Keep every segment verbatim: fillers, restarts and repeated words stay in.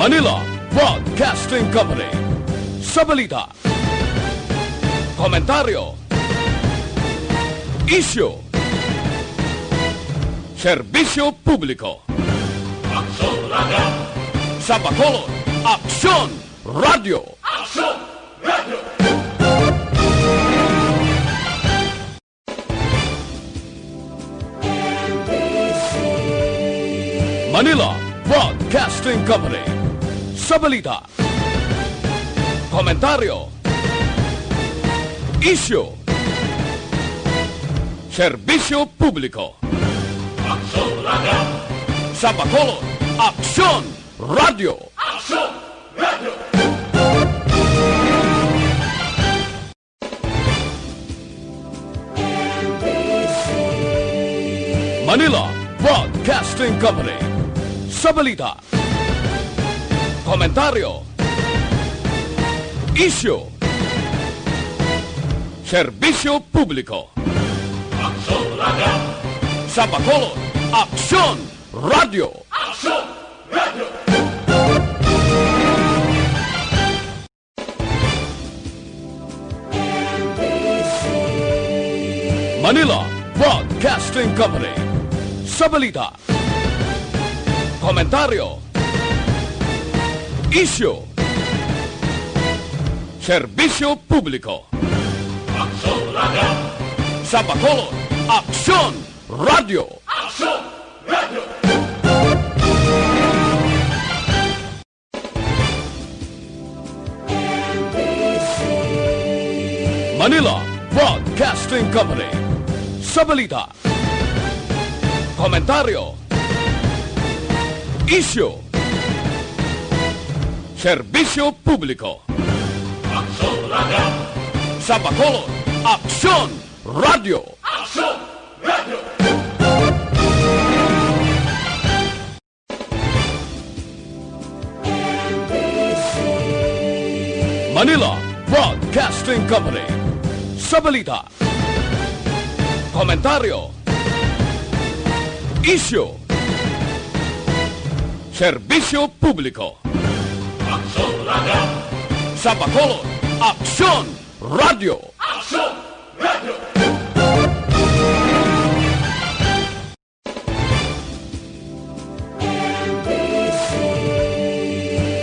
Manila Broadcasting Company. Sa balita, komentaryo, isyu, serbisyo publiko. Aksyon Radio. Sa Bacolod, Aksyon Radio. Aksyon Radio. Manila Broadcasting Company. Sa balita, komentaryo, isyu, serbisyo publiko. Aksyon Radio. Sa Bacolod, Aksyon Radio. Aksyon Radio. Manila Broadcasting Company. Sa balita, komentaryo, isyu, serbisyo publiko. Aksyon Radio. Sa Bacolod, Aksyon Radio. Aksyon Radio. Manila Broadcasting Company. Sa balita, komentaryo, isyu, serbisyo publiko. Aksyon Radio. Sa Bacolod, Aksyon Radio. Aksyon Radio. Manila Broadcasting Company. Sa balita, komentaryo, isyu, serbisyo publiko. Aksyon Radio. Sa Bacolod, Aksyon Radio. Aksyon Radio. Manila Broadcasting Company. Sa balita, komentaryo, isyu, serbisyo publiko. Aksyon Radio. Sa Bacolod, Aksyon Radio. Aksyon Radio.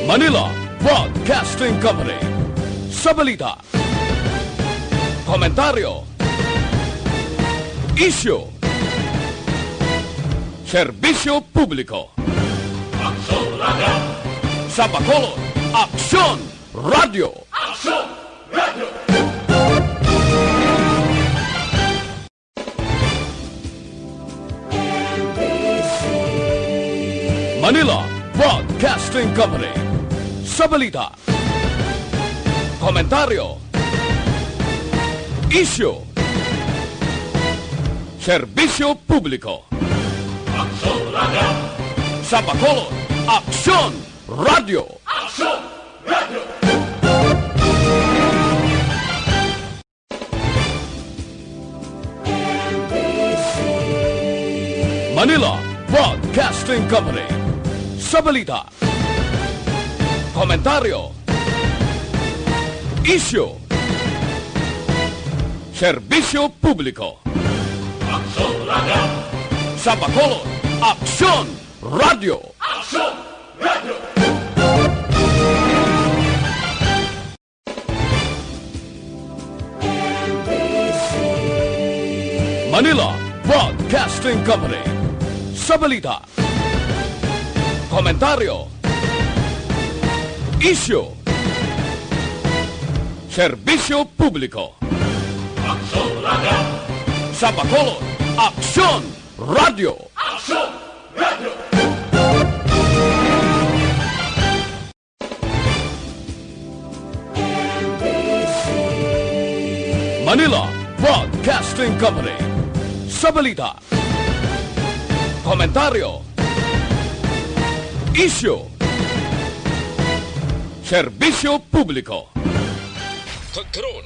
Manila Broadcasting Company. Sa balita, komentaryo, isyu, serbisyo publiko. Aksyon Radio. Sa Bacolod, Aksyon Radio. Aksyon Radio. Manila Broadcasting Company. Sa balita, komentaryo, isyu, serbisyo publiko. Aksyon Radio. Sa Bacolod, Aksyon Radio. Aksyon Radio. Manila Broadcasting Company. Sa balita, komentaryo, isyu, serbisyo publiko. Aksyon Radio. Sa Bacolod, Aksyon Radio. Aksyon Radio. Manila Broadcasting Company. Sa balita, komentaryo, isyu, serbisyo publiko. Aksyon Radio. Sa Bacolod, Aksyon Radio. Aksyon Radio. Manila Broadcasting Company. Sa balita, komentaryo, isyu, serbisyo publiko. Kag karon,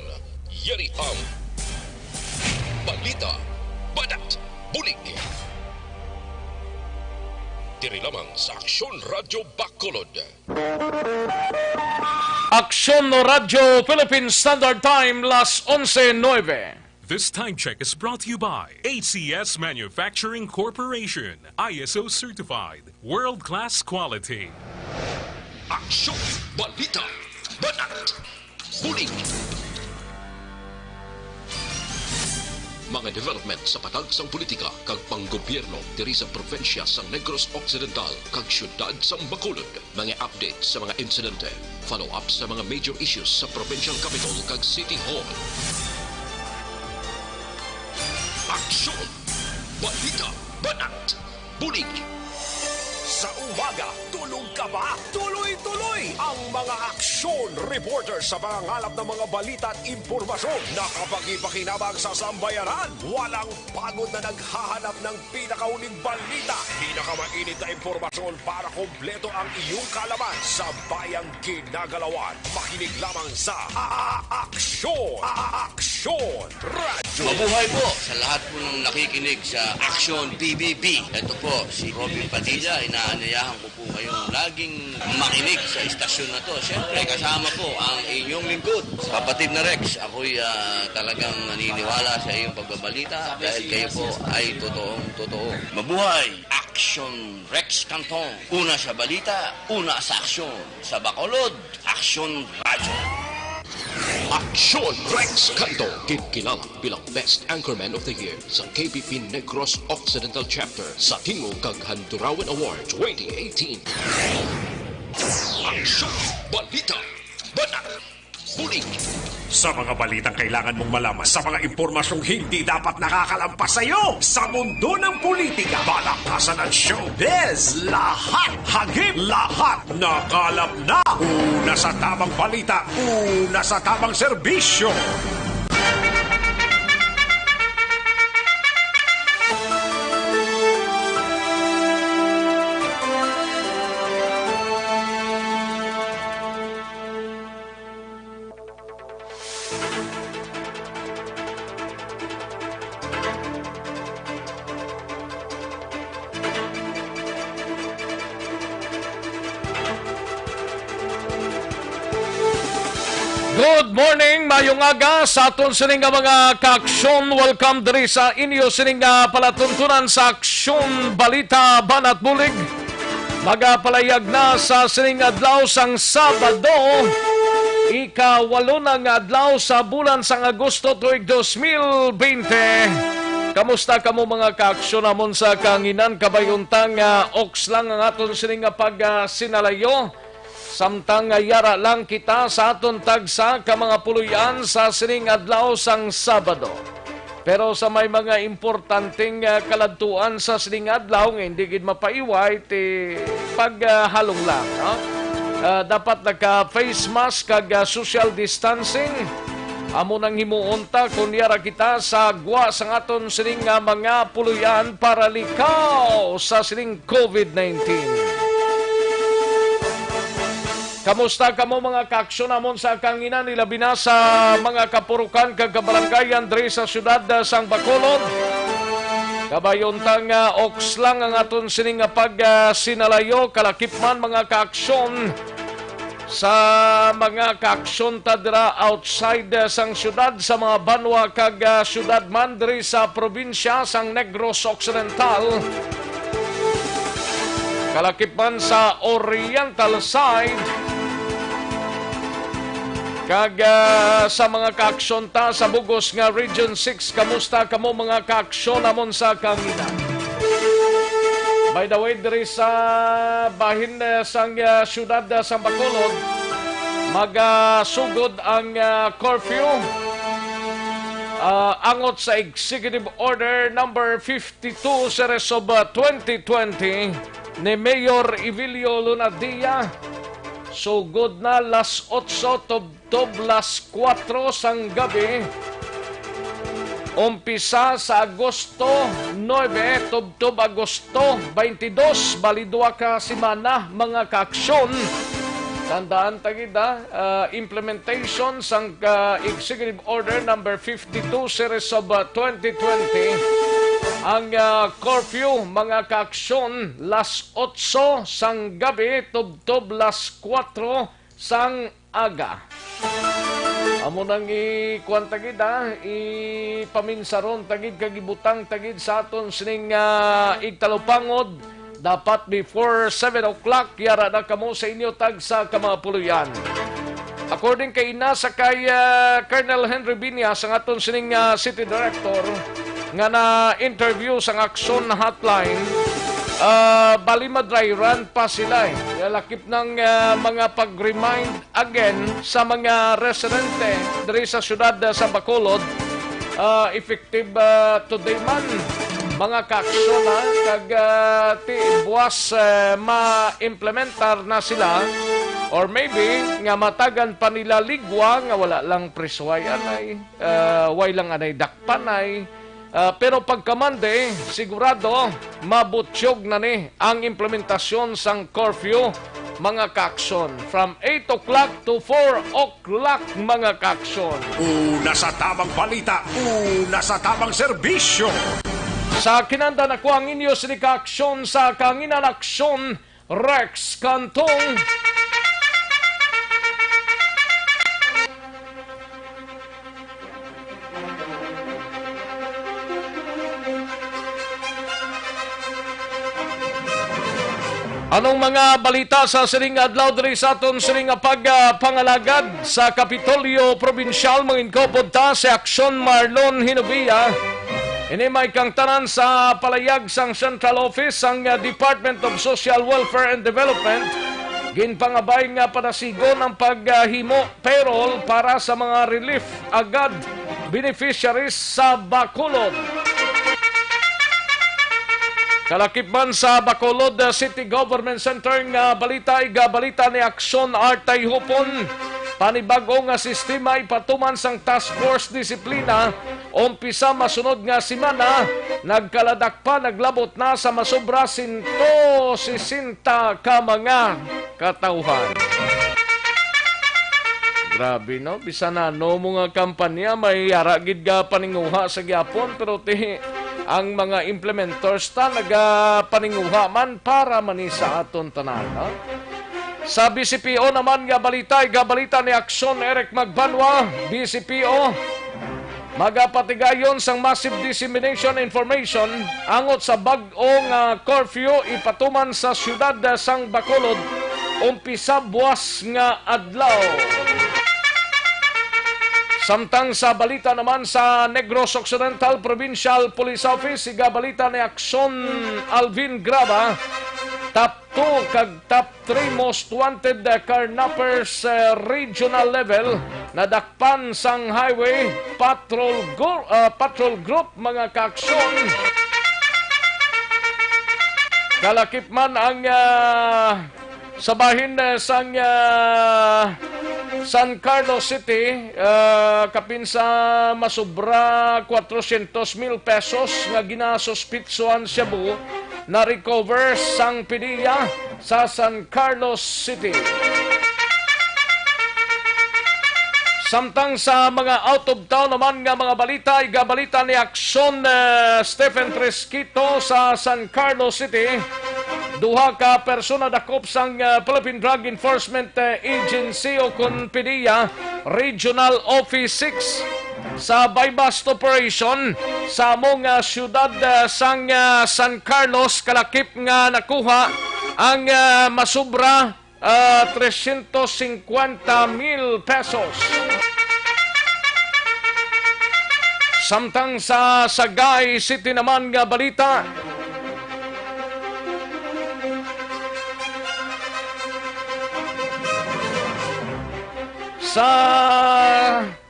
yari ang balita, badak, bulig. Diri lamang sa Aksyon Radyo Bacolod. Aksyon Radyo Philippine Standard Time, las onse nuebe. This time check is brought to you by A C S Manufacturing Corporation, I S O certified, world-class quality. Aksyon, balita, banat, bulig. Mga development sa patag sang politika kag panggobyerno diri sa probinsya sang Negros Occidental kag siyudad sang Bacolod. Mga update sa mga insidente, follow-up sa mga major issues sa provincial capitol kag city hall. Aksyon! Balita! Banat! Bulig! Sa umaga, tulog ka ba? Tuloy-tuloy ang mga aksyon reporter sa pangangalap ng mga balita at impormasyon na kapagi-pakinabang sa sambayanan. Walang pagod na naghahanap ng pinakahuling balita, pinakamainit na impormasyon para kompleto ang iyong kaalaman sa bayang ginagalawan. Makinig lamang sa A-, A-, Aksyon! A-, A-, Aksyon! Radyo! Mabuhay po sa lahat po ng nakikinig sa Aksyon P B B. Ito po si Robin Padilla. Inaanyayahan ko po kayong laging makinig sa istasyon na to. Siyempre, kasama po ang inyong lingkod, kapatid na Rex. Ako'y, ah, talagang naniniwala sa iyong pagbabalita dahil kayo po ay totoong totoo. Mabuhay! Aksyon Rex Cantong. Una sa balita, una sa aksyon. Sa Bacolod, Aksyon Radyo. Aksyon Rex Cantong, ginkilala bilang Best Anchorman of the Year sa K B P Negros Occidental Chapter sa Tingog kag Handurawan Award twenty eighteen. Aksyon, balita, banat, bulig. Sa mga balitang kailangan mong malaman, sa mga impormasyong hindi dapat nakakalampas sa iyo, sa mundo ng politika, balakasan at showbiz, lahat, hagip, lahat, nakalap na. Una sa tamang balita, una sa tamang serbisyo. Good morning, mayong aga sa aton sini nga mga kaaksyon. Welcome diri sa inyo sini nga palatuntunan sa Aksyon Balita Banat Bulig. Magapalayag na sa sining adlaw sang Sabado, ikawalo na nga adlaw sa bulan sang Agosto tuig dos mil bente. Kamusta kamo, mga kaaksyon namon sa kahanginan? Kabay unta nga oks lang ang aton sining nga pagsinalayo, samtang nga yara lang kita sa aton tagsa ka mga puloy-an sa sining adlaw sang Sabado. Pero sa may mga importanteng, ah, kaladtuan sa sining adlaw nga hindi gid mapaiway, ti paghalong lang, no? Ah, dapat naka-face mask kag, ah, social distancing. Amo nang himuon ta kon yara kita sa gwa sang aton sining nga mga puloy-an para likaw sa sining covid nineteen. Kamusta kamo, mga kaaksyon namon sa kahanginan, ilabi na sa mga kapurukan kag kabarangayan diri sa siyudad, ah, sang Bacolod? Kabay unta nga oks lang ang aton sini nga pagsinalayo, kalakip man, mga kaaksyon, sa mga kaaksyon ta dira outside, ah, sang siyudad, sa mga banwa kag, ah, siyudad man diri sa probinsya sang Negros Occidental. Kalakip man sa Oriental side. Kag, ah, sa mga kaaksyon ta sa bugos nga Region six, kamusta kamo, mga kaaksyon namon sa kahanginan? By the way, diri sa bahin, ah, sang, ah, siyudad, ah, sang Bacolod, magasugod ang, ah, curfew, ah, angot sa Executive Order number fifty-two series of, uh, twenty twenty ni Mayor Evelio Lunadilla. Sugod na las otso tubtob las kuwatro sang gabi. Umpisa sa Agosto nuebe tubtob Agosto baynte dos, bali duha ka semana, mga kaaksyon. Tandaan ta gid, ah, ah, implementation sang, ah, Executive Order number fifty-two series of, ah, twenty twenty. Ang, ah, curfew, mga kaaksyon, las otso sang gabi tubtob las kuwatro sang aga. Amo nang ikuan ta gid, ah, ipaminsaron ta gid kag ibutang ta gid sa aton sining, ah, igtalupangod. Dapat before seven o'clock, yara na kamo sa inyo tagsa ka mga puloy-an. According kay ina sa kay, ah, Colonel Henry Binyas, ang aton sining, ah, city director, nga na-interview sang Aksyon Hotline, ah, bali ma-dry run pa sila, eh. Kaya lakip ng, ah, mga pag-remind again sa mga residente diri sa siyudad, ah, sa Bacolod, ah, effective, ah, today man, mga kaaksyon, ha, kag, ah, ti buwas, eh, ma-implementar na sila, or maybe nga matagan pa nila ligwa nga wala lang prisway anay, ah, way lang anay dakpanay. Ah, pero pagka Monday, sigurado mabutyog na ni ang implementasyon sang curfew, mga kaaksyon, from eight o'clock to four o'clock, mga kaaksyon. Una sa tamang balita, una sa tamang serbisyo. Sa kinanda, ako ang inyo sini kaaksyon sa Kahanginan Aksyon, Rex Cantong. Anong mga balita sa sining adlaw diri sa aton sining nga pag, ah, pangalagad sa Kapitolyo Probinsyal? Manginkupod ta si Aksyon Marlon Hinubia. Ini may kangtanan sa palayag sang Central Office sang, ah, Department of Social Welfare and Development. Ginpangabay nga padasigon ang paghimo payroll para sa mga relief agad beneficiaries sa Bacolod. Kalakip man sa Bacolod, uh, City Government Center nga balita, igabalita ni Aksyon Artay Hupon, panibag-o nga sistema ipatuman sang Task Force Disiplina, umpisa masunod nga semana, nagkaladak pa, naglabot na sa masobra sento sesenta ka mga katawhan. Grabe, no? Bisan ano mo nga kampanya, may yara gid ga paninguha sa gyapon, pero ti, ang mga implementers ta nagapaninguha man para man ni sa aton tanan, ha? Sa B C P O naman nga balita, igabalita ni Aksyon Eric Magbanwa, B C P O, magapatigayon sang massive dissemination information angot sa bag-o nga curfew ipatuman sa siyudad sang Bacolod umpisa buwas nga adlaw. Samtang sa balita naman sa Negros Occidental Provincial Police Office, igabalita ni Aksyon Alvin Graba, top two kag top three most wanted, uh, carnappers, uh, regional level, nadakpan sang highway patrol gru-, uh, patrol group, mga kaaksyon. Kalakip man ang, uh, sa bahin, uh, sang, uh, San Carlos City, uh, kapin sa masubra kwatrocientos mil pesos nga ginasuspitsuhan shabu na-recover sang PDEA sa San Carlos City. Samtang sa mga out of town naman nga mga balita, igabalita ni Aksyon, eh, Stephen Tresquito sa San Carlos City. Duha ka persona dakop sang, eh, Philippine Drug Enforcement, eh, Agency o kon PDEA Regional Office six sa buy-bust operation sa amo nga siyudad, ah, sang, ah, San Carlos, kalakip nga nakuha ang, ah, masubra, ah, trescientos cincuenta mil pesos. Samtang sa Sagay City naman nga balita, sa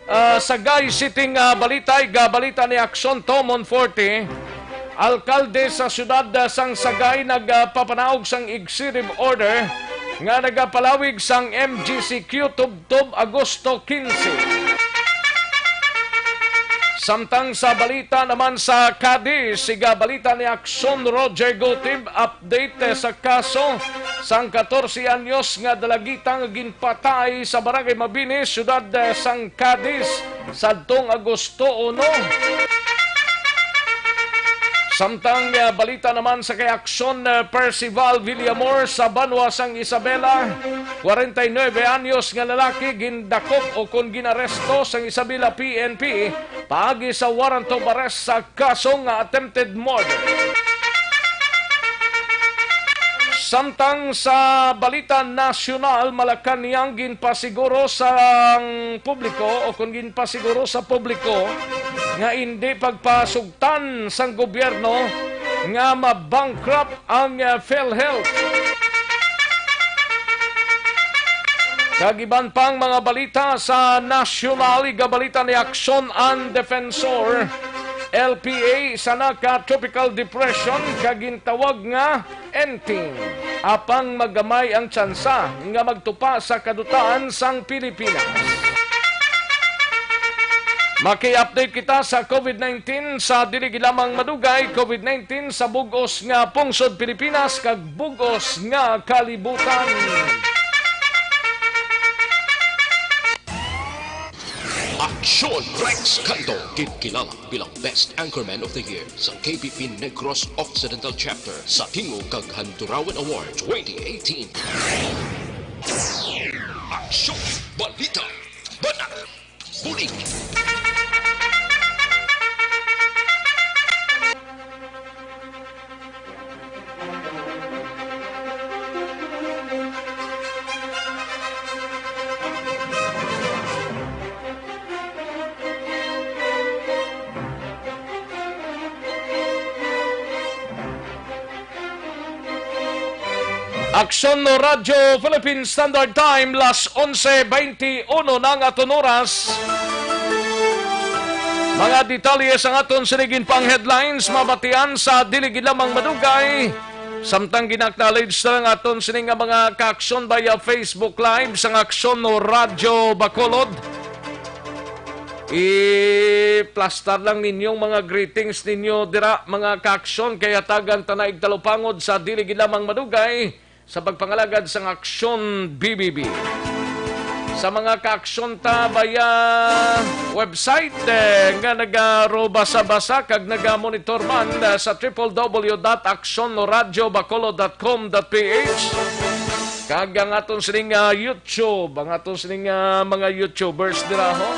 Ah, sa Sagay City nga balita, igabalita ni Aksyon Tomon Forte, alkalde sa siyudad, ah, sang Sagay, nagpapanaog sang executive order nga nagapalawig sang M G C Q tubtob Agosto quince. Samtang sa balita naman sa Cadiz, igabalita ni Aksyon Roger Gutib, update, eh, sa kaso sang katorse anyos nga dalagita nga ginpatay sa Barangay Mabini, siyudad, eh, sang Cadiz, sadtong Agosto uno. Samtang, ah, balita naman sa kay Aksyon, ah, Percival Villamor sa banwa sang Isabela, kwarenta y nuebe anyos nga lalaki gindakop o kon ginaresto sang Isabela P N P paagi sa warrant of arrest sa kaso nga attempted murder. Samtang sa balita nasyonal, Malacañang ginpasiguro sang publiko o kon ginpasiguro sa publiko nga indi pagpasugtan sang gobyerno nga ma-bankrupt ang, uh, PhilHealth. Kag iban pang mga balita sa nasyonal, igabalita ni Aksyon ang Defensor, L P A, sana ka tropical depression kag gintawag nga N T I N, apang magamay ang tsansa nga magtupa sa kadutaan sang Pilipinas. Maki-update kita sa COVID nineteen sa dili gid lamang madugay, COVID nineteen sa bug-os nga pungsod Pilipinas kag bug-os nga kalibutan. Aksyon Rex Cantong, ginkilala bilang Best Anchorman of the Year sa K P P Negros Occidental Chapter sa Tingog kag Handurawan Award twenty eighteen. Aksyon, balita, banat, bulig. Aksyon no Radyo Philippine Standard Time, las onse beintiuno na ang aton oras. Mga detalye sang aton sining pang headlines mabatian sa dili gid lamang madugay. Samtang gina-acknowledge na lang aton sini nga mga kaaksyon via Facebook Live sang Aksyon no Radyo Bacolod. I-plastar lang ninyong mga greetings ninyo dira, mga kaaksyon, kay hatagan ta na igtalupangod sa dili gid lamang madugay sa pagpangalagad sang Aksyon B B B. Sa mga kaaksyon ta via website, eh, nga nagarobasa-basa kag nagamonitor man, eh, sa triple W dot aksyon no radyo bacolod dot com dot P H, kag ang aton sining, ah, YouTube, ang aton sining, ah, mga YouTubers dira, ho.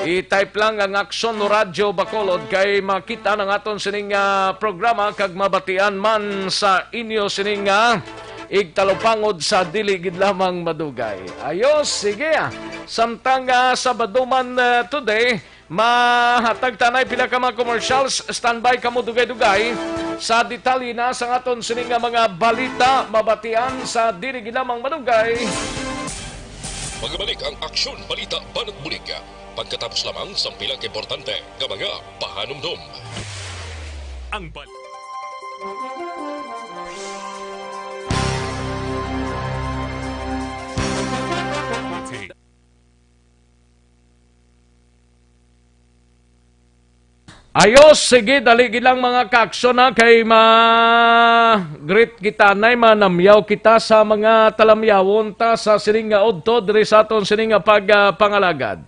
I-type lang ang Aksyon no Radyo Bacolod kay makita ang aton sining, ah, programa kag mabatian man sa inyo sining, ah, igtalupangod sa dili gid lamang madugay. Ayos, sige, ah. Samtang, ah, Sabado man, ah, today, mahatag ta nay pila ka mga commercials. Standby kamo dugay-dugay sa detalye na sa aton sini nga mga balita mabatian sa dili gid lamang madugay. Magbalik ang Aksyon, Balita, Banat, Bulig. Pagkatapos lamang sang pila ka importante nga mga pahanumdom. Ang bal- Ayos, sige, dali gid lang, mga kaaksyon, ha, kay ma-greet kita, nay, manamyaw kita sa mga talamyawon ta sa sining nga udto diri sa aton sining nga pag, ah, pangalagad.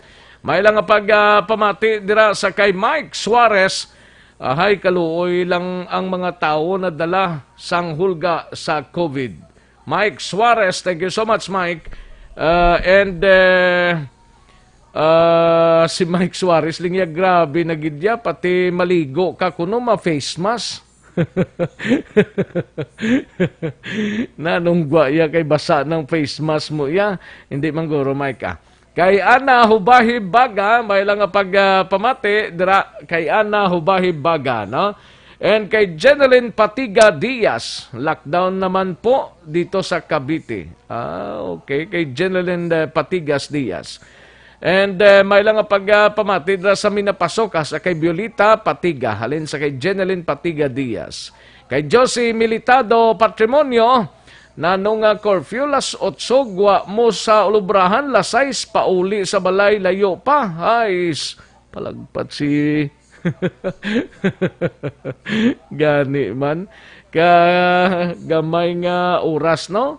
May lang nga pag, ah, pamati dira sa kay Mike Suarez. Ahay, kaluoy lang ang mga tawo nadala sang hulga sa COVID. Mike Suarez, thank you so much, Mike. Uh, and, uh, uh, si Mike Suarez, linya, grabe na gid ya, pati maligo ka kuno, ma face mask. Nanungwa ya kay basa ng face mask mo ya. Hindi man guro, Mike, ah. Kay Ana Hubahi Baga, may lang nga pag, ah, pamati dira kay Ana Hubahi Baga, no? And kay Jeneline Patiga Diaz, lockdown naman po dito sa Cavite. Ah, okay. Kay Jeneline, eh, Patigas Diaz. And, eh, may lang nga pag, ah, pamati dira sa Minapasoka sa kay Violeta Patiga, halin sa kay Jeneline Patiga Diaz. Kay Josie Militado Patrimonio, Nanong nga curfew, las otso, gwa mo sa ulubrahan, las sais, pauli sa balay, layo pa. Ay, s-, palagpat si gani man. Ka gamay nga oras, no?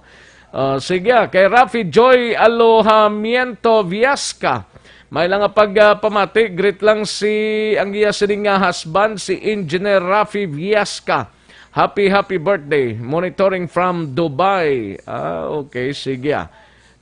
Ah, sige, ah, kay Rafi Joy Alojamiento Viasca. May lang nga pag, ah, pamati, greet lang si, ang iya sining nga husband, si Engineer Rafi Viasca. Happy, happy birthday. Monitoring from Dubai. Ah, okay, sige, ah.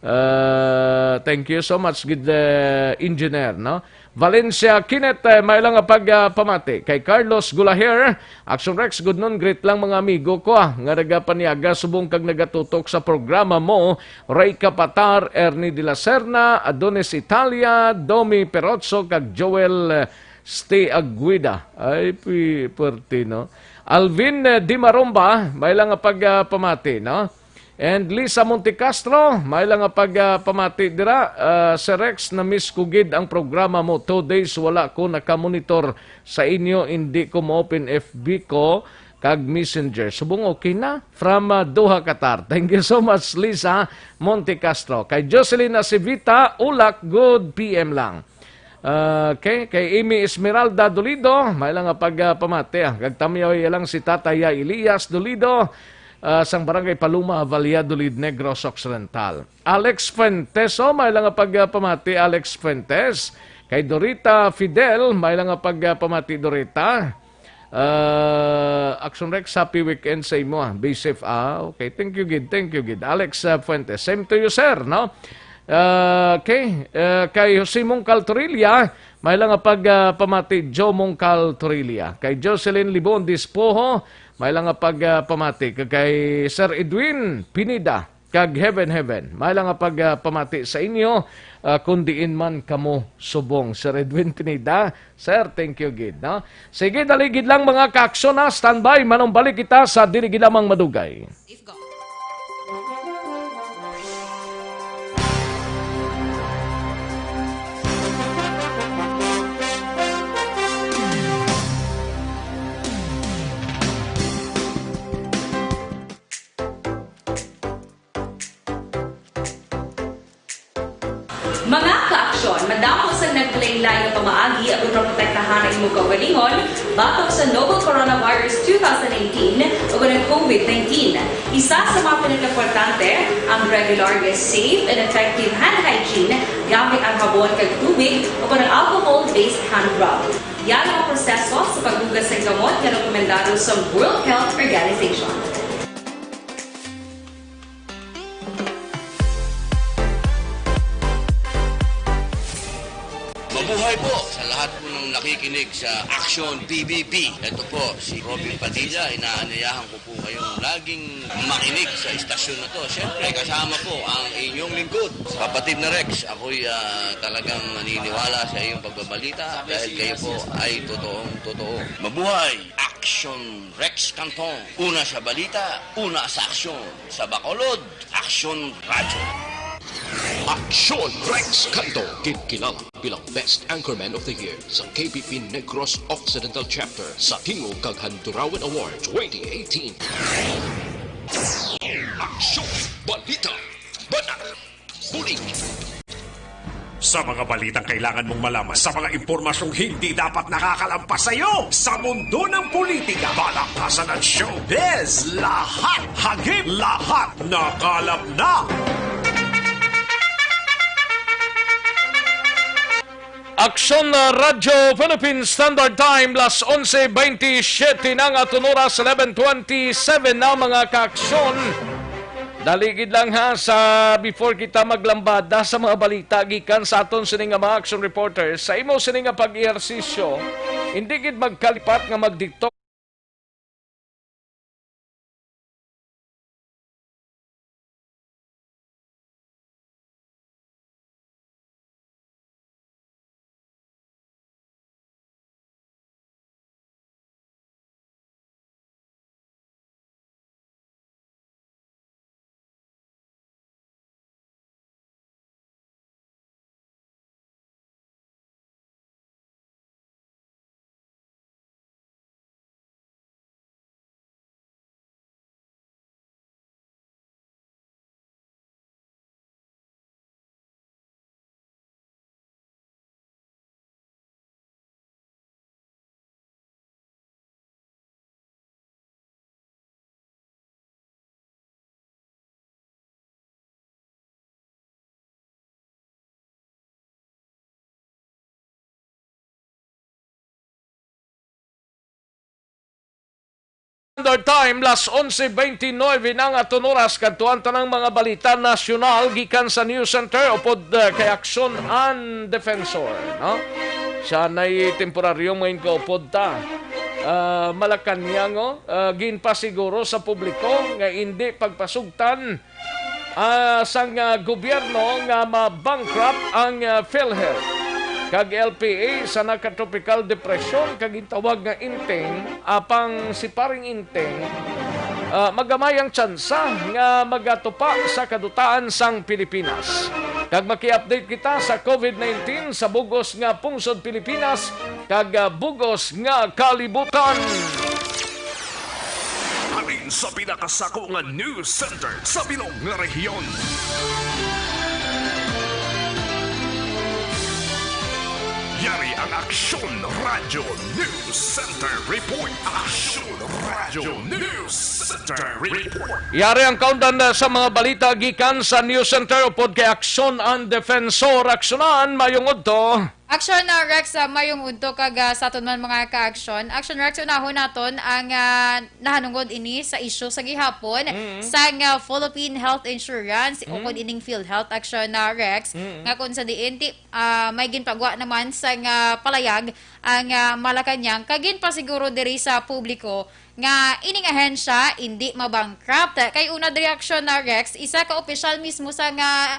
Ah, thank you so much, gid, eh, Engineer, no? Valencia Kenneth, eh, may lang nga pag, ah, pamati. Kay Carlos Gulaher, Action Rex, good noon, greet lang mga amigo ko, ah, nga nagapanyaga subong kag nagatutok sa programa mo, Ray Capatar, Ernie de la Serna, Adonis Italia, Domi Perozzo, kag Joel, eh, Ste Aguida. Ay, pi-, puwerte, no? Alvin, eh, Di Maromba, may lang nga pag, ah, pamati, no? And Lisa Montecastro, may lang nga pag, ah, pamati dira. Ah, Sir Rex, na-miss ko gid ang programa mo. Two days wala ko nakamonitor sa inyo, hindi ko mo-open F B ko kag Messenger. Subong okay na? From, ah, Doha, Qatar. Thank you so much, Lisa Montecastro. Kay Jocelyn Acevita Ulak, good P M lang. Ah, okay, kay Amy Esmeralda Dolido, may lang nga pag, ah, pamati, ah. Kag tamyaw iya lang si Tatay Elias Dolido, ah, sang Barangay Paloma, Valladolid, Negros Occidental. Alex Fuentes, oh, may lang nga pag, ah, pamati, Alex Fuentes. Kay Dorita Fidel, may lang nga pag, ah, pamati, Dorita. Ah, Action Rex, happy weekend sa imo, ah. Be safe, ah. Okay, thank you gid, thank you gid. Alex, ah, Fuentes, same to you, sir, no? Ah, okay, ah, kay Jose Mongcal Torilla, may lang nga pag, ah, pamati, Joe Mongcal Torilla. Kay Jocelyn Libon Dispoho, may lang nga pag, ah, pamati. Kay Sir Edwin Pineda, kag Heaven Heaven, may lang nga pag, ah, pamati sa inyo, ah, kung diin man kamo subong. Sir Edwin Pineda, sir, thank you gid, no? Sige, dali gid lang, mga kaaksyon, ha. Standby, manumbalik kita sa dili gid lamang madugay. Mga kaaksyon, madamo sang naglain-lain nga pamaagi aron maprotektahan ang imong kaugalingon batok sa novel coronavirus two thousand nineteen o ang COVID nineteen. Isa sa mga pinakaimportante ang regular nga safe and effective hand hygiene gamit ang habon kag tubig o ang alcohol-based hand rub. Yari ang proseso sa paghugas sang kamot nga rekomendado sa World Health Organization. Mabuhay po sa lahat po ng nakikinig sa Action P B B. Ito po si Robin Padilla. Inaanyayahan ko po kayong laging makinig sa istasyon na to. Siyempre, kasama po ang inyong lingkod, kapatid na Rex. Ako'y, ah, talagang naniniwala sa iyong pagbabalita dahil kayo po ay totoong totoo. Mabuhay! Action Rex Canton. Una sa balita, una sa aksyon. Sa Bacolod, Aksyon Radyo. Aksyon Rex Canto, ginkilala bilang Best Anchorman of the Year sa K P P Negros Occidental Chapter sa Tingog kag Handurawan Award twenty eighteen. Aksyon, balita, banat, bulig. Sa mga balitang kailangan mong malaman, sa mga impormasyong hindi dapat nakakalampas sa iyo, sa mundo ng politika, palakasan at showbiz, lahat hagip, lahat nakalap na. Aksyon, uh, Radyo Philippine Standard Time, las onse veintisiete na ang aton oras, eleven twenty-seven na, mga kaaksyon. Dali gid lang, ha, sa before kita maglambada sa mga balita gikan sa aton sini nga mga action reporters, sa imo sini nga pag-ehersisyo, hindi gid magkalipat nga mag-detox. Standard Time, las onse bentynebe na ang aton oras. Kadto ang tanang mga balita nasyonal gikan sa News Center upod, uh, kay Aksyon and Defensor, no? Siya na'y temporaryong mga inkaupod ta. Ah, Malacañang, oh, ah, ginpasiguro sa publiko nga indi pagpasugtan ah, sang, ah, gobyerno nga ma-bankrupt ang, ah, PhilHealth kag L P A sa naka-tropical depression kag gintawag nga Inteng, apang si Paring Inteng, ah, magamay ang tsansa nga magatupa sa kadutaan sang Pilipinas. Kag maki-update kita sa COVID nineteen sa bugos nga pungsod Pilipinas kag, ah, bugos nga kalibutan. Halin sa pinakasako nga news center sa bilog nga rehiyon. Yari ang Aksyon Radyo News Center Report. Aksyon Radyo News Center Report. Yari ang kaundan sa mga balita gikan sa News Center upod kay Aksyon and Defensor. Aksyonan, mayong udto. Aksyon na, Rex, ah, mayong udto kag, ah, sa aton man mga ka-aksyon. Aksyon, Rex, unahon naton ang, ah, nahanungod ini sa isyu sa gihapon Mm. sang, ah, Philippine Health Insurance, Mm. ukon ining PhilHealth, Aksyon na, Rex, Mm. nga kung sa diin, ti, ah, may ginpagwa naman sang, ah, palayag ang, ah, Malacañang, kag ginpasiguro diri sa publiko nga ining ahensya indi ma-bankrupt. Kay una diri, Aksyon na, Rex, isa ka opisyal mismo sang, ah,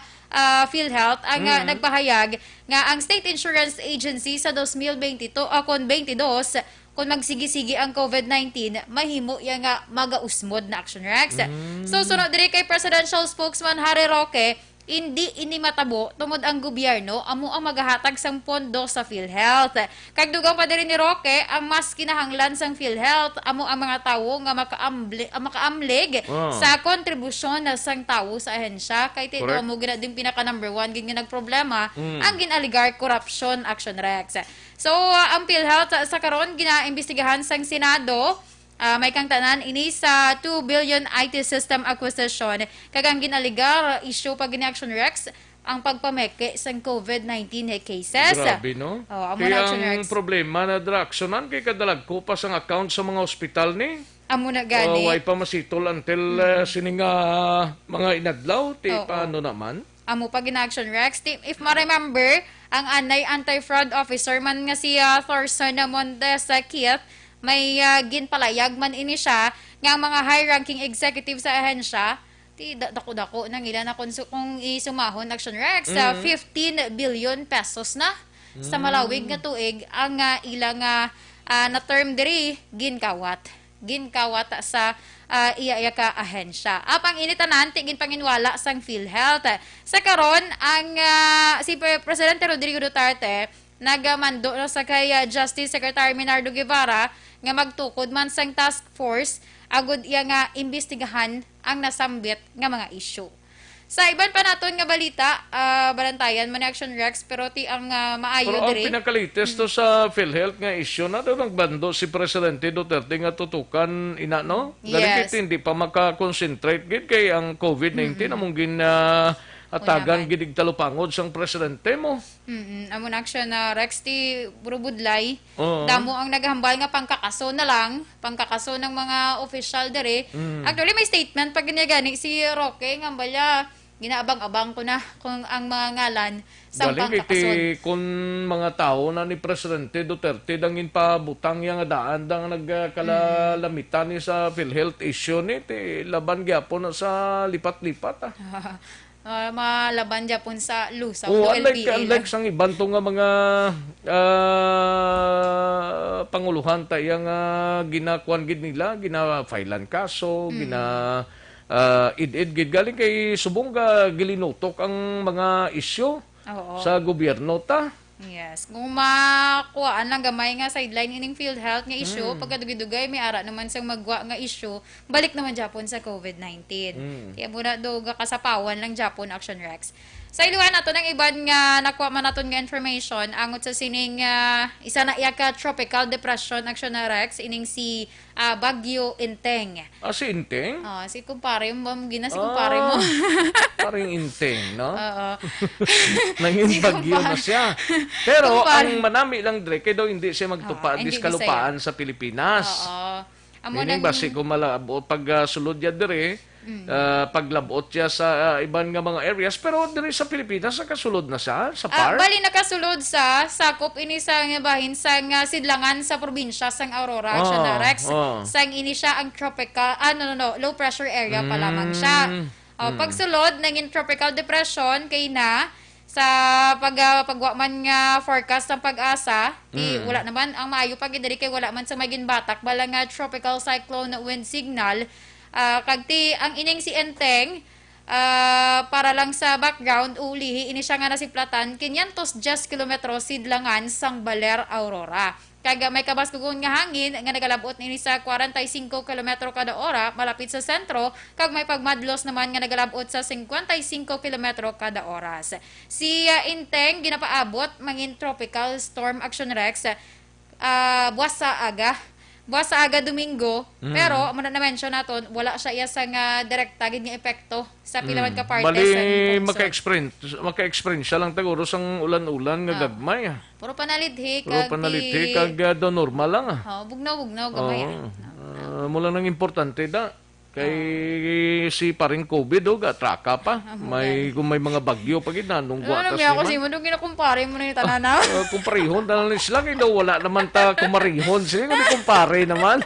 PhilHealth ang, ah, Mm. nagpahayag nga ang State Insurance Agency sa dos mil benti-dos, ah, kon benti-dos, kung magsigi-sigi ang COVID nineteen, mahimo iya nga magausmod na, Aksyon Rex. Mm. So, sunod diri kay Presidential Spokesman Harry Roque, indi ini matabo tungod ang gobyerno amo ang magahatag sang pondo sa PhilHealth. Kag dugang pa diri ni Roque, ang mas kinahanglan sang PhilHealth amo ang mga tawo nga makaamli-, ah, makaamlig Ah. sa kontribusyon na sang tawo sa ahensya. Kay ti Correct. amo gina din pinaka number one gid nga nagproblema Mm. ang gin-alegar korupsyon, Aksyon Rex. So, ah, ang PhilHealth sa, sa karon ginaimbestigahan sang Senado. Ah, may kangtanan ini sa two billion I T system acquisition. Kag ang gin-alegar issue pa gini, Aksyon Rex, ang pagpameke sang COVID nineteen cases. Grabe, no? Oh, amo Kaya na, Aksyon ang Rex. problema na dira, Aksyonan, kay kadalagko pa sang account sa mga ospital ni. Amo na gani. Oh, way pa masitol until, Mm. uh, sini nga mga inadlaw, ti Oo. paano naman? Amo pa gina, Aksyon Rex. Ti, if ma-remember, ang anay anti-fraud officer man nga si, ah, Thorson Montes, ah, Keith, may, ah, ginpalayag man ini siya nga ang mga high-ranking executive sa ahensya, ti da-, dako-dako na ngila na kung su-, kung isumahon, Aksyon Rex, sa Mm. fifteen billion pesos na sa Mm. malawig nga tuig ang, ah, ila nga, ah, na-term diri ginkawat. Ginkawat sa, ah, iya-iya ka ahensya. Apang ini tanan ti ginpanginwala sang PhilHealth. Sa karon, ang, ah, si Pre-, Presidente Rodrigo Duterte nagamando na sa kay, ah, Justice Secretary Menardo Guevara nga magtukod man sang task force agud iya nga imbestigahan ang nasambit nga mga isyu. Sa iban pa naton nga balita, ah, balantayan man ni Action Rex, pero ti ang, ah, maayo Pero ang diri. pinaka-latest to Mm. sa PhilHealth nga issue, na daw nagbando si Presidente Duterte nga tutukan, ina, no? Galing Yes. kay hindi pa maka-concentrate gid kay ang COVID nineteen Mm-mm. among gin, ah, atagan Unahan. gid igtalupangod sang presidente mo. Mm-mm. Amo na, Action, ah, Rex, ti puro budlay. Oo. Damo ang naghambal nga pangkakaso na lang, pangkakaso ng mga opisyal diri. Mm. Actually, may statement pa gani gani si Roque nga hambal niya, ginaabang-abang ko na kung ang mga ngalan sa Galing kay pangkakason. ti kun mga tawo na ni Presidente Duterte dang ginpabutang iya nga daan dang nagkalalamitan ni sa PhilHealth issue ni ti laban gyapon na sa lipat-lipat, ah. Ah, malaban gyapon sa lusaw Oo, o unlike, L P A unlike lang. sang iban to nga mga, ah, panguluhan ta iya nga ginakuan gid nila, gina-filean kaso, Mm. gina, ah, id-id gid. Galing kay subong ga gilinutok ang mga isyu Oo. sa gobyerno ta. Yes. Kung makuhaan lang gamay nga sideline ining PhilHealth nga issue, Mm. pagkadugay-dugay may ara naman sang magwa nga issue, balik naman gyapon sa COVID nineteen. Mm. Kaya muna do gakasapawan lang gyapon, Action Rex. Sa iluhan nato ng iban nga nakuha man naton nga information, angot sa sining, ah, isa na iya ka tropical depression, Action Rex, ining si, ah, Bagyo Inteng. Ah, si Inteng? Ah, si kumpare mo, gina si kumpare mo. Ah, parang Inteng, no? Oo. Nanging Si bagyo na kumpare. siya. Pero Kumpare. ang manami lang, Dre, kay daw hindi siya magtupa Oo, hindi, hindi diskalupaan siya. sa Pilipinas. Oo. Amo Meaning, nang basi kung malabot pag, ah, sulod niya diri, Mm. ah, paglabot siya sa, ah, iban nga mga areas, pero diri sa Pilipinas, nakasulod na siya sa Ah, par? bali, nakasulod sa sakop ini sa nga bahin sa nga sidlangan sa probinsya sang Aurora, Ah, Action Rex. ah. Sang ini siya ang tropical, ah, no, no, no, low pressure area pa lamang siya. Mm. Oh, Mm. pagsulod, nangin tropical depression kay na sa pag, ah, pagwa man nga forecast sang PAGASA, di, Mm. wala naman ang maayo pa gid diri kay wala man sa may ginbatak bala nga tropical cyclone wind signal. Ah, kag ti, ang ining si Enteng, ah, para lang sa background, uulihi ini siya nga nasiplatan quinientos diyes kilometro sidlangan sang Baler, Aurora. Kag may kabaskugon nga hangin nga nagalabot ini sa kwarenta y singko kilometro kada ora malapit sa sentro, kag may pagmadlos naman nga nagalabot sa singkwenta y singko kilometro kada oras. Si, ah, Enteng ginapaabot mangin tropical storm, Action Rex, ah, buwas sa aga. Buwas sa aga Domingo, Mm. pero amo na na-mention naton, wala siya iya sa nga direkta gid nga epekto sa pila man Mm. ka parte Bali, sang pungsod. maka-experience, maka-experience siya lang taguro sang ulan-ulan nga Ah. gagmay, ah. Puro panalidhi Puro kag panalidhi ti-, kag, ah, daw normal lang, ah. Oh, bugnaw-bugnaw, gamay, Oo. ah. Ah, mo lang nang importante da. Kay Ah. si paring covid, oh, gatraka pa. Ah, May, okay. kung may mga bagyo pa gid, nanong Ano guwata na, si ako man. si mo, nung ginakumpare mo na yung tanan, ah. Ah, kumparihon na lang sila, kay daw wala naman ta kumarihon sila, kundi kumpare naman.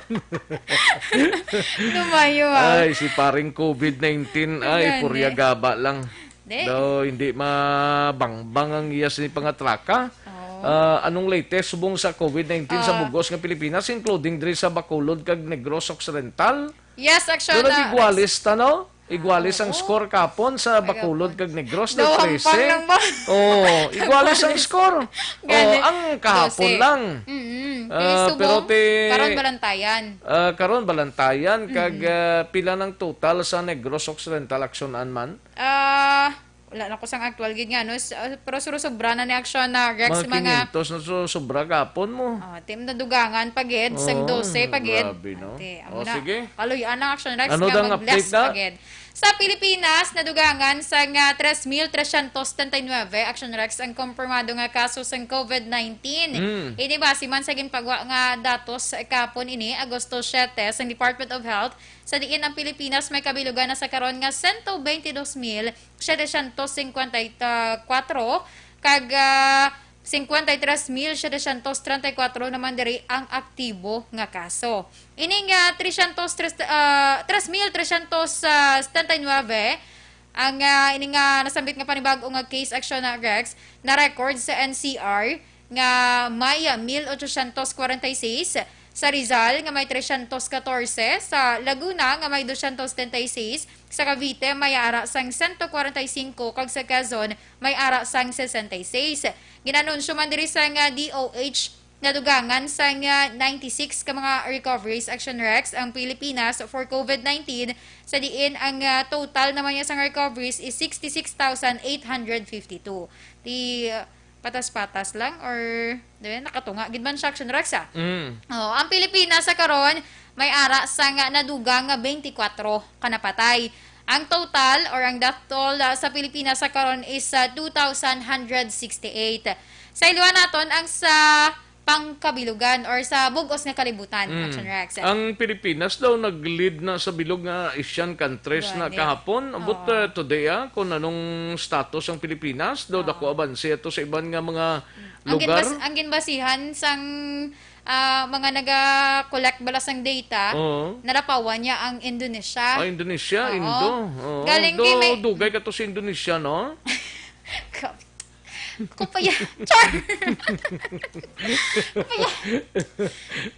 Lumayo, ah. Ay, si paring covid nineteen, ay, Gani. purya gaba lang. Di. Daw, hindi mabangbang ang iya sini pangatraka. Oo. Ah, anong latest subong sa covid nineteen sa Ah. bugos nga Pilipinas, including diri sa Bacolod kag Negros Occidental? Yes, Action Pero Rex. Igualis ta, no? Igualis Ah, ang oo. score kapon sa Bacolod Kagapon. kag Negros na Daw hampang trese. lang ba? Oo, igualis ang Igualis. score. Gani. Oo, ang kahapon Dose. lang. Mm-mm. Ah, Kay subong, pero ti-, karon balantayan. ah, karon balantayan, kag, Mm-mm. ah, pila ng total sa Negros Occidental, Action Ann man? Ah, wala na ko sang actual gid nga, no? S-, ah, pero suro sobra na ni Action na Rex, Mga mga quinientos na so-, sobra gapon mo. Oh, team nadugangan pa gid, sang Oh, dose pa gid. grabe, no? Ate, amo Oh, na. sige. Kaluy-an ang Action Rex Ano nga daw ang mag-bless update na? pa gid. Sa Pilipinas, nadugangan sang tres mil trescientos setenta y nueve, Action Rex, ang kompirmado nga kaso sang covid nineteen. Mm. Ini base man sa ginpagwa nga datos kapon ini, Agosto siete, sang Department of Health, sa diin ang Pilipinas may kabilugan na sa karon nga sento beintidos mil setecientos cincuenta y cuatro, kag, ah, cincuenta y tres mil setecientos treinta y cuatro naman diri ang aktibo nga kaso. Ini nga trescientos tres, ah, tres mil trescientos setenta y nueve ang, ah, ini nga nasambit nga panibag-o nga case, Action Rex, na record sa N C R nga may mil ochocientos kwarenta y seis, sa Rizal nga may trescientos catorce, sa Laguna nga may doscientos setenta y seis, sa Cavite may ara sang sento kwarenta y singko, kag sa Quezon may ara sang sesenta y seis. Ginanunsyo man diri sang D O H nadugangan sang ninety-six ka mga recoveries, Action Rex, ang Pilipinas for covid nineteen, sa diin ang, ah, total naman niya sang recoveries is sixty-six thousand eight hundred fifty-two. Di, ah, patas-patas lang or, di ba, nakatunga gid man siya, Action Rex, ah. Mm. Oh, ang Pilipinas sa karon may ara sang nadugang nga twenty-four ka napatay. Ang total or ang death toll, ah, sa Pilipinas sa karon is, ah, two thousand one hundred sixty-eight. Sa iluwa naton ang sa pangkabilugan or sa bug-os nga kalibutan, Mm. Action Rex. Ang Pilipinas daw nag-lead na sa bilog nga Asian countries na Gani. kahapon. Ambot, Oo. ah, today, ah, kung anong status ang Pilipinas, daw Oo. dako abanse ato sa iban nga mga Ang lugar. ginbas-, ang ginbasihan sang, ah, mga naga-collect bala sang data, Oo. nalapawan niya ang Indonesia. Ah, Indonesia, Oo. Indo. Oo. Galing Daw kay may dugay ka to sa Indonesia, no? Grabe. Kupaya. Char! Kupaya.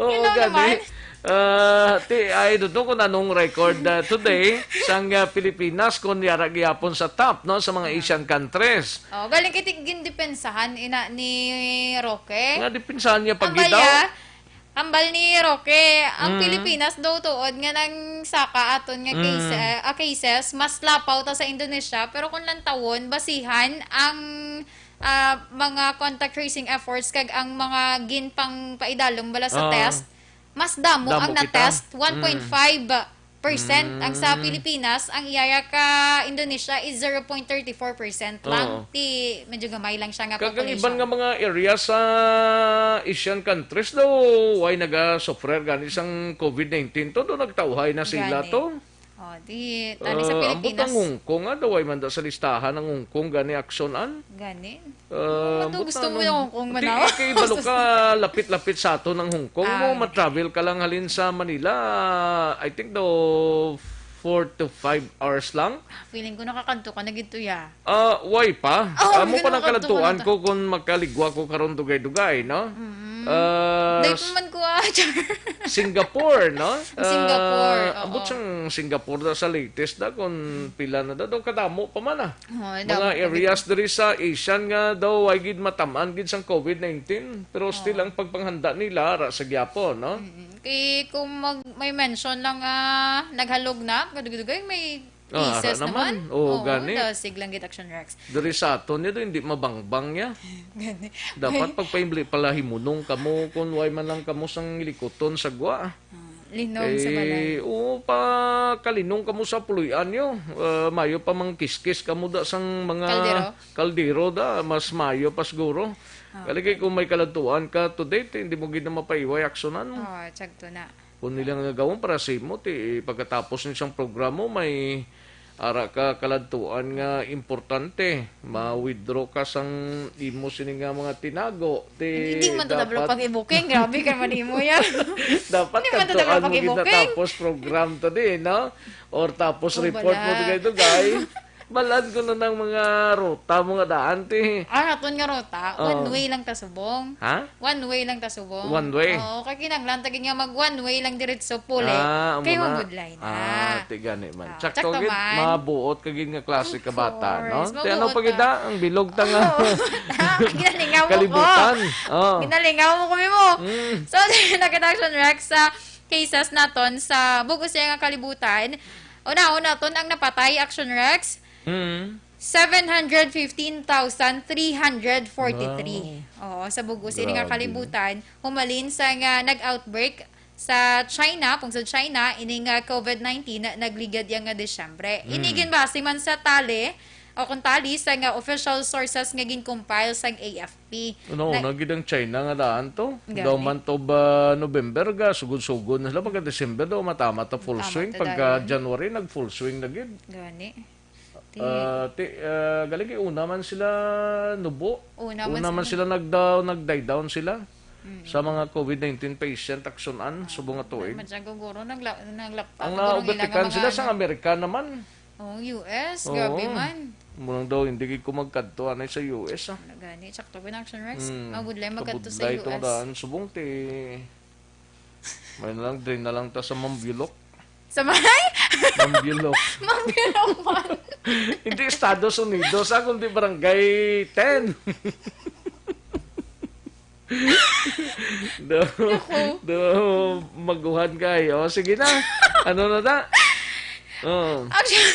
Oo, You know gani. naman. Ah, ti, I don't know kung anong record, ah, today sang, ah, Pilipinas, kung yara gihapon sa top, no, sa mga Ah. Asian countries. Oh, galing kay ti-, gindepensahan ina ni Roque. Nga depensahan niya pag Ang daw. baya, Hambal ni Roque, ang Mm. Pilipinas daw tuod nga nang saka aton nga Mm. case, ah, cases, mas lapaw ta sa Indonesia, pero kung lantawon, basihan ang, ah, mga contact tracing efforts kag ang mga ginpangpaidalom bala sa Oo. test, mas damo Damo ang kita. na-test, Mm. one point five percent. Ang sa Mm. Pilipinas, ang iyaya ka Indonesia is zero point thirty four percent lang. Oo. Ti, medyo gamay lang siya nga Kag ang iban population. Nga mga area sa Asian countries daw, way nagasuffer gani sang covid nineteen to, do nagtawhay na sila Gani. To. Oh, di, tani sa Ah, ambot Pilipinas. Ang Hong Kong, ah, daw way man da sa listahan ang Hong Kong gani aksyonan. Gani. Ah, Ano to, ambot gusto na, mo no? Yung Hong Kong Di, manaw? Kay balo ka, lapit-lapit sa aton ang Hong Kong mo, Ah. Ma-travel ka lang halin sa Manila, I think daw four to five hours lang. Feeling ko nakakanto ka na gid to, ya. Ah, way pa. Oh, Amo hindi pa nang nakakadto ka kaladtuan na ta- ko kung makaligwa ko karon dugay-dugay, no? Mm. Ah, Dahil s- pa man ko, ah, char. Singapore, no? Singapore, Ah, oo. Ambot sang Singapore da sa latest da kung pila na da, daw kadamo pa man, ah. Oh, Mga damo pa gid. Areas diri sa Asian nga daw ay gid matamaan gid sang covid nineteen, pero still Oh. ang pagpanghanda nila ara sa gyapon, no? Mm-mm. Kay kung mag-, may mention lang nga naghalog na, kadugay-dugay may Ah, ara cases naman. Naman. Oo, Oo, gani. Dasig lang gid Action Rex. Diri sa aton niya, hindi mabangbang niya. Gani. Dapat pagpaimbli pala himunong kamo kung way man lang kamo sang likuton sa gwa. Ah, linog sa balay. Eh, oo, pa kalinong kamo sa puloy-an niyo. Ah, mayo pa mangkiskis kamo da sang mga Kaldero? Kaldero da, mas mayo pa siguro. Ah, Kali kay okay. Kung may kaladtuan ka to date, hindi mo gid na mapaiway aksyonan mo. Oh, tsagto na. Kung nila nga gawon para sa imo, ti pagkatapos ni sang programa, may ara ka kaladtuan nga importante, ma-withdraw ka sang imo sini nga mga tinago. Ti Hindi man to dapat dapat pag-ibuking. Grabe ka man imo yan. Dapat Hindi man to kadtuan dapat mo pag-ibuking. Ginatapos program to di, no? Or tapos Oh, report mo bala. Dugay-dugay. Balad ko na ng mga ruta mo nga daan, ti. Ah, aton nga ruta, Oh. One way lang ta subong. Ha? One way lang ta subong. One way? Oo, kay kinahanglan ta gid nga mag one way lang diretso puli. Ah, amo Kay na. Mabudlay na. Ah, ti gani man. Ah, Tsakto tsakto gid, man. Mabuot ka gid nga klase Of ka bata, no? Course, Ti ano mabuot pa gid ka. Da? Ang bilog ta nga Oo. Ginalingaw mo ko. Kalibutan. Oh. Ginalingaw mo ko, Mimo. Mm. So, nagkataksyon, Rex, sa cases naton sa bug-os nga kalibutan. Una-una ton ang napatay, Action Rex. Mm. Seven hundred fifteen thousand three hundred forty-three. Wow. Oo, sa bug-os ini nga Grabe. Kalibutan, humalin sa nga nag-outbreak sa China, pungsod China, ini nga covid nineteen na nagligad iya nga Disyembre. Ini Mm. ginbase man sa tali, o kung tali sa nga official sources nga gin-compile sang A F P. Una-una Na gid ang China nga daan to. Gani. Daw month of, ah, November ga, sugod-sugod na sila. Pagka December daw, matamat ang full Tama swing. To Pagka dayon. January, nag-full swing na gid. Gani. Ti- Ah, ti-, ah, galing kay una man sila nubo. Una man Una man sila. Sila nagdaw-, nag-die down sila Mm. sa mga covid nineteen patient aksyonan subong nga tuig. Pero man siya, guguro, nagla-, naglapta Ang siguro nila nga naopikan mga sila sa ano. Amerika naman. Oh, U S, Oo. Grabe man. Murang daw, hindi gid ko magkadto anay sa U S, ah. Ano gani? Sakto ba na, Action Rex? Mm. Mabudlay magkadto sa Kabudlay U S. Tong daan. Subong ti, may na lang, drain na lang ta sa Mambulok. Sa may? Mambulok. Mambulok man. Hindi Estados Unidos, ah, kundi Barangay ten. Do, Naku. Do, maguhan kay. O, sige na. Ano na ta? Oh. Action,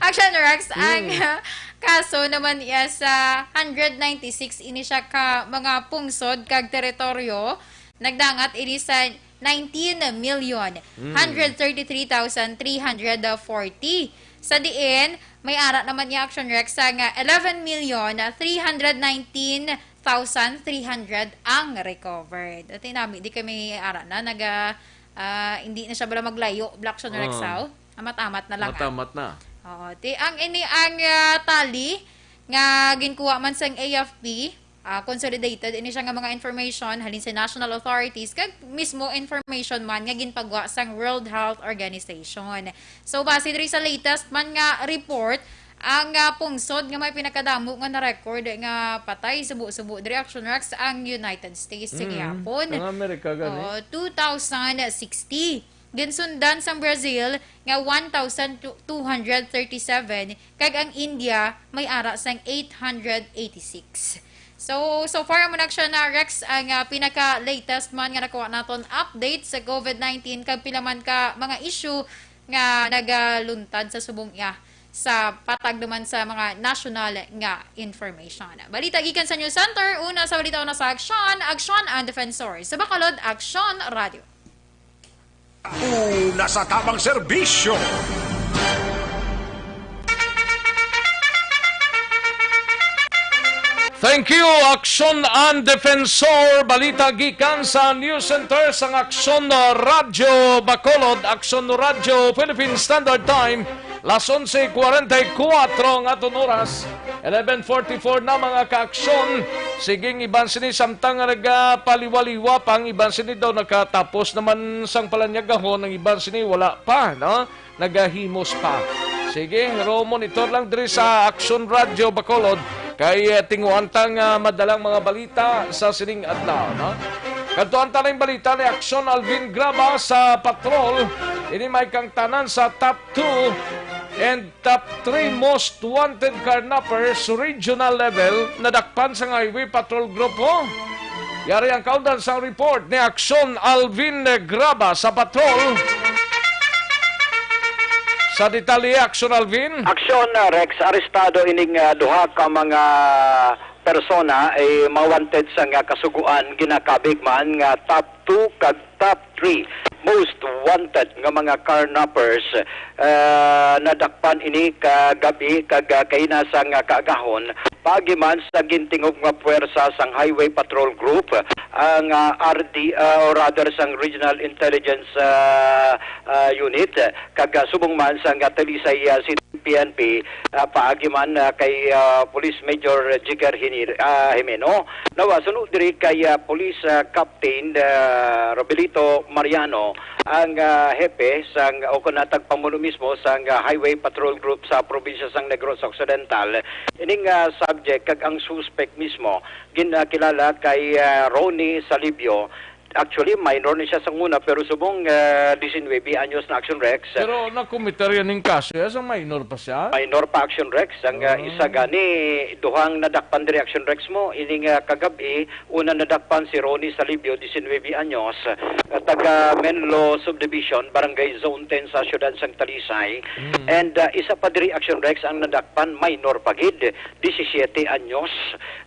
Action Rex, ang, Hmm. uh, kaso naman iya sa hundred ninety-six ini siya ka mga pungsod kag teritoryo. Nagdangat ini sa nineteen million, Hmm. hundred thirty-three thousand three hundred forty. Sa diin, may ara naman niya Action Rex sa nga eleven million three hundred nineteen thousand three hundred ang recovered. Dati nami, di kami ara na, naga, ah, hindi na siya bala maglayo, Black Sean Oo. Rexao. Amat-amat na lang, ah. Amat-amat na. Oo. Ti, ang ini ang, ah, tali nga ginkuha man sang A F P, ah, consolidated ini siya nga mga information halin sa national authorities kag mismo information man nga ginpagwa sang World Health Organization. So, base diri sa latest man nga report, ang, ah, pungsod nga may pinakadamo nga na-record nga patay subo-subo diri, Action Rex, ang United States sa Mm, gihapon. Ang Amerika gani. Oo, two thousand sixty. Ginsundan sang Brazil nga one thousand two hundred thirty-seven, kag ang India may ara sang eight hundred eighty-six. So, so far, amo na siya na, Rex, ang, ah, pinaka-latest man nga nakuha naton update sa covid nineteen, kag pila man ka mga issue nga nagaluntad sa subong iya sa patag naman sa mga national nga information. Balita gikan sa News Center, una sa balita, una sa Aksyon, Aksyon ang Defensor. Sa Bacolod, Aksyon Radio. Una sa tamang serbisyo. Thank you, Aksyon and Defensor. Balita gikan sa News Center sang Aksyon Radyo Bacolod, Aksyon Radyo Philippine Standard Time, las onse cuarenta y cuatro nga aton oras. Eleven forty-four na, mga kaaksyon. Sige, ang iban sini samtang nga nagapaliwaliwa pa, ang iban sini daw nakatapos naman sang palanyagahon, ang iban sini wala pa, no? Nagahimos pa. Sige, pero monitor lang diri sa Aksyon Radyo Bacolod kay, eh, tinguhang ta nga madalang mga balita sa sining adlaw, no? Kadtuan ta na ang balita ni Aksyon Alvin Graba sa patrol. Ini may kangtanan sa top two and top three most wanted carnappers regional level nadakpan sang Highway Patrol Group. Yari ang kaundan sang report ni Aksyon Alvin Graba sa patrol. Sa detalye, Aksyon Alvin. Aksyon, uh, Rex, arestado ining, uh, duha ka mga persona ay mawanted sa nga kasuguan, ginakabig man nga top two kag top three most wanted nga mga carnappers. Uh, nadakpan ini kagabi kag, uh, kaina sang, uh, kaagahon, paagi man sa gintingog nga puwersa sang Highway Patrol Group, ang, uh, R D, uh, or rather sang Regional Intelligence, uh, uh, Unit, kag, uh, subong man sang, uh, Talisay, uh, City P N P, uh, paagi man, uh, kay, uh, Police Major Jigger Hinir-, uh, Jimeno. Nawa, suno diri kay, uh, Police, uh, Captain, uh, Robelito Mariano, ang, ah, hepe sang, o kon natagpamuno mismo sang, ah, Highway Patrol Group sa probinsya sang Negros Occidental. Ining, ah, subject kag ang suspect mismo ginakilala kay, ah, Ronnie Salibio. Actually, minor ni siya sa una, pero subong, ah, diecinuebe anyos na, Action Rex. Pero nakometer yan ning kaso, ya, sa minor pa siya? Minor pa, Action Rex. Ang, ah, Ah. isa gani, duhang nadakpan diri, Action Rex, mo. Ining, ah, kagab-i, una nadakpan si Ronnie Salibio, diecinuebe anyos, ah, taga Menlo Subdivision, Barangay Zone ten sa siyudad sang Talisay. Mm. And, ah, isa pa diri, Action Rex, ang nadakpan, minor pa gid, disisiete anyos.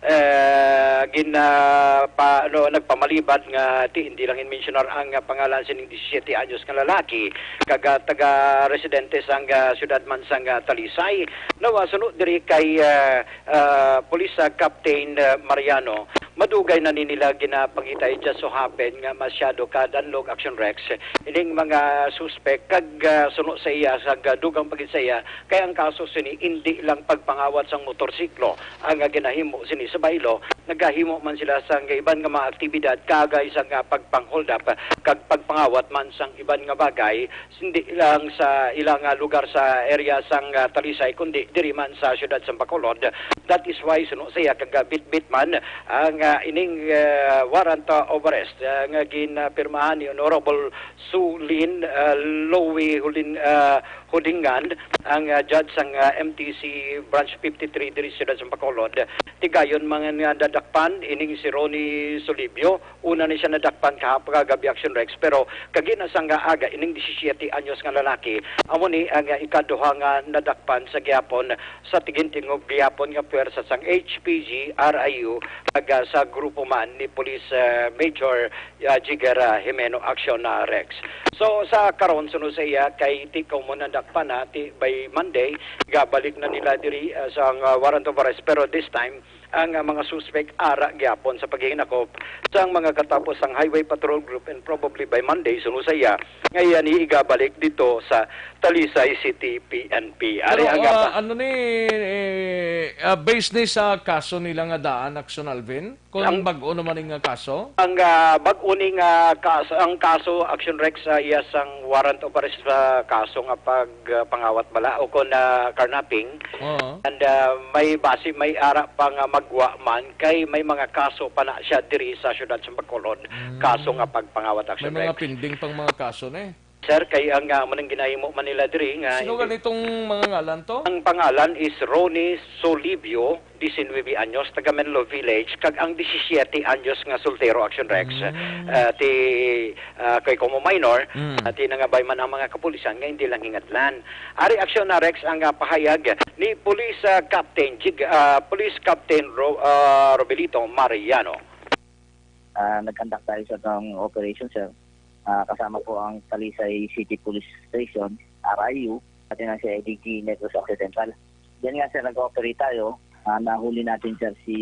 Eh, gin, ah, pa, ano, nagpamalibad nga ti, hindi lang in-mensionar ang, ah, pangalan sining disisiete anyos nga lalaki, kag, ah, taga residente sang, ah, siyudad man sang, ah, Talisay. Nawa, suno diri kay, ah, ah, Police, ah, Captain, ah, Mariano, madugay na ni nila ginapangita, it just so happen nga masyado ka danlog, Action Rex, ining mga suspek kag, ah, suno sa iya, sa ga-, dugang pa gid sa iya, kay ang kaso sini indi lang pagpangawat sang motorsiklo ang, ah, ginahimo sini sa baylo, nagahimo man sila sang iban nga mga aktibidad kaagay sang, ah, pagpang-hold up kag pagpangawat man sang iban nga bagay, hindi lang sa ilang, ah, lugar sa area sang, ah, Talisay, kundi diri man sa siyudad sang Bacolod. That is why suno sa iya kag bitbit man ang, ah, ining, ah, warrant, ah, of arrest, ah, nga ginapirmahan ni Honorable Sulin, ah, Louie Hulin-, ah, Hudingan, ang, ah, judge sang, ah, M T C Branch fifty-three diri sa siyudad sang Bacolod. Tigayon man nga nadakpan ining si Ronnie Solibio. Una ni siya nadakpan kahapon kagabi, Action Rex, pero kagina sang aga ining disisiete anyos nga lalaki, amo ni ang ikaduha nga nadakpan sa gihapon sa tigintingog gihapon nga puwersa sang H P G R I U kag, ah, sa grupo man ni Police, ah, Major, ah, Jigger, ah, Jimeno, Action, ah, Rex. So, sa karon, suno sa iya, kay ti ko mo nadakpan na, ti by Monday, gabalik na nila diri, ah, sa, ah, warrant of arrest. Pero this time, ang, ah, mga suspek ara gyapon sa paghinakop sang mga katapos sang Highway Patrol Group, and probably by Monday, suno sa iya, nga iya ni igabalik dito sa Talisay City P N P. Ari Pero, ang, ah, ah, ano ni, eh, ah, base ni sa kaso nila nga daan, Action Alvin? Kung ang bag-o naman nga kaso? Ang, ah, bag-o ni nga kaso, ang kaso, Action Rex, sa iya sang warrant of arrest sa kaso nga pag, ah, pangawat bala o kon, ah, carnapping. Oo. And, ah, may basi, may ara pa nga magwa man kay may mga kaso pa na siya diri sa siyudad sa Bacolod. Mm. Kaso nga pagpangawat, Action Rex. May mga pending pang mga kaso na eh. Sir, kay ang, ah, amo nang ginahimo man nila diri nga Sino hindi ganitong mga ngalan to? Ang pangalan is Ronnie Solibio, diecinuebe anyos, taga Menlo Village, kag ang disisiete anyos nga soltero, Action Rex. Mm. Ah, ti, ah, kay komo minor, Mm. ah, ti nangabay man ang mga kapulisan nga hindi lang hingadlan. Ari, Action na, Rex, ang, ah, pahayag ni Police, ah, Captain Jig-, ah, Police Captain Ro-, ah, Robelito Mariano. Ah, nag-conduct tayo sa atong operation, sir. ah, kasama po ang Talisay City Police Station, R I U, pati na si I D G Negros Occidental. Diyan nga, sir, nag-ooperate tayo. Ah, nahuli natin, sir, si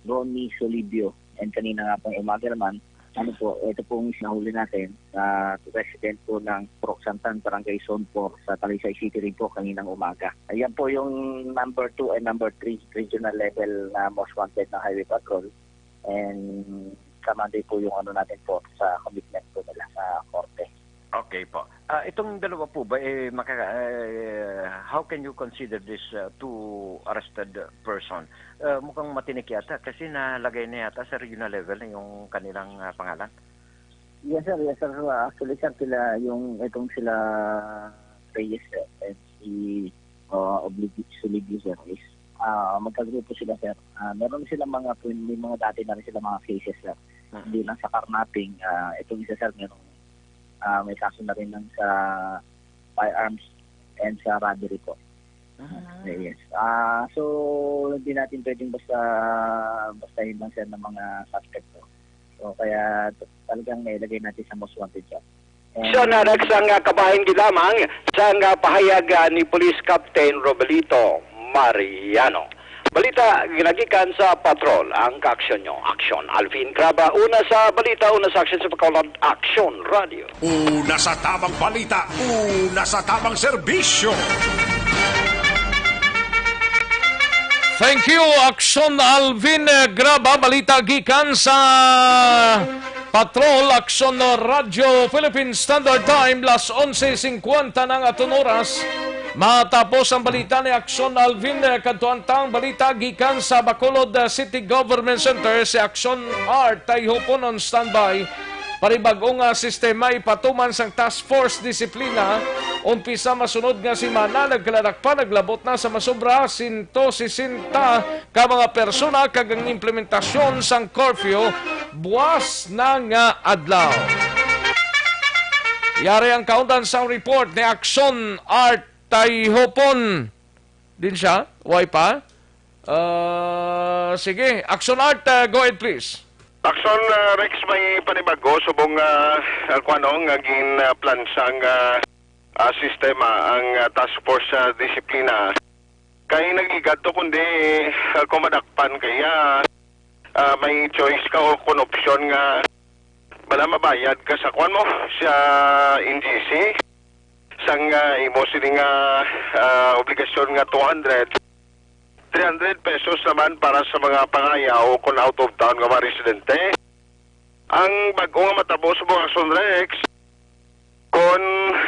Ronnie Solibio. And kanina nga pong umaga naman, ano po, ito pong nahuli natin, ah, resident po ng Purok Santan, Barangay Zone four, sa Talisay City rin po kaninang umaga. Ayan po yung number two and number three regional level na most wanted na highway patrol. And sa Monday po yung ano natin po, sa commitment po nila sa korte. Okay po. Ah, itong dalawa po ba, eh, maka-, eh, how can you consider this, uh, two arrested person? Uh, mukhang matinik yata kasi nalagay na yata sa regional level yung kanilang, ah, pangalan. Yes, sir. Yes, sir. Uh, actually, sir, sila, yung itong sila Reyes, sir, and si, uh, Oblig-, Suligio, sir, is, ah, magkagrupo sila, sir. Ah, meron silang mga, may mga dati na rin sila mga cases, sir. Mhm. Hindi lang sa carnapping, ah, itong isa, sir, meron, ah, may kaso na rin ng sa firearms and sa robbery po. Ah. Yes. Ah, so, hindi natin pwedeng basta, bastahin lang, sir, ng mga suspect po. So, kaya t-, talagang nailagay natin sa most wanted, sir. And Siya na nagsang, ah, kabahin gid lamang sang, ah, pahayag, ah, ni Police Captain Robelito Mariano. Balita ginagikan sa patrol ang kaaksyon nyo. Aksyon, Alvin Graba. Una sa balita, una sa aksyon sa Bacolod, Aksyon Radio. Una sa tamang balita, una sa tamang serbisyo. Thank you, Aksyon Alvin, eh, Graba. Balita gikan sa Patrol, Aksyon Radio Philippine Standard Time, las onse singkwenta na ang aton oras. Matapos ang balita ni Aksyon Alvin, eh, kadtuan ta ang balita gikan sa Bacolod, eh, City Government Center. Si Aksyon Art Tayhupon on standby. Panibag-o nga sistema ipatuman sang Task Force Disiplina. Umpisa masunod nga semana, nagkaladakpan, naglabot na sa masobra sento sesenta ka mga persona, kag ang implementasyon sang curfew buas na nga adlaw. Yari ang kaundan sang report ni Aksyon Art Tayhopon. Din siya? Way pa? Ah, sige. Action Art, ah, go ahead, please. Action, ah, Rex, may panibago subong, ah, ah, kuwano nga gin, ah, plansa nga, ah, sistema ang, ah, Task Force sa Disiplina. Kay nagligad to, kundi, ah, kung madakpan kaya, ah, may choice ka o kung option nga bala mabayad ka sa kuwan mo, sa N G C, sang, ah, imo sini nga, ah, obligasyon nga two hundred, three hundred pesos naman para sa mga pangayaw kung out of town nga mga residente. Ang bag-o nga matabo sa mga Action Rex, kung,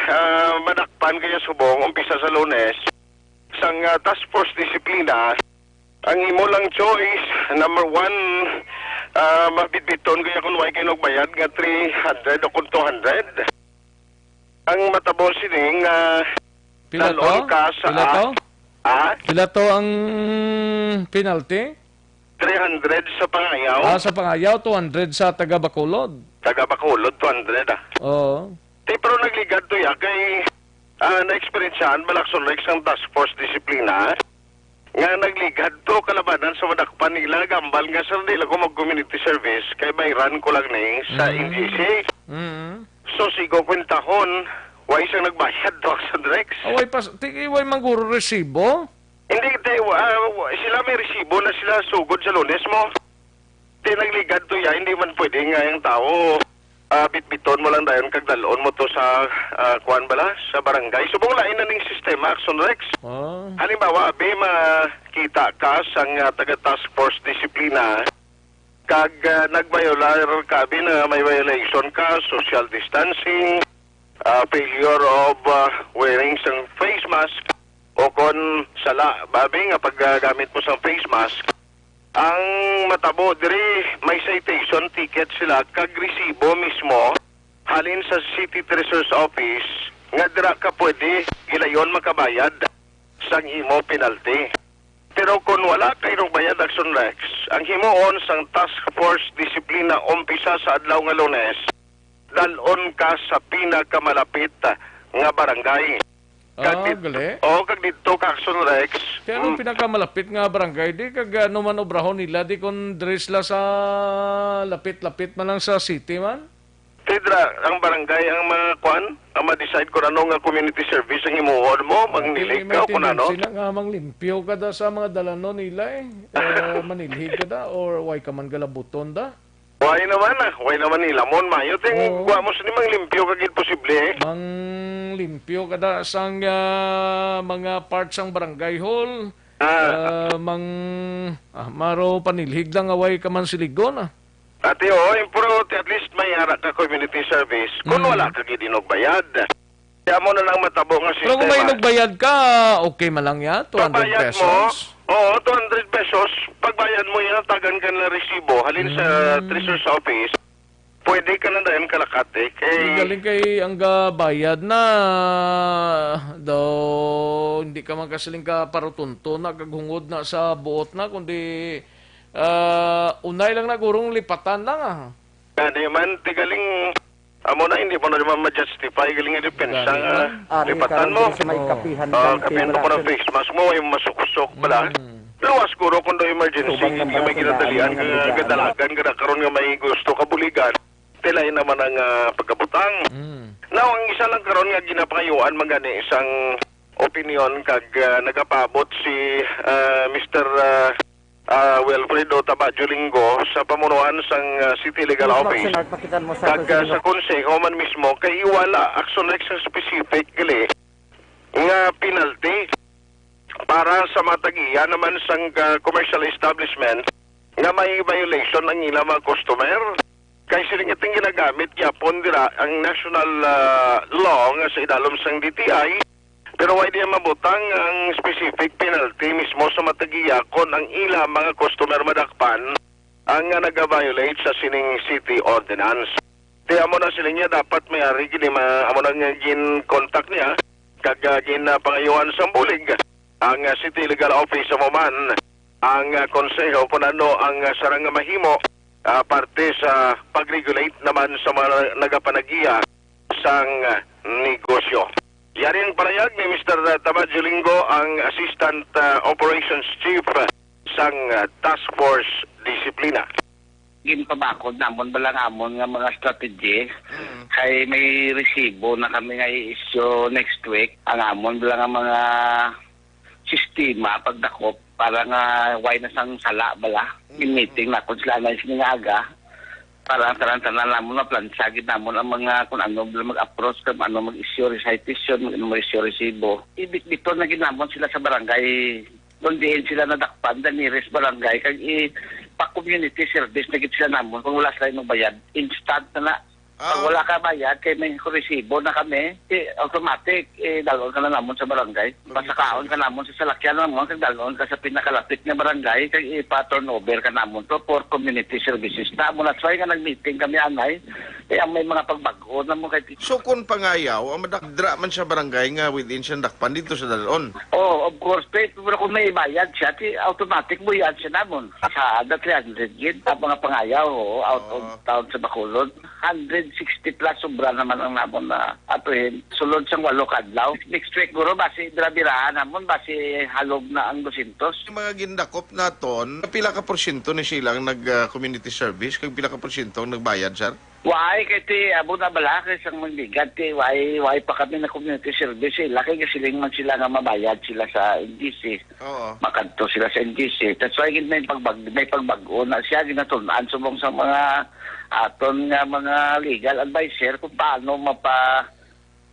ah, madakpan kaya subong, umpisa sa Lunes, sang, ah, Task Force Disiplina, ang imo lang choice, number one, ah, mabitbiton kaya kung way kayo nagbayad nga three hundred o kung two hundred. Ang matabo sining, ah, Pila to? Dalon ka sa Pila a-, to? Ah? Pila to ang penalty? Three hundred sa pangayaw. Ah, sa pangayaw, two hundred sa taga Bacolod. Taga Bacolod, two hundred, ah. Oo. Ti, pero nagligad to ya kay, ah, na-eksperyensyahan, Action Rex, ang Task Force Disiplina nga nagligad to kalabanan sa madakpan nila, gambal nga, "Sir, di lang ko mag-community service kay bayran ko lang ni sa Mm. N G C." Mm. So, sigo kwentahon, way siyang nagbayad to, Action Rex. Oh, way pa, ti-, way man guro resibo? Hindi, te, wa-, wa-, sila may resibo na sila sugod sa Lunes mo. Ti nagligad to ya, hindi man pwede nga yung tao, ah, bitbiton mo lang dayon kag dalon mo to sa, ah, kuwan bala, sa barangay. Subong lain na ning sistema, Action Rex. Ah. Halimbawa, abi, makita ka sang, ah, taga Task Force Disiplina, kag, ah, nagviolar ka, abi, na may violation ka, social distancing, ah, failure of, ah, wearing sang face mask, o kon sala, babi nga paggamit mo sang face mask, ang matabo diri may citation ticket sila kag resibo mismo halin sa City Treasurer's Office nga dira ka pwede gilayon makabayad sang imo penalty. Pero kon wala kay nagbayad, Action Rex, ang himuon sang Task Force Disiplina umpisa sa adlaw nga Lunes, dalon ka sa pinakamalapit nga barangay. Kag Ah, dit-, gali. Oh, kag didto ka, Action Rex. Kaya anong Mm. pinakamalapit nga barangay? Di kag ano man obrahon nila, di kung diri sila sa lapit-lapit man lang sa city man? Sidra, ang barangay ang mga kwan, ang ma-decide kung ano nga community service ang himuon mo, mangnilhig ka o kung ano. Emergency na nga, manglimpyo ka da sa mga dalanon nila eh. Eh, manilhig ka da or way ka man galabuton da? Way naman ah, way naman nilamon. Mayo ting Oo. Kuha mo sini, manglimpyo ka gid posible eh. Manglimpyo ka da sang ah, mga parts sang barangay hall. Ah. Ah, mang ah, maro panilhig lang away ka man siligon ah. Ati, oo, importante at least may ara ka community service. Kung Mm. wala ka gid inugbayad. Kaya mo na lang matabo nga Pero kung may sistema. Inugbayad ka, okay man lang ya, two hundred Pagbayad mo, pesos. Oo, two hundred pesos. Pagbayad mo yan, tagan ka na resibo. Halin sa Mm. treasurer's office, pwede ka na dayon kalakati. Kay Galing kay ang gabayad na daw, hindi ka man kasiling ka parutunto na, kaghungod na sa buot na, kundi ah, unay lang na gurong lipatan lang ah. Gani man, tigaling, amo na, hindi mo na naman ma-justify, galing nga depensa Gani nga man. Ari lipatan karon mo. Diri sa may Oo. Kapihan Ah, Dante, kapihan mo ko ng Malacen. Face mask mo, yung masuksok pala. Mm. Luwas guro kung do emergency, Tubang ng hindi may Malacen, ginadalian, ang nga nagdaan. Gadalagan, nga karon nga may gusto kabuligan. Tilay naman ang ah, pagkabutang. Mm. Now, ang isa lang karon nga ginapangayuan man gani isang opinion kag ah, nagapabot si ah, Mister ah, ah, Wilfredo Tabajo Lingo sa pamunuan sang ah, City Legal Office. Kag ah, sa konseho man mismo kay wala action like sa specific gali nga penalty para sa mga tag-iya naman sang ah, commercial establishment nga may violation ang ilang mga customer. Kay siling iting ginagamit gyapon dira ang national ah, law nga sa idalom sang D T I, pero way diya mabutang ang specific penalty mismo sa mga tag-iya kon ang ila mga customer madakpan ang nga nag-violate sa sining city ordinance. Ti amo na sila niya, dapat may ari gini ma-, amo na nga gin-contact niya, kag ah, gin ah, pangayuan sang bulig ang ah, City Legal Office sa Muman, ang ah, konseho kung ano ang ah, sarang nga mahimo ah, parte sa pag-regulate naman sa mga nagapanag-iya sang ah, negosyo. Yari ang parayag ni Mister Tabajo Lingo, ang Assistant ah, Operations Chief sang ah, Task Force Disiplina. Ginpabakod namon bala ang amon nga mga strategy. Mm. Kay may resibo na kami nga i-issue next week. Ang amon bala nga mga sistema pagdakop para nga way na sang sala bala. Mm. Gin-meeting na kun sila na sini nga aga. Para ang tanan-tanan namon, maplansa gid namon ang mga kun ano bala mag-approach, kung ano mag-issue citation, mag-, mag-issue resibo. Ibitbiton na gid namon sila sa barangay kung diin sila nadakpan, the nearest barangay, kag ipa-community service na gid sila namon kung wala sila magbayad. Instant na na. Pag Ah. wala ka bayad, kay may resibo na kami, i-, automatic, idalon ka na namon sa barangay. Community Pasakaon ka service. namon sa salakyan namon, kag dalon ka sa pinakalapit nga barangay, kag ipa-turnover ka namon to for community services. Na mo na, that's why nga nag-meeting kami, anay, eh, ang may mga pagbag-o na mo kay So, kung pangayaw, ang madak-, dra man sa barangay nga within siyang dakpan dito sa dalon. Oh, of course, pe, pero kung may bayad siya, ti automatic mo yan siya namon. Sa ada three hundred gid, ang mga pangayaw, oh, out of Ah. town sa Bacolod. Hundred sixty plus sobra naman ang namon na atuhin. Sulod sang walo ka adlaw. Next week, guro, basi bira-birahan namon, basi halog na ang dosyentos. Yung mga gindakop naton, pila ka porsyento ni silang nag, ah, community service? Kag pila ka porsyento ang nagbayad, sir? Why? Kay ti, abo na bala, kay sang mangbigad, ti, why, why pa kami na community service, sila, kay gasiling man sila nga mabayad sila sa N G C. Oo. Makadto sila sa N G C. That's why gid may pagbag-, may pagbag-o na siya, ginatun-an subong sa mga aton nga mga legal adviser kung paano mapa-,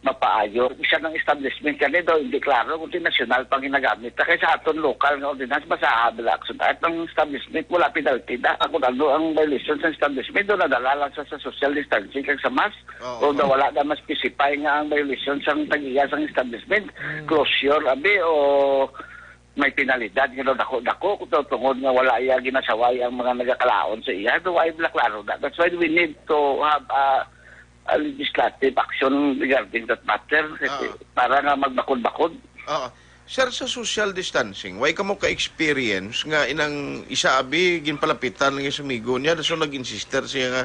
mapaayo. Isa ng establishment kani daw, hindi klaro kung di national pang ginagamit. Kay sa aton local nga ordinance, basaha bala action. At ang establishment, wala penalty na. Kung ano ang violation sa establishment, doon nadala lang sa, sa social distancing kag sa mask. Oo. Kung daw wala na ma-specify nga ang violation sang tag-iya sang establishment, Mm. closure, abi, o may penalidad nga daw dako-dako kung daw tungod nga wala iya ginasaway ang mga nagakalaon sa iya. Do ay bala klaro na. That's why we need to have a, a legislative action regarding that matter kasi Ah. para nga magbakod-bakod. Oo. Sir, sa social distancing, way kamo ka-experience nga inang isa abi ginpalapitan nga sumigo niya, so nag-insister siya nga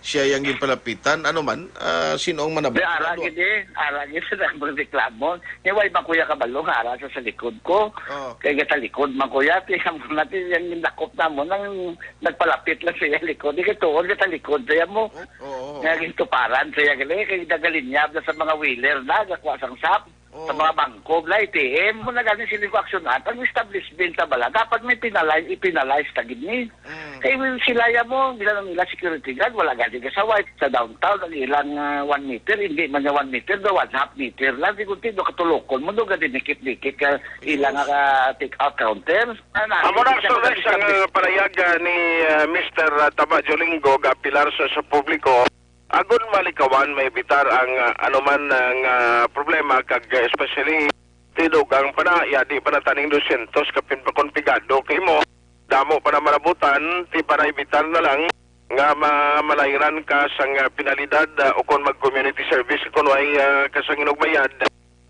siya yang ginpalapitan, ano man, ah, sino ang manabot? Di, ara gid eh. Ara gid sa nagreklamo. Ni way man kuya kabalo nga ara sa, sa likod ko. Oh. Kay gatalikod man kuya, ti ang mga ti yang gindakop namo nang nagpalapit lang siya likod. Di kay tuon gatalikod siya mo. Oh, oo, oo. Nga gintuparan siya gali kay nagalinyab na sa mga wheeler na gakuha sang sap. Sa Oo. mga bangko, bala, A T M, mo na gani sila ko aksyonan. Ang establishment ta bala, dapat may penalize, i-penalize ta gid ni. Mm. Kay sila ya mo, bilang nila security guard, wala gani kasaway. Sa downtown, ang ilang ah, one meter, hindi man nga one meter, do one half meter lang. Di kunti, do katulokon mo, do gani dikit-dikit ka ilang Yes. ah, take out counter. Na, na, Amo na, hindi siya Sir Rex, ang magkakabit. ah, palayag ah, ni ah, Mister ah, Taba Jolingo, gapilar sa, sa publiko. Agon malikawan, maibitar ang ah, anuman ah, nga problema, kag ah, especially ti dugang pa na, yadi pa na taning dosyentos kapin pa kon pigado kay mo. Damo pa na marabutan, ti para ibitar na lang nga ma-, malayran ka sang ah, penalidad ah, o kon mag-community service kon way ah, ka sang inugmayad.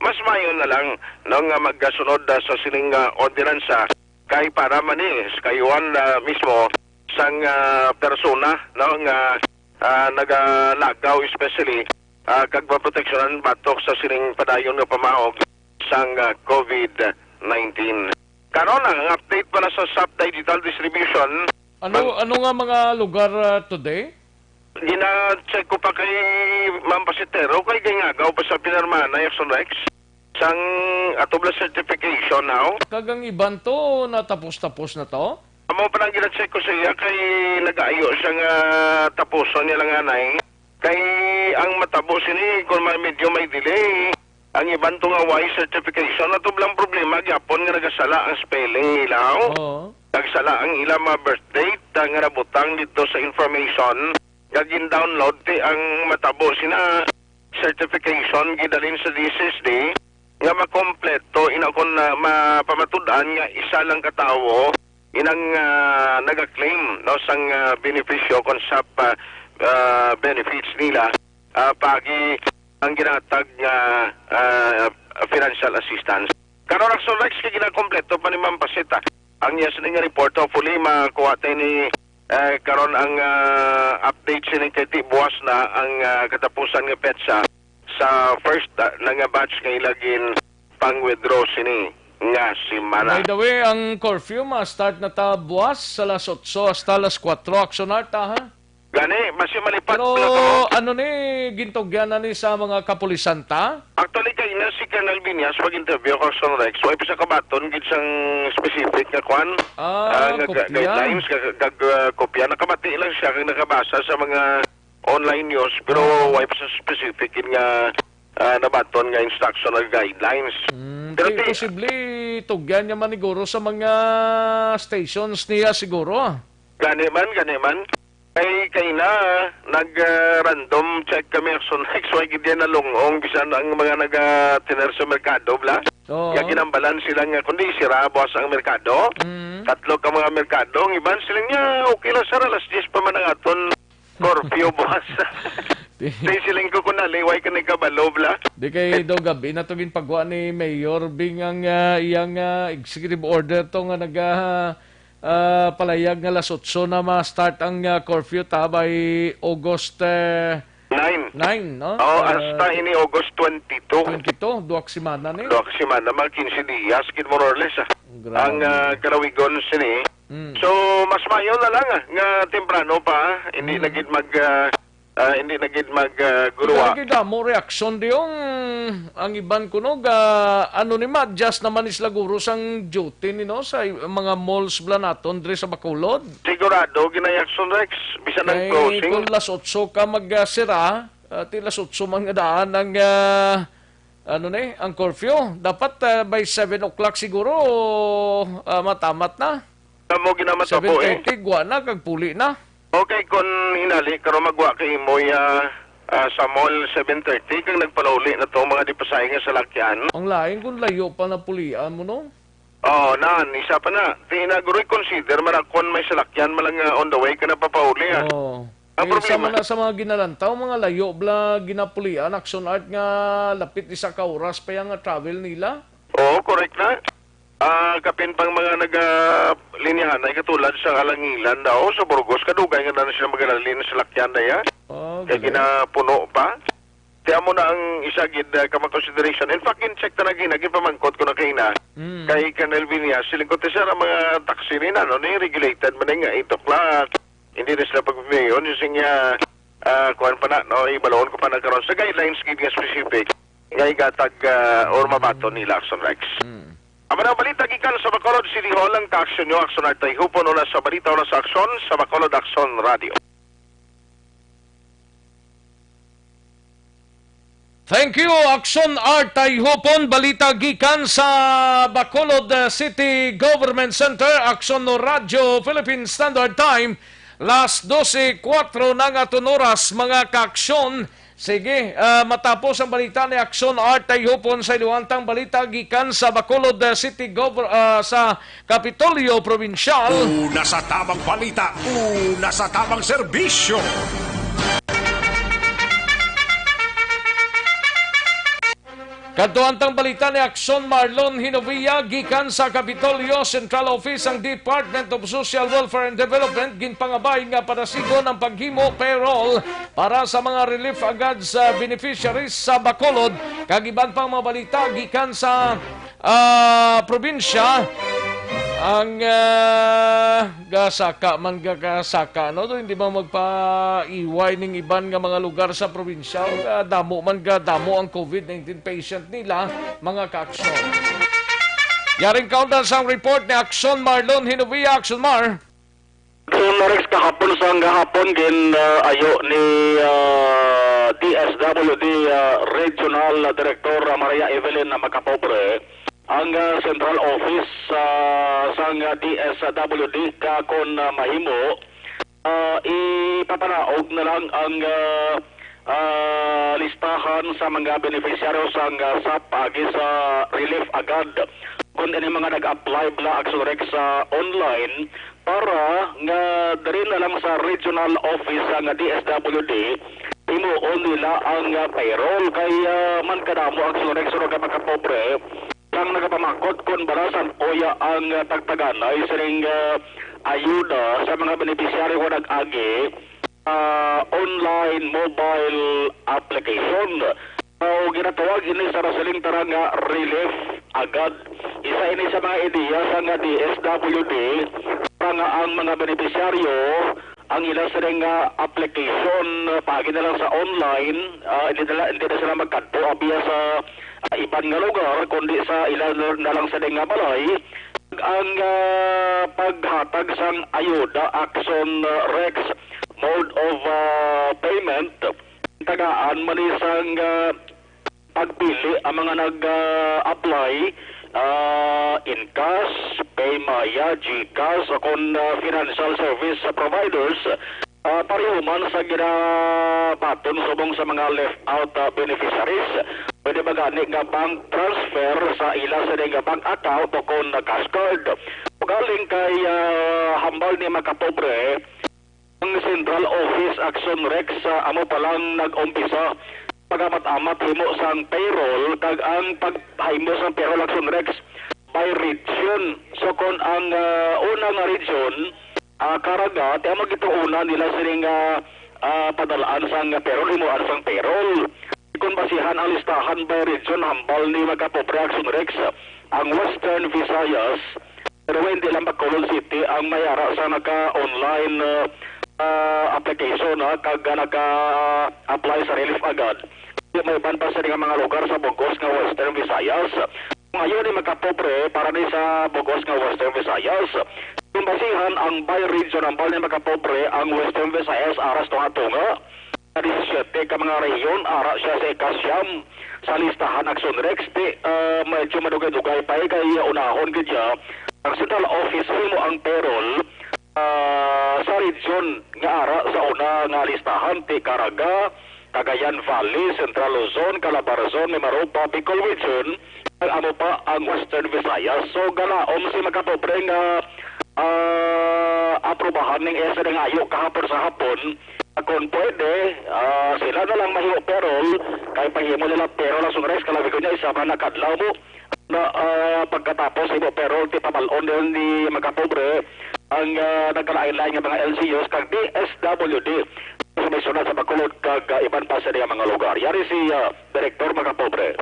Mas maayo na lang no, nga magkasunod ah, sa sining ah, ordinansa kay para man ni sa kayuhan ah, mismo sang ah, persona no, nga ah, nagalagaw, especially ah, kag maproteksyonan batok sa sining padayon nga pamahog sang ah, covid nineteen. Karon, ang update para sa sap digital distribution, Ano, mag- ano nga mga lugar ah, today? Gina-check ko pa kay Ma'am Pasitero, kay gingagaw pa sa pinirmahan na Action Rex. Sang ato bala certification now. Kag ang iban to, natapos-tapos na to? Amo pa nang gina-check ko sa iya, kay nag-aayo siya nga tapuson niya lang anay. Kay ang matabo sini, kung ma-, medyo may delay, ang iban to nga way certification, ato bala ang problema gyapon nga nagasala ang spelling nila, oh. Oo. Nagsala ang ila mga birth date, ah, nga nabutang dito sa information, nga gin-download, ti ang matabo sina certification gidalin sa D S S D nga makompleto ina kon, ah, mapamatud-an nga isa lang ka tawo inang, ah, nagaklaim, no, sang, ah, benepisyo kon sa pa, ah, benefits nila, ah, pagi ang ginatag nga, ah, financial assistance. Karon, Axel Rex, kay ginakompleto pa ni Ma'am Pasita ang iya sini nga report. Hopefully, makuha tayo ni, eh, karon ang, ah, update sini kay ti buwas na ang, ah, katapusan nga petsa sa first, ah, na nga batch nga ila gin pang-withdraw sini nga semana. By the way, ang curfew ma-start na ta buwas sa alas otso hasta alas kuwatro, Action Art, ha? Gani, basi malipad Pero pala ka mo. ano ni, gintugyan na ni sa mga kapulisan ta? Actually, kay na si Colonel Viñas pag-interview ko sa Rex, wa pa sa kabaton gid sang specific nga kwan, Ah, ah, nga ga-, kopya. guidelines, nga, nga, ah, kopya. Nakabati lang siya kag nakabasa sa mga online news, pero Ah. wa pa sa specific gid nga, ah, nabaton nga instruction or guidelines. Mm, Pero di ti- posible, tugyan niya man siguro sa mga stations niya siguro, ah. Gani man, gani man. Kay, kay na, nag, ah, random check kami, Action Rex, wa gid yan nalungong, bisan ang mga naga-tiner sa merkado, bla. Oo. Nga ginambalan sila nga, kundi sira, buwas ang merkado. Mm. Tatlo ka mga merkado, ang iban sila nga, okay lang, sir, alas diyes pa man ang aton curfew, buwas. Di- Di siling ko kung naliway ka ni kabalo, bla. Di kay daw gabi na to ginpagwa ni Mayor Bing ang, ah, iyang, ah, executive order to nga naga, ah, palayag nga alas otso na ma-start ang, ah, curfew ta by August, eh, Nine. nine, no? Oo, Ah, hasta ini August twenty-two. twenty-two, duwang semana ni. Duwang semana, mga quince dias, gid more or less, ah. Grabe. Ang, ah, kalawigon sini. Mm. So, mas maayo na lang, ah, nga temprano pa, ah. Hindi Mm. na gid mag, ah, ah, hindi na gid mag, ah, guluwa. Hindi na gid amo reaksyon diyong ang iban kuno ga, ano ni ma-adjust naman is laguro sang duty ni, no, sa i-, mga malls bala naton diri sa Bacolod. Sigurado, ginay Action Rex, bisan ang Kay closing. kung las otso ka mag, ah, sira, ah, ti las otso man nga daan ang, ah, ano ni, ang curfew. Dapat, ah, by seven o'clock siguro, ah, matamat na. Kamo ginamatabo, eh. Seven thirty, gwa na, kag puli na. Okay, kung hinali, karon magwa kay imo ya, ah, sa mall, seven thirty, kag nagpalauli na to, mga di pasahe nga salakyan. Ang lain kung layo pa na pulian mo, no? Oo, nan, isa pa na. Ti na, guroy, consider, marakon may salakyan, malang, ah, on the way ka na papauli, ah. Oo. Ang Eh, problema sama na sa mga ginalantaw, mga layo bala ginapulian, Action Art nga lapit isa ka oras pa yang nga travel nila. Oo, correct na. Ah, kapin pang mga naga-, Dinyahan ay katulad sa Alangilan daw, sa Burgos, kadugay nga na sila magalali na salakyan na ya. Oh, Kay galing. Ginapuno pa. Ti amo na ang isa gid, ah, ka mga consideration. In fact, in-check ta na gina, ginpamangkot ko na kay na. Mm. Kay Colonel Viñas, siling ko, "Ti, sir, ang mga taxi ni nano ni regulated man nga eight o'clock. Hindi na sila pagpapayon." Yung siya, ah, kuwan pa na, no? Ibalon ko pa na karon sa guidelines gid nga specific nga igatag, ah, or mabaton nila, Action Rex. Mm. Ang mga balita gikan sa Bacolod City Hall, ang ka-action nyo, Action Art Tayhupon, una sa balita, una sa aksyon, sa Bacolod Action Radio. Thank you, Action Art Tayhupon. Balita gikan sa Bacolod, uh, City Government Center, Action Radyo Philippine Standard Time. Las dose kuwatro na nga aton oras, mga ka-aksyon. Sige, ah, matapos ang balita ni Action Art Tayhupon sa iluwantang balita gikan sa Bacolod, ah, City Gov-, ah, sa Kapitolyo Provincial. Una sa tamang balita, una sa tamang serbisyo. Kadto antang balita ni Action Marlon Hinovia gikan sa Kapitolyo Central Office, ang Department of Social Welfare and Development ginpangabay nga padasigon ang paghimo payroll para sa mga relief agad sa beneficiaries sa Bacolod, kag iban pang mga balita gikan sa, ah, probinsya. Ang, ah, gasaka man ga-, gasaka, no? Do, hindi man magpaiway ning iban nga mga lugar sa probinsya. Ah, damo man ga-, damo ang COVID nineteen patient nila, mga ka-aksyon. Yaring kaundan sang report ni Action Marlon Hinovia. Action Mar. Action Rex, kahapon sang gahapon gin, ah, ayo ni, ah, D S W D, ah, Regional Director, ah, Maria Evelyn, ah, Macapobre ang, ah, central office, ah, sang, ah, D S W D ka kon, ah, mahimo, ah, ipapanaog na lang ang, ah, ah, listahan sa mga benepisyaryo sang, ah, sap paagi sa Relief Agad. Kung ini mga nag-apply bala, Action Rex, sa online, para nga diri na lang sa regional office sang D S W D, himuon nila ang, ah, payroll. Kay, ah, man kadamo ang Action Rex, mga kapobre, sang nagapamakot kon bala san-o ya ang, ah, tagtaganay sining, ah, ayuda sa mga benepisyaryo nga nag-agi, ah, online mobile application. So, ginatawag ini sa nasiling tara nga Relief Agad. Isa ini sa mga ideya sang D S W D para nga ang mga benepisyaryo ang ila sila nga application, ah, paagi na lang sa online, ah, hindi na, hindi na sila magkadto abiya sa, ah, iban nga lugar, kundi sa ila na lang sila nga balay. Ang, ah, paghatag sang ayuda, Action, ah, Rex, mode of, ah, payment, tagaan man ni sang, ah, pagpili ang mga nag, ah, apply, ah, in cash, PayMaya, GCash, o kon, ah, financial service providers, ah, pareho man sa ginabaton subong sa mga left out, ah, beneficiaries. Pwede ba gani nga bank transfer sa ila sa nga bank account o kon cash card? Ugaling kay, ah, hambal ni mga kapobre, ang Central Office Action Rex, ah, amo pa lang nag-umpisa pag-amat-amat himo sang payroll, kag ang paghimo sang payroll, Action Rex, by region. So, kon ang, ah, una nga region, ah, Caraga, ti amo gituunan nila sining, ah, ah, padalaan sang payroll, himuan sang payroll. Kon basihan ang listahan by region, hambal ni mga kapobre, Action Rex, ang Western Visayas, pero hindi lang Bacolod City ang may ara sa naka-online, uh, uh, application, ha, kag naka-apply sa Relief Agad. Di may iban pa sa mga lugar sa bugos nga Western Visayas. Ngayon ni mga kapobre, para ni sa bugos nga Western Visayas. Kung basihan ang by region, ang bal ni mga kapobre, ang Western Visayas aras tunga-tunga. Sa disisiete ka mga rehiyon, ara siya sa ikasyam sa listahan, Action Rex. Ti, ah, medyo madugay-dugay pa, eh, kay unahon gid niya ang central office himo ang payroll, ah, sa region nga ara sa una nga listahan, ti Caraga, Cagayan Valley, Central Luzon, Calabarzon, Mimaropa, Bicol Region, kag amo pa ang Western Visayas. So, galaom si mga kapobre nga, ah, aprobahan ning S D nga ayo kahapon sa hapon. Kung pwede, ah, sila na lang mahimo payroll, kay pahimo nila payroll ang Sungres, kalabi ko niya, isa pa nakadlaw mo. Na, ah, pagkatapos imo payroll, ti pabal-on dayon ni Makapobre ang, ah, nagkalain-lain nga mga L G Us kag D S W D sa may syudad sa Bacolod kag, ah, iban pa sa mga lugar. Yari si, ah, Direktor Makapobre.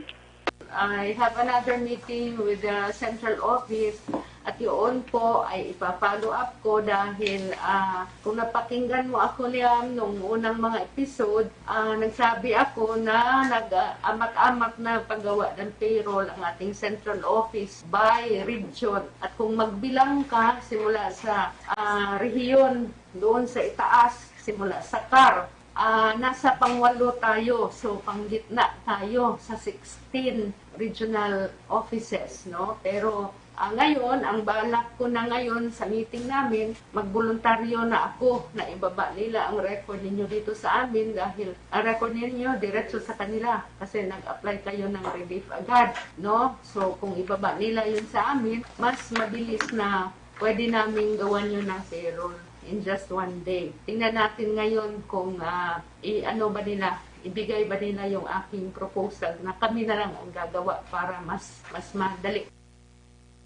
I have another meeting with the central office at yun po ay ipa-follow up ko dahil, ah, kung napakinggan mo ako, Liam, nung unang mga episode, ah, nagsabi ako na nag-amak-amak na paggawa ng payroll ang ating central office by region. At kung magbilang ka simula sa, ah, rehiyon doon sa itaas, simula sa car, ah, nasa pangwalo tayo, so panggitna tayo sa sixteen regional offices, no? Pero, ah, ngayon, ang balak ko na ngayon sa meeting namin, magboluntaryo na ako na ibaba nila ang record ninyo dito sa amin dahil ang record ninyo diretso sa kanila kasi nag-apply kayo ng relief agad, no? So, kung ibaba nila yun sa amin, mas mabilis na pwede namin gawan yun ng payroll in just one day. Tingnan natin ngayon kung, ah, i-, ano ba nila, ibigay ba nila yung aking proposal na kami na lang ang gagawa para mas, mas madali.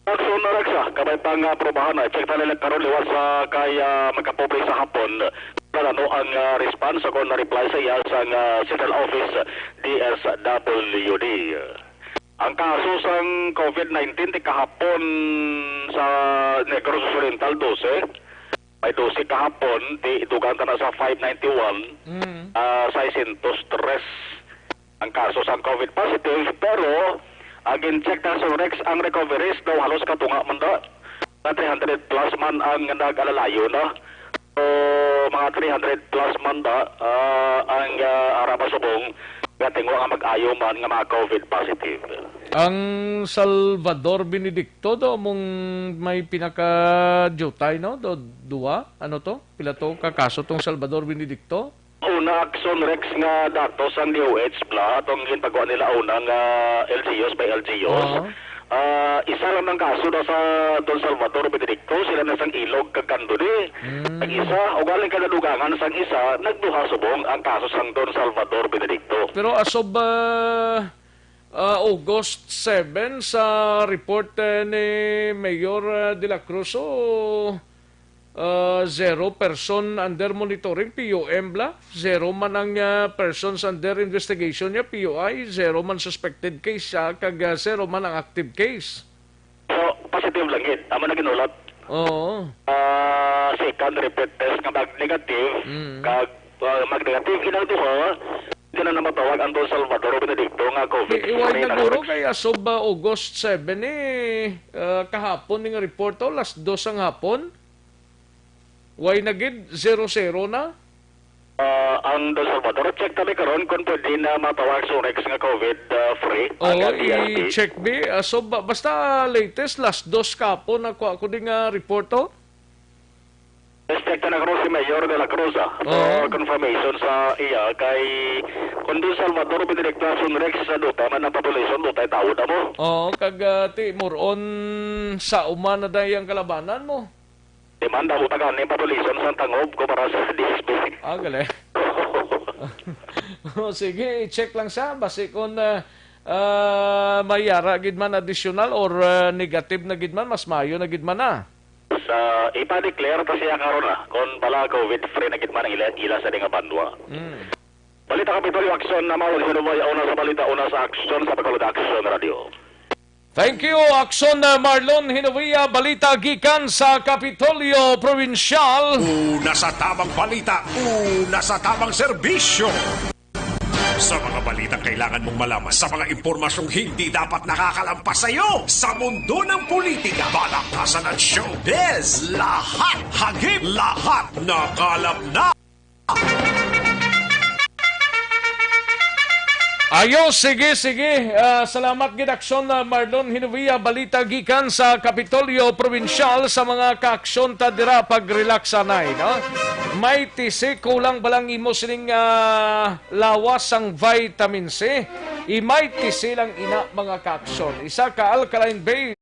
Action na, Rex, ah. Kabay pang, ah, probahan, ah. Check na nila karon liwat sa kay, ah, Makapobre sa hapon. Ano ang, ah, response o kung na-reply sa iya sang, ah, Central Office, D S W D. Ang kaso sang COVID nineteen ti kahapon sa Negros Occidental, dose. May dose kahapon, ti dugang ta na sa five ninety-one, Mm. ah, seiscientos tres ang kaso sang COVID positive, pero, ah, gin-check na sa Rex ang recoveries daw halos katunga man da. Nga three hundred plus man ang nag-alalayo na. So, mga three hundred plus man da, ah, ang, ah, ara pa subong nga tingwa nga mag-ayo man nga mga COVID positive. Ang Salvador Benedicto do mong may pinaka-diutay, no? Do, duwa? Ano to? Pila to ka kaso tong Salvador Benedicto? Una, action, Rex, nga datos ang D O H bala, atong ginpagawa nila una nga L G Us by L G Us. Oo. Ah, isa lang ang kaso na sa Don Salvador Benedicto, sila na sang Ilog kag Candoni. Mm. Ang isa, ugaling kadadugangan sang isa, nagduha subong ang kaso sang Don Salvador Benedicto. Pero as of, ah, ah, August seven, sa report, eh, ni Mayor, ah, De La Cruz, oh, ah, zero person under monitoring, P U M bala. Zero man ang, ah, persons under investigation niya, P U I. Zero man suspected case siya, kag, ah, zero man ang active case. So, positive lang gid. Amo na ginulat. Oo. Ah, second repeat test nga mag-negative, Mm. kag, ah, mag-negative inang duha, di na namatawag ang Don Salvador Benedicto nga COVID. Di, iway na guro kay as of, ah, August seven, eh, ah, kahapon ning report to, las dos ang hapon. Way na gid, zero zero na. Ah, ang Don Salvador, check ta mi karon kung pwede na matawag sa next nga COVID, ah, free, ang, Oh, ah, D S P. I-check bi. Ah, so, ba-, basta latest, las dos kapon, nakuha ko din nga report, oh. Let's check ta na karon si Mayor de la Cruz, ah. For Oo. confirmation sa iya kay kung Don Salvador, Benedicto, Asun Rex, sa duta man ang population, duta tawo na mo. Oo, kag, ah, ti, more on sa uma na dahil ang kalabanan mo. Demanda mo taga ni population sa Tangob ko para sa D S P. Ah, gali. Oh, sige, i-check lang siya. Basi kung, ah, ah, may yara gid man additional or, ah, negative na gid man, mas mayo na gid man na. Sa ipa-declare ta siya karon na kung bala COVID free na gid man ang ila, ila sa di nga banwa. Mm. Balita Kapitolyo Aksyon na mawag sa Nubay, una sa balita, una sa aksyon sa Bacolod Aksyon Radio. Thank you, Akson, uh, Marlon Hinovia. Balita gikan sa Kapitolyo Probinsyal. Una sa tamang balita, una sa tamang serbisyo. Sa mga balitang kailangan mong malaman, sa mga impormasyong hindi dapat nakakalampas sa iyo, sa mundo ng politika, balakasan at showbiz, lahat hagip, lahat nakalap na. Ayo, sige, sige. Ah, salamat gid, Akson, ah, Marlon Hinovia. Balita gikan sa Kapitolyo Probinsyal. Sa mga kaaksyon ta dira, pag-relax anay, no? May tisi, kulang ba lang imo sining, ah, lawas sang vitamin C? I-may tisi lang ina, mga kaaksyon. Isa ka alkaline base.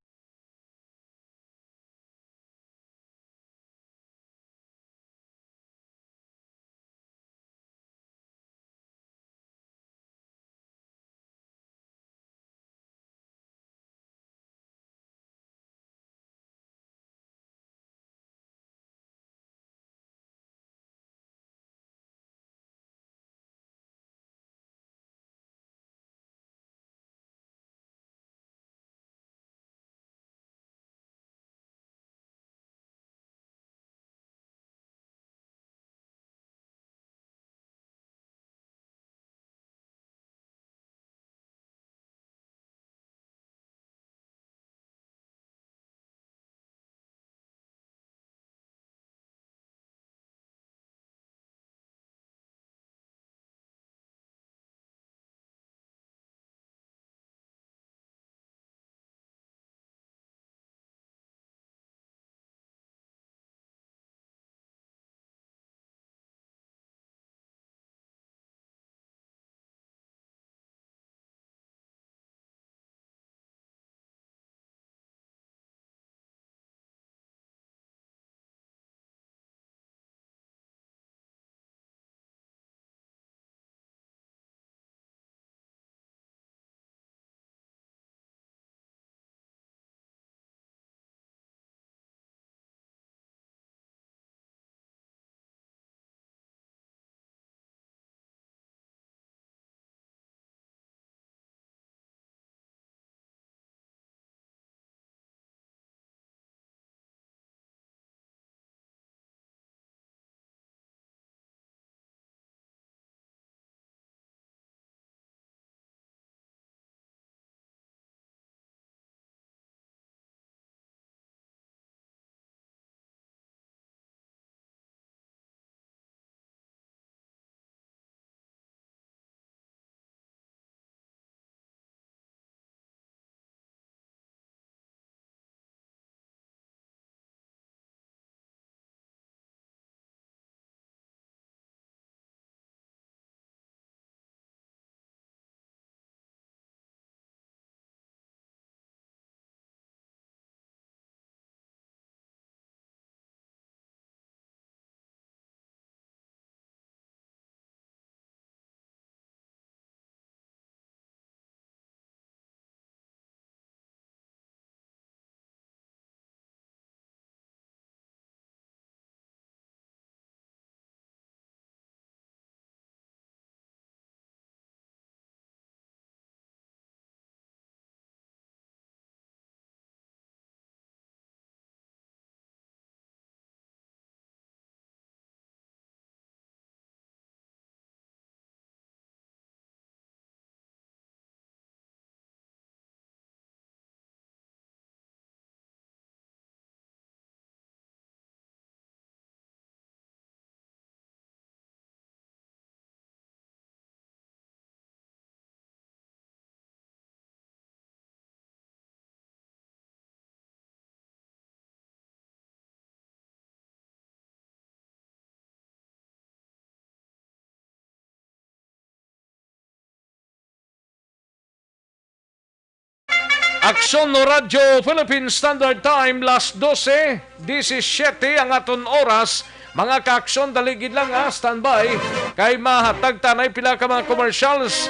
Aksyon no Radyo Philippine Standard Time, las dose disisiete ang aton oras. Mga kaaksyon, dali gid lang, ha, standby. Kay mahatag tanay pila ka mga commercials.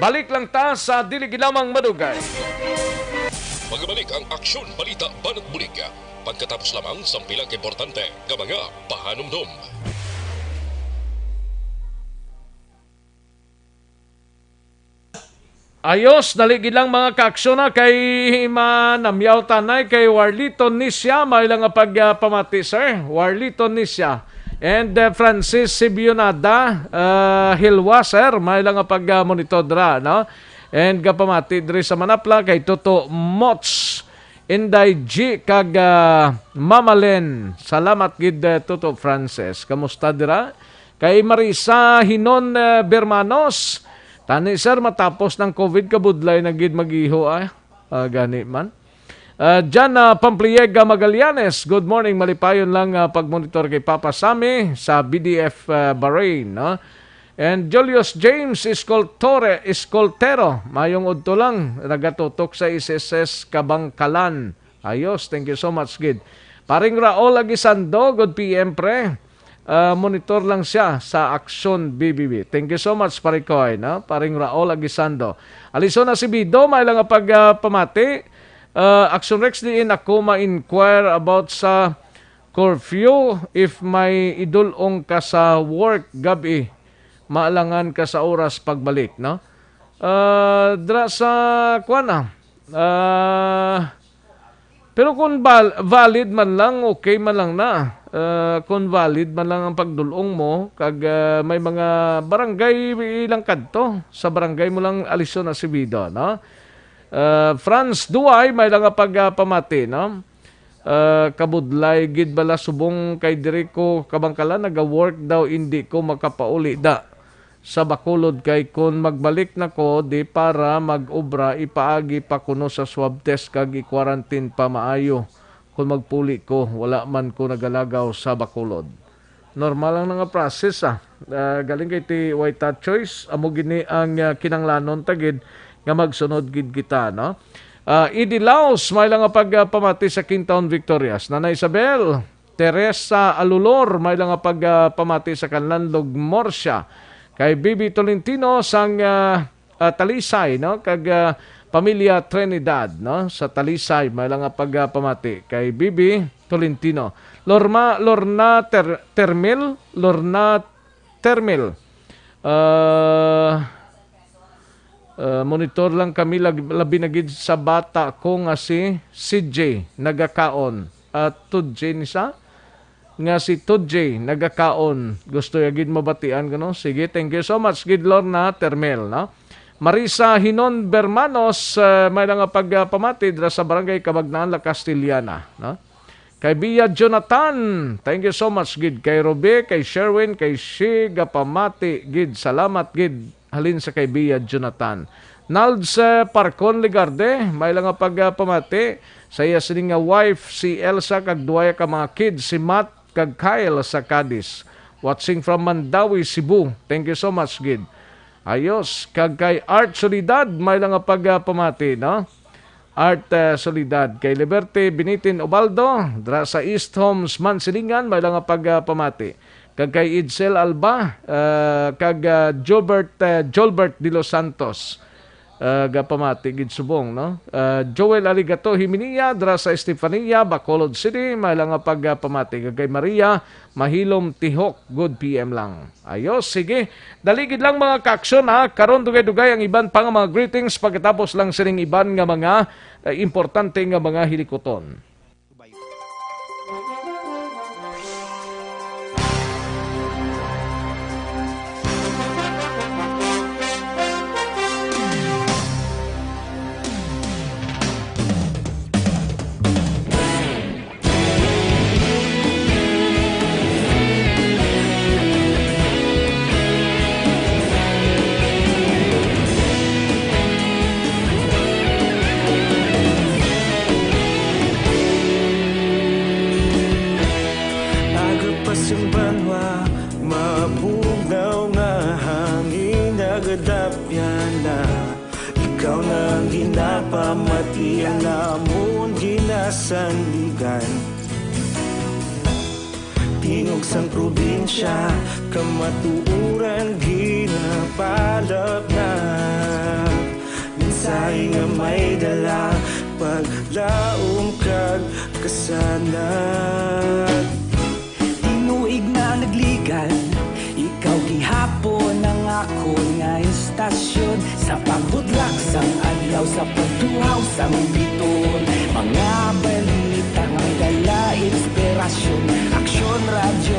Balik lang ta sa dili gid lamang madugay. Magabalik ang Aksyon, Balita, Banat Bulig. Pagkatapos lamang sang pila ka importante nga mga pahanumdom. Ayos, dali gid lang, mga kaaksyon, ha, kay manamyaw tanay kay Warlito Nisya, may lang nga pagpamati, sir. Warlito Nisya. And, uh, Francis Sibionada, uh, Hilwa, sir, may lang nga pag-, uh, monitor dra, no? And gapamati diri sa Manapla kay Toto Mots, Inday G kag, ah, Mama Len. Salamat gid, eh, Toto Francis. Kamusta dira? Kay Marisa Hinon, eh, Bermanos. Tani, sir, matapos ng covid, kabudlay na gid mag-iho, ah. Ah, gani man. Ah, Jan, ah, Pampliega Magallanes, good morning. Malipayon lang, ah, pagmonitor kay Papa Sammy sa B D F, ah, Bahrain, no? And Julius James Escoltore, Escoltero, mayong udto lang, nagatutok sa S S S Kabangkalan. Ayos, thank you so much, gid. Paring Raul Aguisando, good P M, pre. Ah, monitor lang siya sa Aksyon B B B. Thank you so much, Pare Koy, no? Paring Raul Aguisando. Alison Acevedo, may lang nga pag, ah, pamati. Ah, Aksyon Rex, diin ako ma-inquire about sa curfew if may idulong ka sa work gab-i, maalangan ka sa oras pagbalik, no? Ah, dra sa, kuwan, ah, ah, pero kung val-, valid man lang, okay man lang na. Ah, kung valid man lang ang pagdulong mo, kag, ah, may mga barangay ilang kadto, sa barangay mo lang, Alison Acevedo, no? Ah, Franz Duay, may lang nga pagpamati, no? Ah, kabudlay gid bala subong kay diri ko Kabangkalan, naga-work daw, indi ko makapauli da sa Bacolod, kay kon magbalik na ko di para mag-obra, ipaagi pa kuno sa swab test kag i-quarantine pa maayo. Kon magpuli ko, wala man ko nagalagaw sa Bacolod. Normal lang na nga process, ah. Ah, galing kay ti White Choice, amo gini ang, ah, kinanglanon ta gid nga magsunod gid kita, no? Ah, Eddie Laos, may lang nga pagpamati sa Kingtown Victorias. Nanay Isabel, Teresa Alulor, may lang nga pagpamati sa Kanlanlog Morsia. Kay Bibi Tolentino sang, ah, ah, Talisay, no? Kag, ah, pamilya Trinidad, no? Sa Talisay, may lang nga pagpamati kay Bibi Tolentino. Lorma, Lorna Ter-, Termil, Lorna Termil. Ah, ah, monitor lang kami, lag-, labi na gid sa bata ko nga si C J nagakaon. Ah, Tudjay ni sa? Nga si Tudjay nagakaon. Gusto ya gid mabatian ko, no? Sige, thank you so much, gid, Lorna Termel, no? Marisa Hinon Bermanos, ah, may lang nga pagpamati dira sa Barangay Kabagnan, La Castellana, no? Kay Bia Jonathan, thank you so much gid. Kay Robe, kay Sherwin, kay Shi, gapamati gid. Salamat gid halin sa kay Bia Jonathan. Nalds, eh, Parcon Legarde, may lang nga pagpamati sa iya sini nga wife, si Elsa, kag duwa ka mga kids, si Matt kag Kyle sa Cadiz. Watching from Mandaue, Cebu. Thank you so much gid. Ayos. Kag kay Art Solidad, may lang nga pagpamati, no? Art, eh, Solidad. Kay Liberte Binitin Ubaldo, dra sa East Homes, Mansilingan, may lang nga pagpamati. Kag kay Edsel Alba, eh, kag, eh, Jobert, eh, Jolbert de los Santos, eh, gapamati gid subong, no? Eh, Joel Aligato Himinia, dra sa Estefania, Bacolod City, may lang nga pagpamati. Kag kay Maria Mahilom Tihok, good P M lang. Ayos, sige. Dali gid lang, mga kaaksyon, ha. Karon dugay-dugay ang iban pa nga mga greetings pagkatapos lang sining iban nga mga, eh, importante nga mga hilikuton. Agapas ang banwa, mabugnaw nga hangin, nagadapyan na. Ikaw na ang ginapamati, ang amon ginasandigan. Tingog sang probinsya, kamatuoran ginapalapnap. Mensahe nga may dala, paglaom kag kasanag. Tinuig na nagligad, ikaw gihapon ang akon nga istasyon. Sa pagbudlak sang adlaw, sa pagtuhaw sang bituon, mga balita nga may dala inspirasyon. Aksyon Radyo,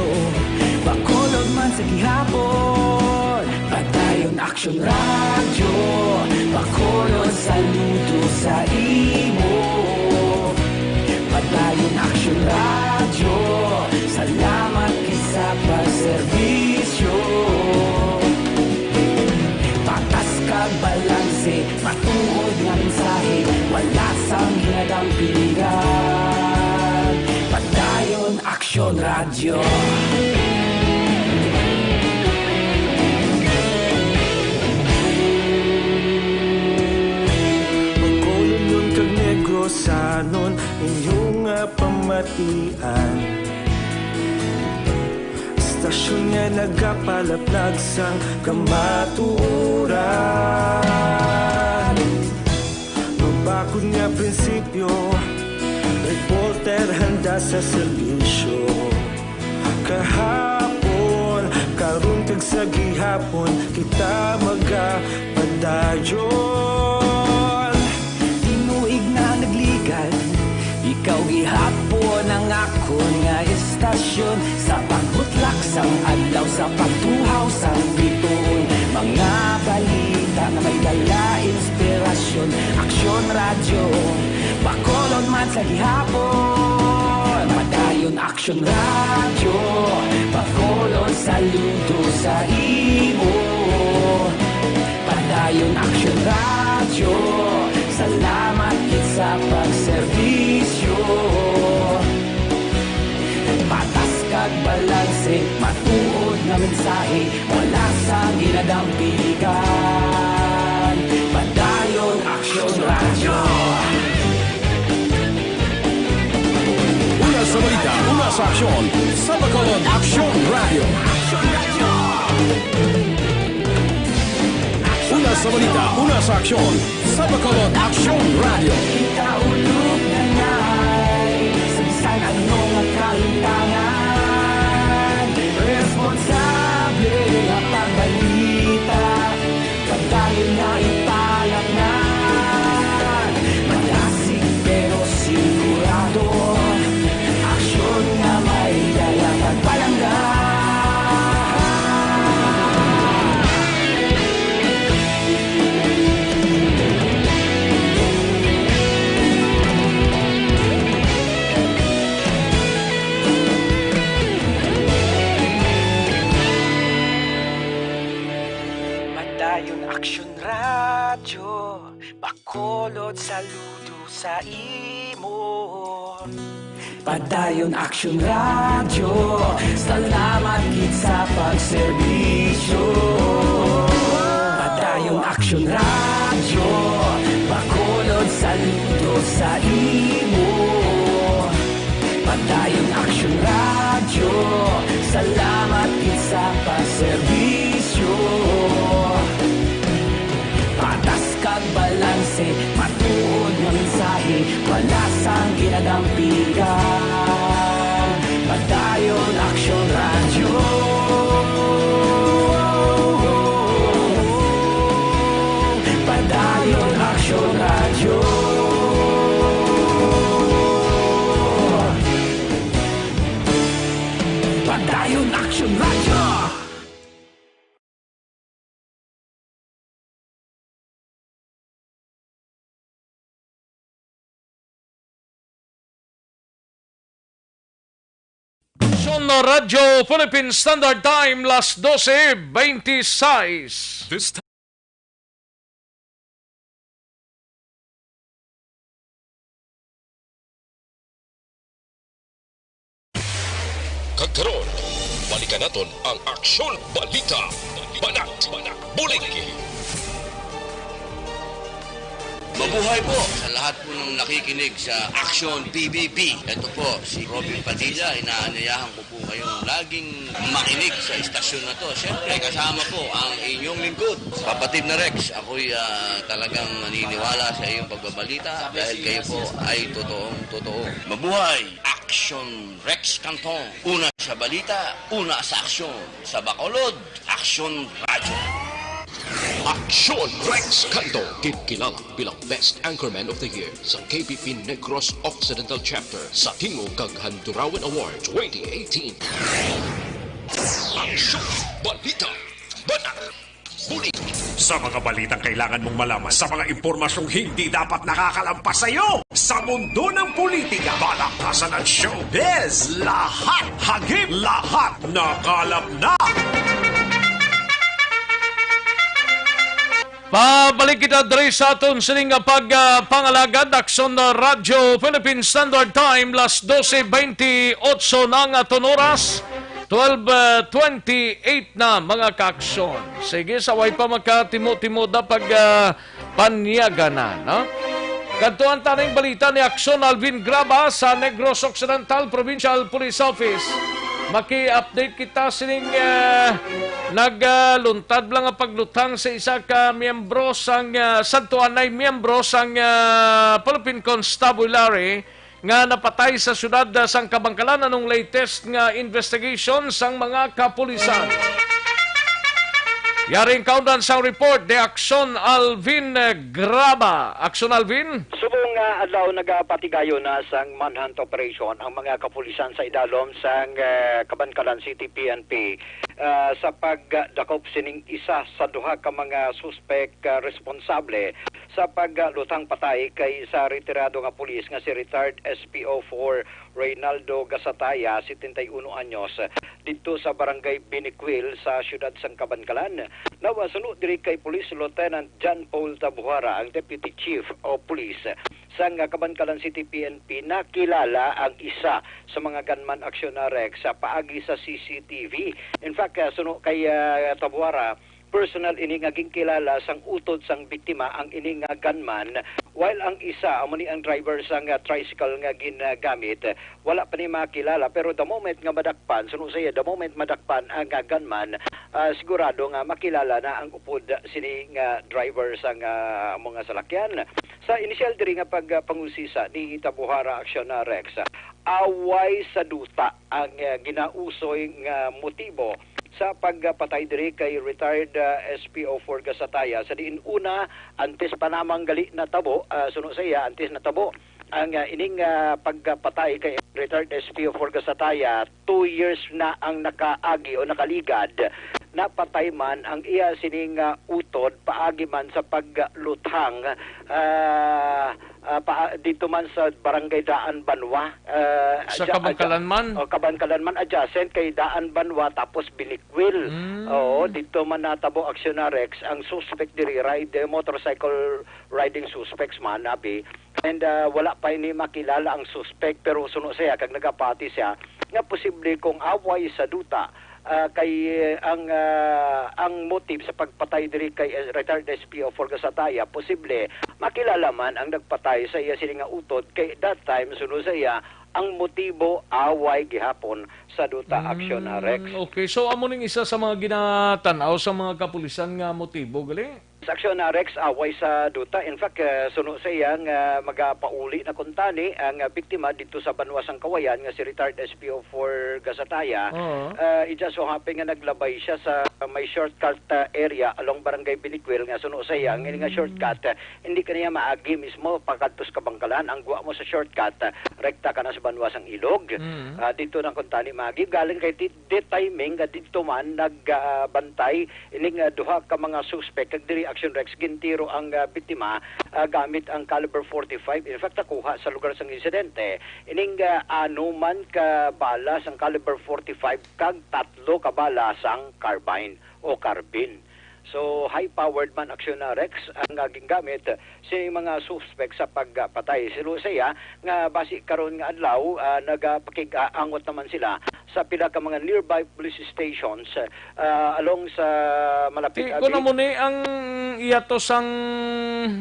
Bacolod man sa gihapon. Padayon Aksyon Radyo, Bacolod, saludo sa imo. Padayon Aksyon Radyo, salamat gid sa pagserbisyo. Patas kag balanse, matuod nga mensahe, wala sang ginadampigan. Padayon Aksyon Radyo. Bacolodnon kag Negrosanon, inyo nga pamatian. Istasyon nga nagapalaplag sang kamatuoran. Mabakod nga prinsipyo, reporter handa sa serbisyo. Kahapon, karon kag sa gihapon, kita magapadayon. Tinuig na nagligad, ikaw gihapon ang akon nga istasyon. Sa pagbutlak sang adlaw, sa pagtuhaw sang bituon, mga balita nga may dala inspirasyon. Aksyon Radyo, Bacolod man sa gihapon. Padayon Aksyon Radyo, Bacolod, saludo sa imo. Padayon Aksyon Radyo, salamat gid sa pagserbisyo. Patas kag balanse, matuod nga mensahe, wala sang ginadampigan. Padayon Aksyon Radyo. Una sa balita, una sa aksyon, sa Bacolod Aksyon Radyo. Una sa balita, una sa aksyon, sa Bacolod Aksyon Radyo. Kita ulog na ngay, sa bisan ano nga kalimtangan, responsable nga pagbalita, padayon nga ipalapngan. Madasig pero sigurado, aksyon nga may dala kag palangga. Padayon Aksyon Radyo, Bacolod, saludo sa imo. Padayon Aksyon Radyo, salamat gid sa pagserbisyo. Padayon Aksyon Radyo, Bacolod, saludo sa imo. Padayon Aksyon Radyo, salamat gid sa pagserbisyo. Patas kag balanse, matuod nga mensahe, wala sang ginadampigan. Padayon Aksyon Radyo. Padayon Aksyon Radyo. Padayon Aksyon Radyo. Aksyon Radyo Philippine Standard Time, las doce veintiséis. This Kag karon, balikan naton ang Aksyon Balita. Banat, Bulig. Mabuhay po sa lahat po ng nakikinig sa Action P B P. Ito po si Robin Padilla. Inaanyayahan ko po kayong laging makinig sa istasyon na to. Siyempre, kasama po ang inyong lingkod, Kapatid na Rex. Ako'y ah, talagang naniniwala sa iyong pagbabalita dahil kayo po ay totoong totoo. Mabuhay! Action Rex Canton. Una sa balita, una sa aksyon. Sa Bacolod, Aksyon Radyo. Aksyon Rex Canto, kinkilala bilang Best Anchorman of the Year sa K P P Negros Occidental Chapter sa Tingog kag Handurawan Award twenty eighteen. Aksyon, balita, banat, buli. Sa mga balitang kailangan mong malaman, sa mga impormasyong hindi dapat nakakalampas sa iyo, sa mundo ng politika, balakasan at showbiz, lahat hagip, lahat nakalap na. Pabalik kita diri sa aton sining nga pag, ah, pangalagad, Aksyon na Radyo Philippine Standard Time, las dose bentiocho na nga aton oras, twelve twenty-eight na, mga kaaksyon. Sige, sa way pa makatimo-timo da pag, ah, panyaga na, no? Kadtuan ta ning balita ni Aksyon Alvin Graba sa Negros Occidental Provincial Police Office. Maki-update kita sining, ah, nagluntad lang ang pagluthang sa isa ka miyembro sang, ah, sadtuanay miyembro sang, ah, Philippine Constabulary nga napatay sa siyudad, ah, sang Kabankalan anong latest nga investigation sang mga kapulisan. Yari ang kaundan sang report ni Aksyon Alvin, eh, Graba. Aksyon Alvin? Subong nga adlaw, nagapatigayon na sang manhunt operation ang mga kapulisan sa idalom sang, eh, Kabankalan City P N P, ah, sa pagdakop sining isa sa duha ka mga suspek, ah, responsable sa pagluthang patay kay sa retirado nga pulis nga si retired S P O four Reynaldo Gasataya, setenta y uno anyos, didto sa Barangay Binicuil sa siyudad sang Kabankalan. Now, suno diri kay Police Lieutenant John Paul Tabuhara, ang Deputy Chief of Police sang Kabankalan City P N P, nakilala ang isa sa mga gunman, Aksyon na Rex, sa paagi sa C C T V. In fact, ah, suno kay, ah, Tabuhara, personal ini nga ginkilala sang utod sang biktima ang ini nga gunman, while ang isa amo ni ang driver sang, ah, tricycle nga ginagamit. Wala pa ni makilala, pero the moment nga madakpan, suno sa iya, the moment madakpan ang, ah, gunman, ah, sigurado nga makilala na ang upod sini nga driver sang, ah, amo nga salakyan. Sa inisyal diri nga pag, ah, pangusisa ni Tabuhara, Aksyon na Rex, away sa duta ang, ah, ginausoy nga motibo sa pagpatay diri kay retired, ah, S P O four Gasataya, sa diin una, antes pa lamang gali natabo, ah, suno sa iya, antes natabo ang, ah, ining, ah, pagpatay kay retired S P O four Gasataya, two years na ang nakaagi o nakaligad. Napatay man ang iya sining, ah, utod paagi man sa pagluthang, ah, ah, pa, dito man sa Barangay Daan Banwa, ah, Sa adja-, Kabankalan man? Oh, Kabankalan man, adjacent kay Daan Banwa, tapos Binikwil. Mm. Oo, dito man natabo, Aksyon na Rex, ang suspect diri, ride, eh, motorcycle riding suspects man, abi. And, ah, wala pa ini makilala ang suspect, pero suno siya, kag nagapati siya, nga posible kung away sa duta, ah, kay, eh, ang, ah, ang motive sa pagpatay diri kay, eh, retired S P O four Gasataya, posible makilala man ang nagpatay sa iya sini nga utod, kay that time, suno sa iya, ang motibo away gihapon sa duta, Aksyon na Rex. Mm, okay. So, amo ning isa sa mga ginatan-aw sa mga kapulisan nga motibo, gali? Sa Aksyon na Rex, away sa duta. In fact, eh, suno sa iya nga magapauli na kuntani ang, ah, biktima dito sa Banwa sang Kawayan nga si retired S P O four Gasataya. Oo. Ah, it just so happen nga naglabay siya sa may shortcut, ah, area along Barangay Binikwil nga suno sa iya. Ang ini nga Mm. shortcut, ah, hindi ka niya maagi mismo pakadto sa Kabankalan. Ang gwa mo sa shortcut, ah, rekta ka na sa Banwa sang Ilog. Mm. Ah, dito na kuntani maagi. Galing kay di, di timing nga dito man nagbantay ining, ah, duha ka mga suspek, kag diri, Aksyon Rex, gintiro ang, ah, biktima, ah, gamit ang caliber forty-five. In fact, nakuha sa lugar sang insidente ining, ah, anuman ka bala sang caliber forty-five kag tatlo ka bala sang carbine o carbine. So, high-powered man, Aksyon, ah, Rex, ang, ah, gingamit sini mga suspek sa pagpatay. Siling siya nga basi karon nga adlaw, ah, nagapakig-aangot naman sila sa pila ka mga nearby police stations, ah, along sa malapit, Ti, abi. Kung amo ni ang iya to sang,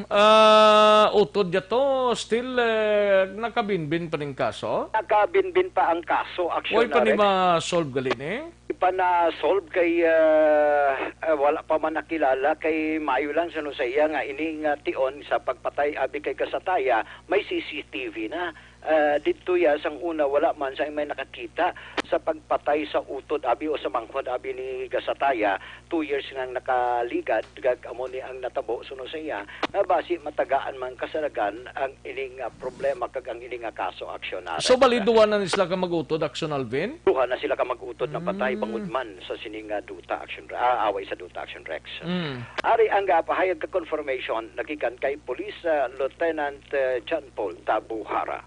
ah, utod niya to, still, eh, nakabinbin pa ning kaso? Nakabinbin pa ang kaso, Aksyon, Way pa ni Rex. Ma-solve gali ni? Di pa na-solve kay, ah, ah, wala pa man nakilala kay maayo lang sa siya nga ini nga tion sa pagpatay abi kay Gasataya may C C T V na. Ah, didto ya sang una wala man sa may nakakita sa pagpatay sa utod abi o sa manghod abi ni Gasataya. Two years nga nakaligad kag amo ni ang natabo suno sa iya nga basi matagaan man kasalagan ang ini nga problema kag ang ini nga kaso, Aksyon, ah, So, Rex. Bali, duwa na ni sila ka mag-utod, Aksyon Alvin? Duha na sila ka mag-utod na patay Mm. bangod man sa sini nga duta, Aksyon Re-, ah, away sa duta, Aksyon Rex. Mm. Ari ang, ah, pahayag ka confirmation nagikan kay Police, ah, Lieutenant, ah, John Paul Tabuhara.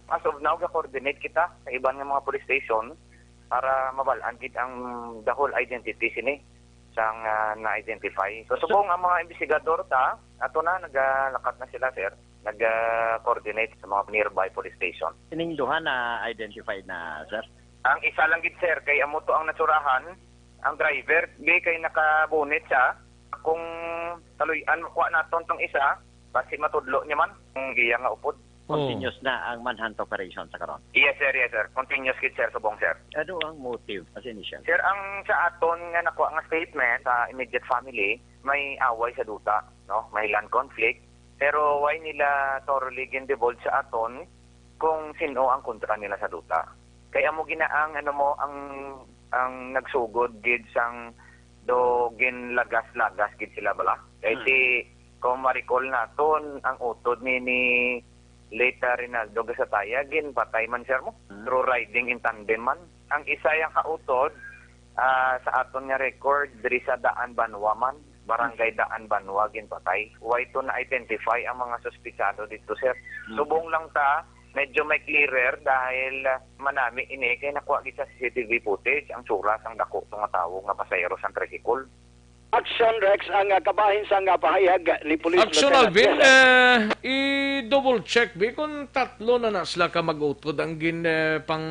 As of now, ga-coordinate kita sa iban nga mga police station para mabal-an gid ang the whole identity sini sang, ah, na-identify. So, subong ang mga investigador ta, ato na, nagalakat na sila, sir. Nag-coordinate sa mga nearby police station. Ining duha na-identified na, sir? Ang isa lang gid, sir, kay amo to ang natsurahan, ang driver, di kay naka-bonnet siya. Kung taluy-an, makuha naton tong isa, basi matudlo niya man ang iya nga upod. Oh. Continuous na ang manhunt operation sa karon? Yes, sir, yes, sir. Continuous gid, sir, subong, sir. Ano ang motive as initial? Sir, ang sa aton nga nakuha nga statement sa immediate family, may away sa duta, no? May land conflict. Pero why nila thoroughly gin-divulge sa aton kung sin-o ang kontra nila sa duta? Kay amo gina ang, ano mo, ang, ang nagsugod gid sang do ginlagas-lagas gid sila bala. Kay Hmm. si, kung ma-recall naton, ang utod ni, ni late, ah, Rinaldo Gasataya, ginpatay man, sir, mo. Hmm. Through riding in tandem man. Ang isa yang kautod, ah, sa aton nga record, diri sa Daan Banwa man, Barangay Hmm. Daan Banwa, ginpatay. Why to na-identify ang mga suspitsado dito, sir? Hmm. Subong lang ta, medyo may clearer dahil, ah, manami ini kay nakuha gid sa C C T V footage ang tsura sang dako to nga tawo nga pasahero sang tricycle. Action, Rex, ang, ah, kabahin sang, ah, pahayag ni Police Action, Lieutenant Alvin, General. Eh, i-double check bi kung tatlo na na sila ka mag-utod ang gin, eh, pang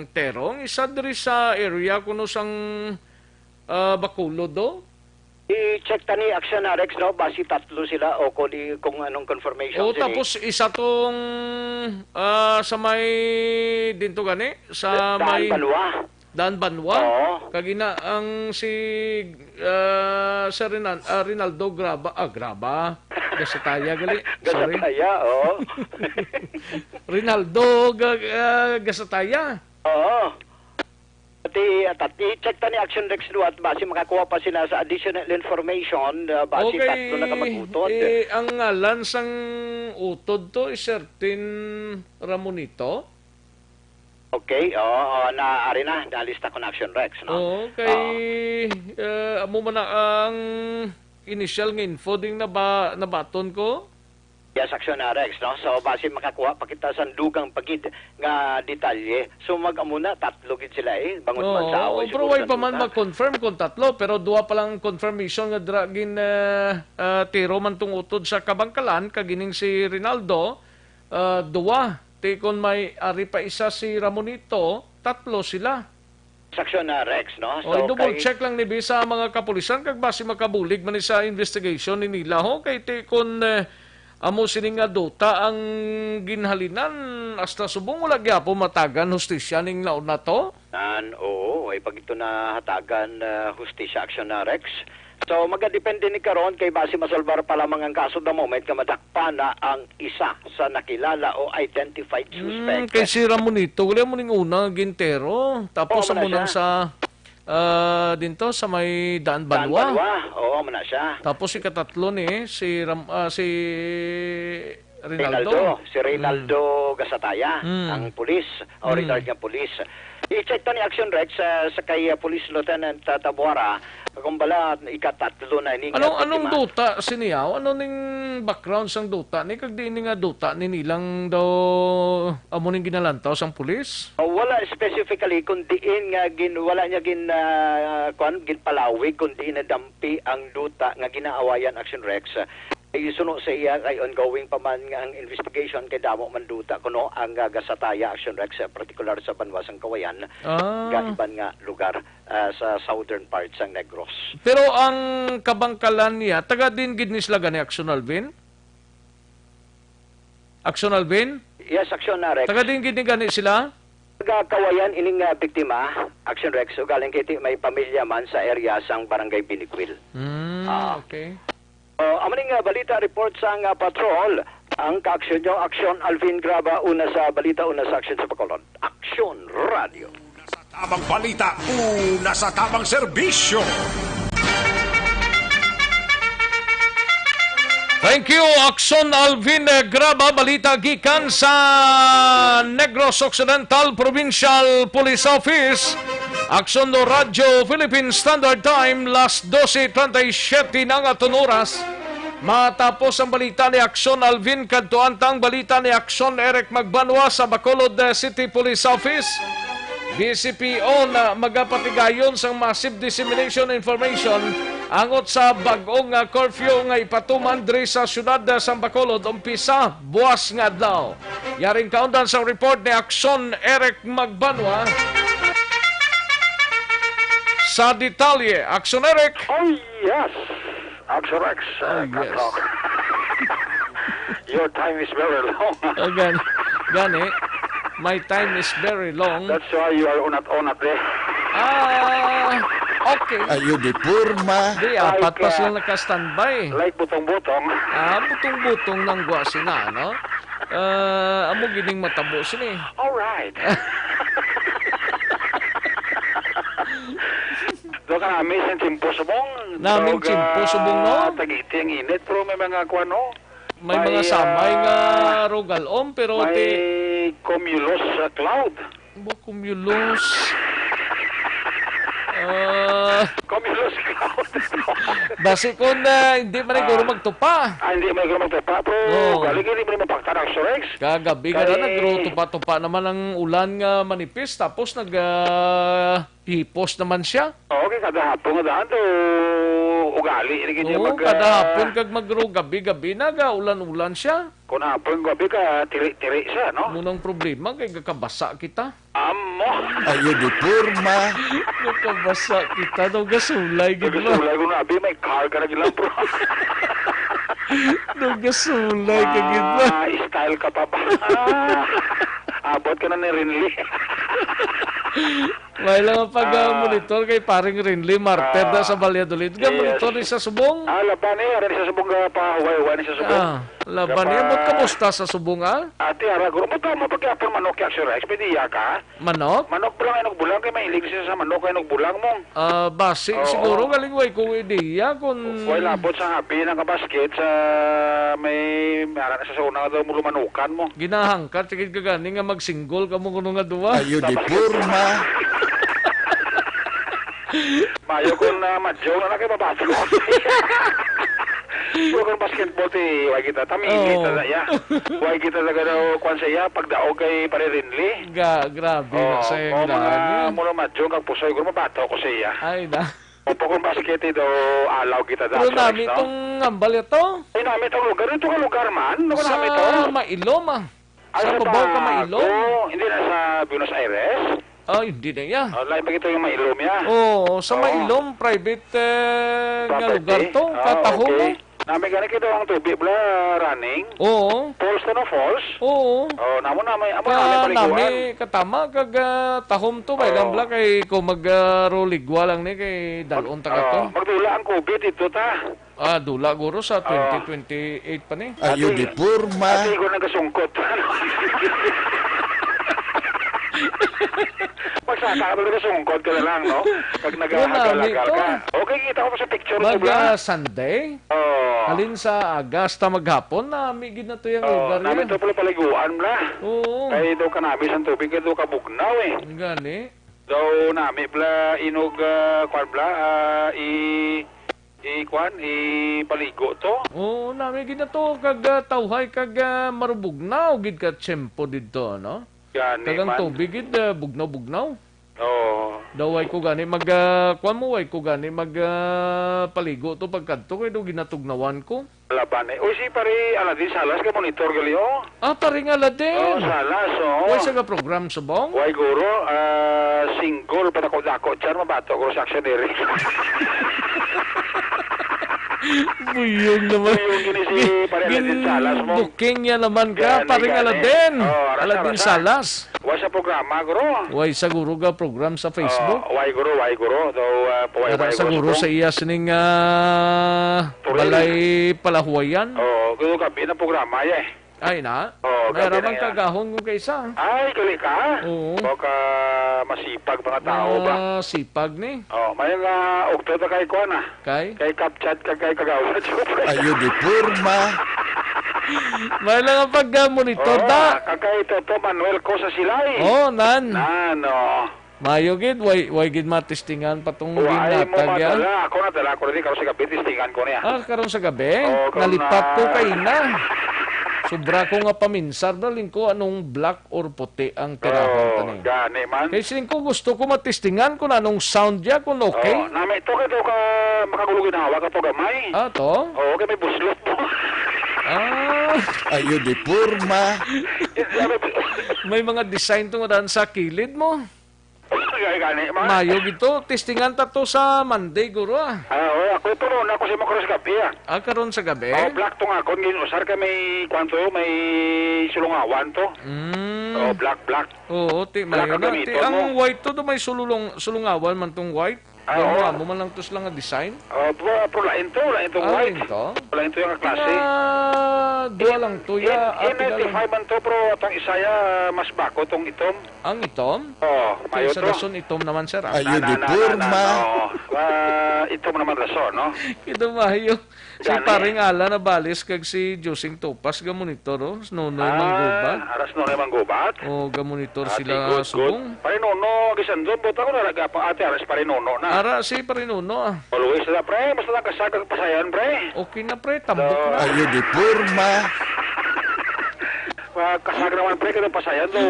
terong. Isa diri sa area kuno sang, ah, Bacolod, do? I-check ta ni Action, ah, Rex, no? Basi tatlo sila o kung di, kung anong confirmation Oh, sini. Tapos isa tong, ah, sa may dinto gani, sa Daan may Banwa. Daan Banwa. Oo. Kag ina ang si, ah, Sir Renan-, ah, Rinaldo Graba, ah, Graba. Gasataya gali. Sorry. Gasataya, oo. Rinaldo Ga-, ah, Gasataya. Oo. Pati, at, at i-check ta ni Action Rex Duat, basi makakuha pa sila sa additional information, ah, basi Okay. tatlo na ka mag-utod. Eh, ang ngalan sang utod to is Certain Ramonito? Okay, oo, oo, na, ari na, nalista ko na Action Rex, no? Oo, kay, Oo. eh, amo man na ang initial nga info ding naba-, nabaton ko. Yes, Action na, Rex, no? So, basi makakuha pa kita sa dugang pa gid nga detalye. So, mag-amo na, tatlo gid sila, eh. Bangod man sa Oo, away pero siguro way sa pa man duta. Mag-confirm kung tatlo, pero duha pa lang confirmation nga dra-, gin, eh, eh, tiro man tong utod sa kabangkalan, kag ining si Rinaldo, eh, duha. Ti kon may ari pa isa si Ramonito, tatlo sila. Sa Action na, Rex, no? O, So, i-double kay check lang ni bi sa mga kapulisan kag basi makabulig man ni sa investigation ni nila, ho, kay ti kon, eh, amo sini nga duta ang ginhalinan, hasta subong wala gyapon matagan hustisya ning naon na to? Nan, oo, ay pag ito na hatagan, eh, hustisya, Action na, Rex. So, magadepende ni karon kay basi masolbar pa lamang ang kaso the moment nga madakpan na ang isa sa nakilala o identified Hmm, suspect. Kay si Ramonito, wala mo ning una nga gintero. Tapos Oo, sa man na munang siya. Sa, ah, dinto, sa may Daan Daan Banwa. Banwa. Oo, man na siya. Tapos ikatatlo ni, si Ram-, ah, si Rinaldo. Rinaldo, si Rinaldo Mm. Gasataya, Mm. ang pulis, o Mm. retired nga pulis. I-check ta ni Action Rex sa, sa kay, ah, Police Lieutenant, ah, Tabuara, kung bala ikatatlo na ini nga Anong, anong biktima. Duta sini, aw? Ano ning background sang duta ni? Kag diin ni nga duta ni nilang daw amo ning ginalantaw sang pulis? Oh, wala specifically kung diin nga gin-, wala niya gin-, ah, kuwan, ginpalawig kung diin nadampi ang duta nga ginaawayan, Action Rex. Ay, suno sa iya, kay ongoing pa man nga ang investigation, kay damo man duta kuno ang, ah, gasataya, Action Rex, ah, partikular sa banwa sang Kawayan, Ah. Nga iban nga lugar, ah, sa southern part sang Negros. Pero ang kabangkalan niya, taga din gid ni sila gani, Action Alvin? Action Alvin? Yes, Action, ah, Rex. Taga din gid ni gani sila? Taga Kawayan ining, ah, biktima, Action Rex, ugaling kiti may pamilya man sa area sang Barangay Binikwil. Hmm, Ah. okay. Oh, amo ning, ah, balita report sang, ah, patrol. Ang kaaksyon nyo, Aksyon Alvin Graba, una sa balita, una sa aksyon sa Bacolod. Aksyon Radio. Una sa tabang balita, una sa tabang serbisyo. Thank you, Aksyon Alvin, eh, Graba. Balita gikan sa Negros Occidental Provincial Police Office. Aksyon no Radyo Philippine Standard Time, las doce treinta y siete na nga aton oras. Matapos ang balita ni Aksyon Alvin, kadtuan ta ang balita ni Aksyon Eric Magbanwa sa Bacolod, eh, City Police Office. B C P O na magapatigayon sang massive dissemination information angot sa bag-o nga curfew nga ipatuman diri sa siyudad, eh, sang Bacolod, umpisa buwas nga adlaw. Yaring kaundan sang report ni Aksyon Eric Magbanwa. Sa detalye, Aksyon Eric. Oh, yes. Action Rex, uh, Oh, yes. Katrok. Your time is very long. Oh, gan-, gani, my time is very long. That's why you are unat-unat, eh. Ah, okay. Ayo di porma. Di, Like, apat pa uh, sila naka-standby. Like butong-butong. Ah, butong-butong nang gwa sina, no? Ah, amo gining matabo sini. All right. Do ka nami sa tiyempo subong. Nami sa tiyempo subong, no? Tagiti ang init, pero may mga kuwan, no? May mga samay nga rugalom, pero may ti- cumulus, uh, cloud. Ba, cumulus? Ah. Cumulus cloud. Basi kung, ah, hindi man siguro Ah. magtupa. Ah, hindi man siguro magtupa, pero Oo. galing hindi mo mapaktan ang Surex. Kagabi nga na, Kay nagtupa-tupa naman ang ulan nga manipis, tapos nag, ah, hipos naman siya. Oo, kay kada hapon nga daan to, ugali, ini gid Oo, mag, kada ah, hapon kag magro, gabi-gabi, nagaulan-ulan siya. Kung hapon, gabi ka, tiri-tiri siya, no? Munang problema, kay gakabasa kita. Amo. Ayo di porma. Gakabasa kita, daw gasulay, gid ba? Gasulay ko na, abi, may car ka na gid lang, bro. Daw gasulay ka, gid ba? Ah, style ka pa ba? Ah, abot ka na ni Rinli. May lang ang pag, ah, Ah. monitor kay paring Rinli Marter Ah. na sa Valladolid. Nga Yes. monitor ni sa Subong? Ah, laban eh. Ari sa Subong nga pa, huway-huway ni sa Subong. Ah, laban Nga eh. Ba't pa kamusta sa Subong, ah? Ate, ara, guro, ba't mo pagkapon manok kaya, Sir Rex? Pwede iya ka? Manok? Manok ba lang, inog bulang? Kay mahilig siya sa manok, kay inog bulang mo. Ah, basi, Oo. siguro galing way ko ideya kung Way labot sa habi ng kabasket sa may, may ara na sa una nga daw mo lumanukan mo. Ginahangkat, sige ka gani nga mag-single ka mo kuno nga duwa. Ayo di Tapos porma. Mayo kung, ah, madyo na na kay babato ko. Pero kung basketball, ti, way kita, tamili Oo. ta na, ya. Way kita talaga daw, kwan sa iya, pagdaog kay Pare Rinli. Ga-, grabe na Oo, sa mga iyang daan yun. mura madyo, kag pusoy, guro mabato ko sa iya. Ay, na. Opo, kung basket, ito, alaw kita Pero dati, nami no? itong ambal ito. Ay, nami itong lugar. Ito ka lugar man? Ano ka Sa nami ito? Mailom, ah. Ay, Sa sa Cubao ka Bago. Mailom? Hindi na sa Buenos Aires? Ah, hindi na iya. Oh, lain pa ito yung Mailom, ya. Oo, sa Oo. Mailom, private, eh, nga Property? lugar to. Ah, Katahom, okay. eh. Nami gani kita ang tubig, bla, running. Oo. Falls to, no? Falls? Oo. Oh, namo na may, amo Ka na may paliguan. nami katama kag, ah, tahom to, bay, Oo. lang bla kay kung mag, ah, ruligwa lang ni kay dalon ta Mag-, kato. oh, magdula ang covid dito ta. Ah, dula guro sa Oo. twenty twenty-eight pa ni. Ayo Ate, di porma. ate, ikaw nagkasungkot. Magsaka ka talaga, sungkot ka na lang, no? Pag Wala, nag-ahagal-agal amigo. ka. Okay, kita ko sa picture mo, Mag, bla. ah, Sunday? Oo. Halin sa aga hasta maghapon, nami gid na to yung Oo, lugar nami yan. to pala paliguan, bla. Oo. Kay daw kanami sa tubig, kay daw kabugnaw, eh. Gani. Daw nami bala inog, ah, kwan bala, ah, i, i, kwan, ipaligo to. Oo, nami gid na to, kag, ah, tawhay, kag, ah, marubugnaw gid ka tiyempo didto, no? Gani Kag ang man. tubig gid, ah, bugnaw-bugnaw. Oo. Daw way ko gani mag, ah, kwan mo, way ko gani mag, ah, paligo to pagkadto, kay daw ginatugnawan ko. Laban eh. Uy, si pare Aladin Salas ka monitor gali, oh. Ah, pare nga Aladin. Oh, Salas, oh. Way sa ka program subong? Way guro, ah, single pa dako-dako, char mabato ko sa action diri. Buyog naman. Buyog gini si pare Aladin Salas mo. Booking niya naman ka, Gani, pare nga gani. Aladin. Oh, arasa, Aladin arasa. Salas. Wa sa programa, guro. Way sa guro ga program sa Facebook? Oh, way, guro, way, guro. So, ah, paway, Ara way, sa guro, guro sa iya sining, ah, Turil. Balay Palahuwayan. Oh, guro, gabi na programa, eh. Ay na? Oh, May gabi na araman yan. Kagahon ko kaysa. Ay, gali ka? Oo. Baka masipag mga tao ba? Masipag ni. Oh, may nga ukto ta kay kuan, ah. Kay? Kay Kapchat ka kay Kagawad. Ayo di porma. May lang ang pag-monitor Oo, da. Kay Toto Manuel ko sa Silay. Oh, nan. Nan, oh. Mayo gid, way, way gid matistingan pa tong Wa, ay mo ginatag, ya. Madala. Ako nadala ko rin, karon sa gabi, testingan ko niya. Ah, karon sa gabi? Oo, karon Nalipat ko na. Kay na. Sobra ko nga paminsar, daling ko anong black or puti ang tirahon Oh, tani. Gani man. Kay siling ko gusto ko matistingan kung anong sound niya, kung okay. Oh, nami to kay to ka makagulo ginawa ka to gamay. Ah, to? Oo, kay may buslot to. Ah. Ayo di porma. May mga design to nga daan sa kilid mo. Kay gani man. Mayo gito. Testingan ta to sa Monday, guro, ah. Ah, oh, ako ito noon, ako si Macros Gabi, ah. Ah, karon sa gabi? Oh, black to nga. Kung ginusar ka may, kwan to, may sulungawan to. Mm. Oh, black, black. Oo, ti, Wala mayo ka na. Ti, gamiton ang mo. White to, do may sululong, sulungawan man tong white. Ah, Yung oo. Amo man lang to sila nga design. Oh, pero, pero lain to, lain to Ah, white. Lain to? Lain to yung klase. Nga, duha lang to, ya, In, ah, N ninety-five man to, pero atong isa ya, mas bako tong itom. Ang itom? Oh, Ti, mayo sa to. Rason itom naman, sir, ah. Ayo Na, na, di na, na, na, porma. No. Ah, itom naman rason, no? Kito mayo. Si Gani. Paring Alan Abales kag si Josing Topas ga monitor, oh, si Nonoy Ah, Manggubat. Aras Nonoy Manggubat? Oh, ga monitor Ah, sila good, good. Subong. Pare Nono, Gisandon, buta ko na nagapa ate, aras Pare Nono na. Ara si Pare Nono, ah. Always na, pre. Basta lang kasag ang pasayan, pre. Okay na, pre. Tambok So, na. Ayo di porma. Ah, kasag naman, pre, kaya pasayan, so,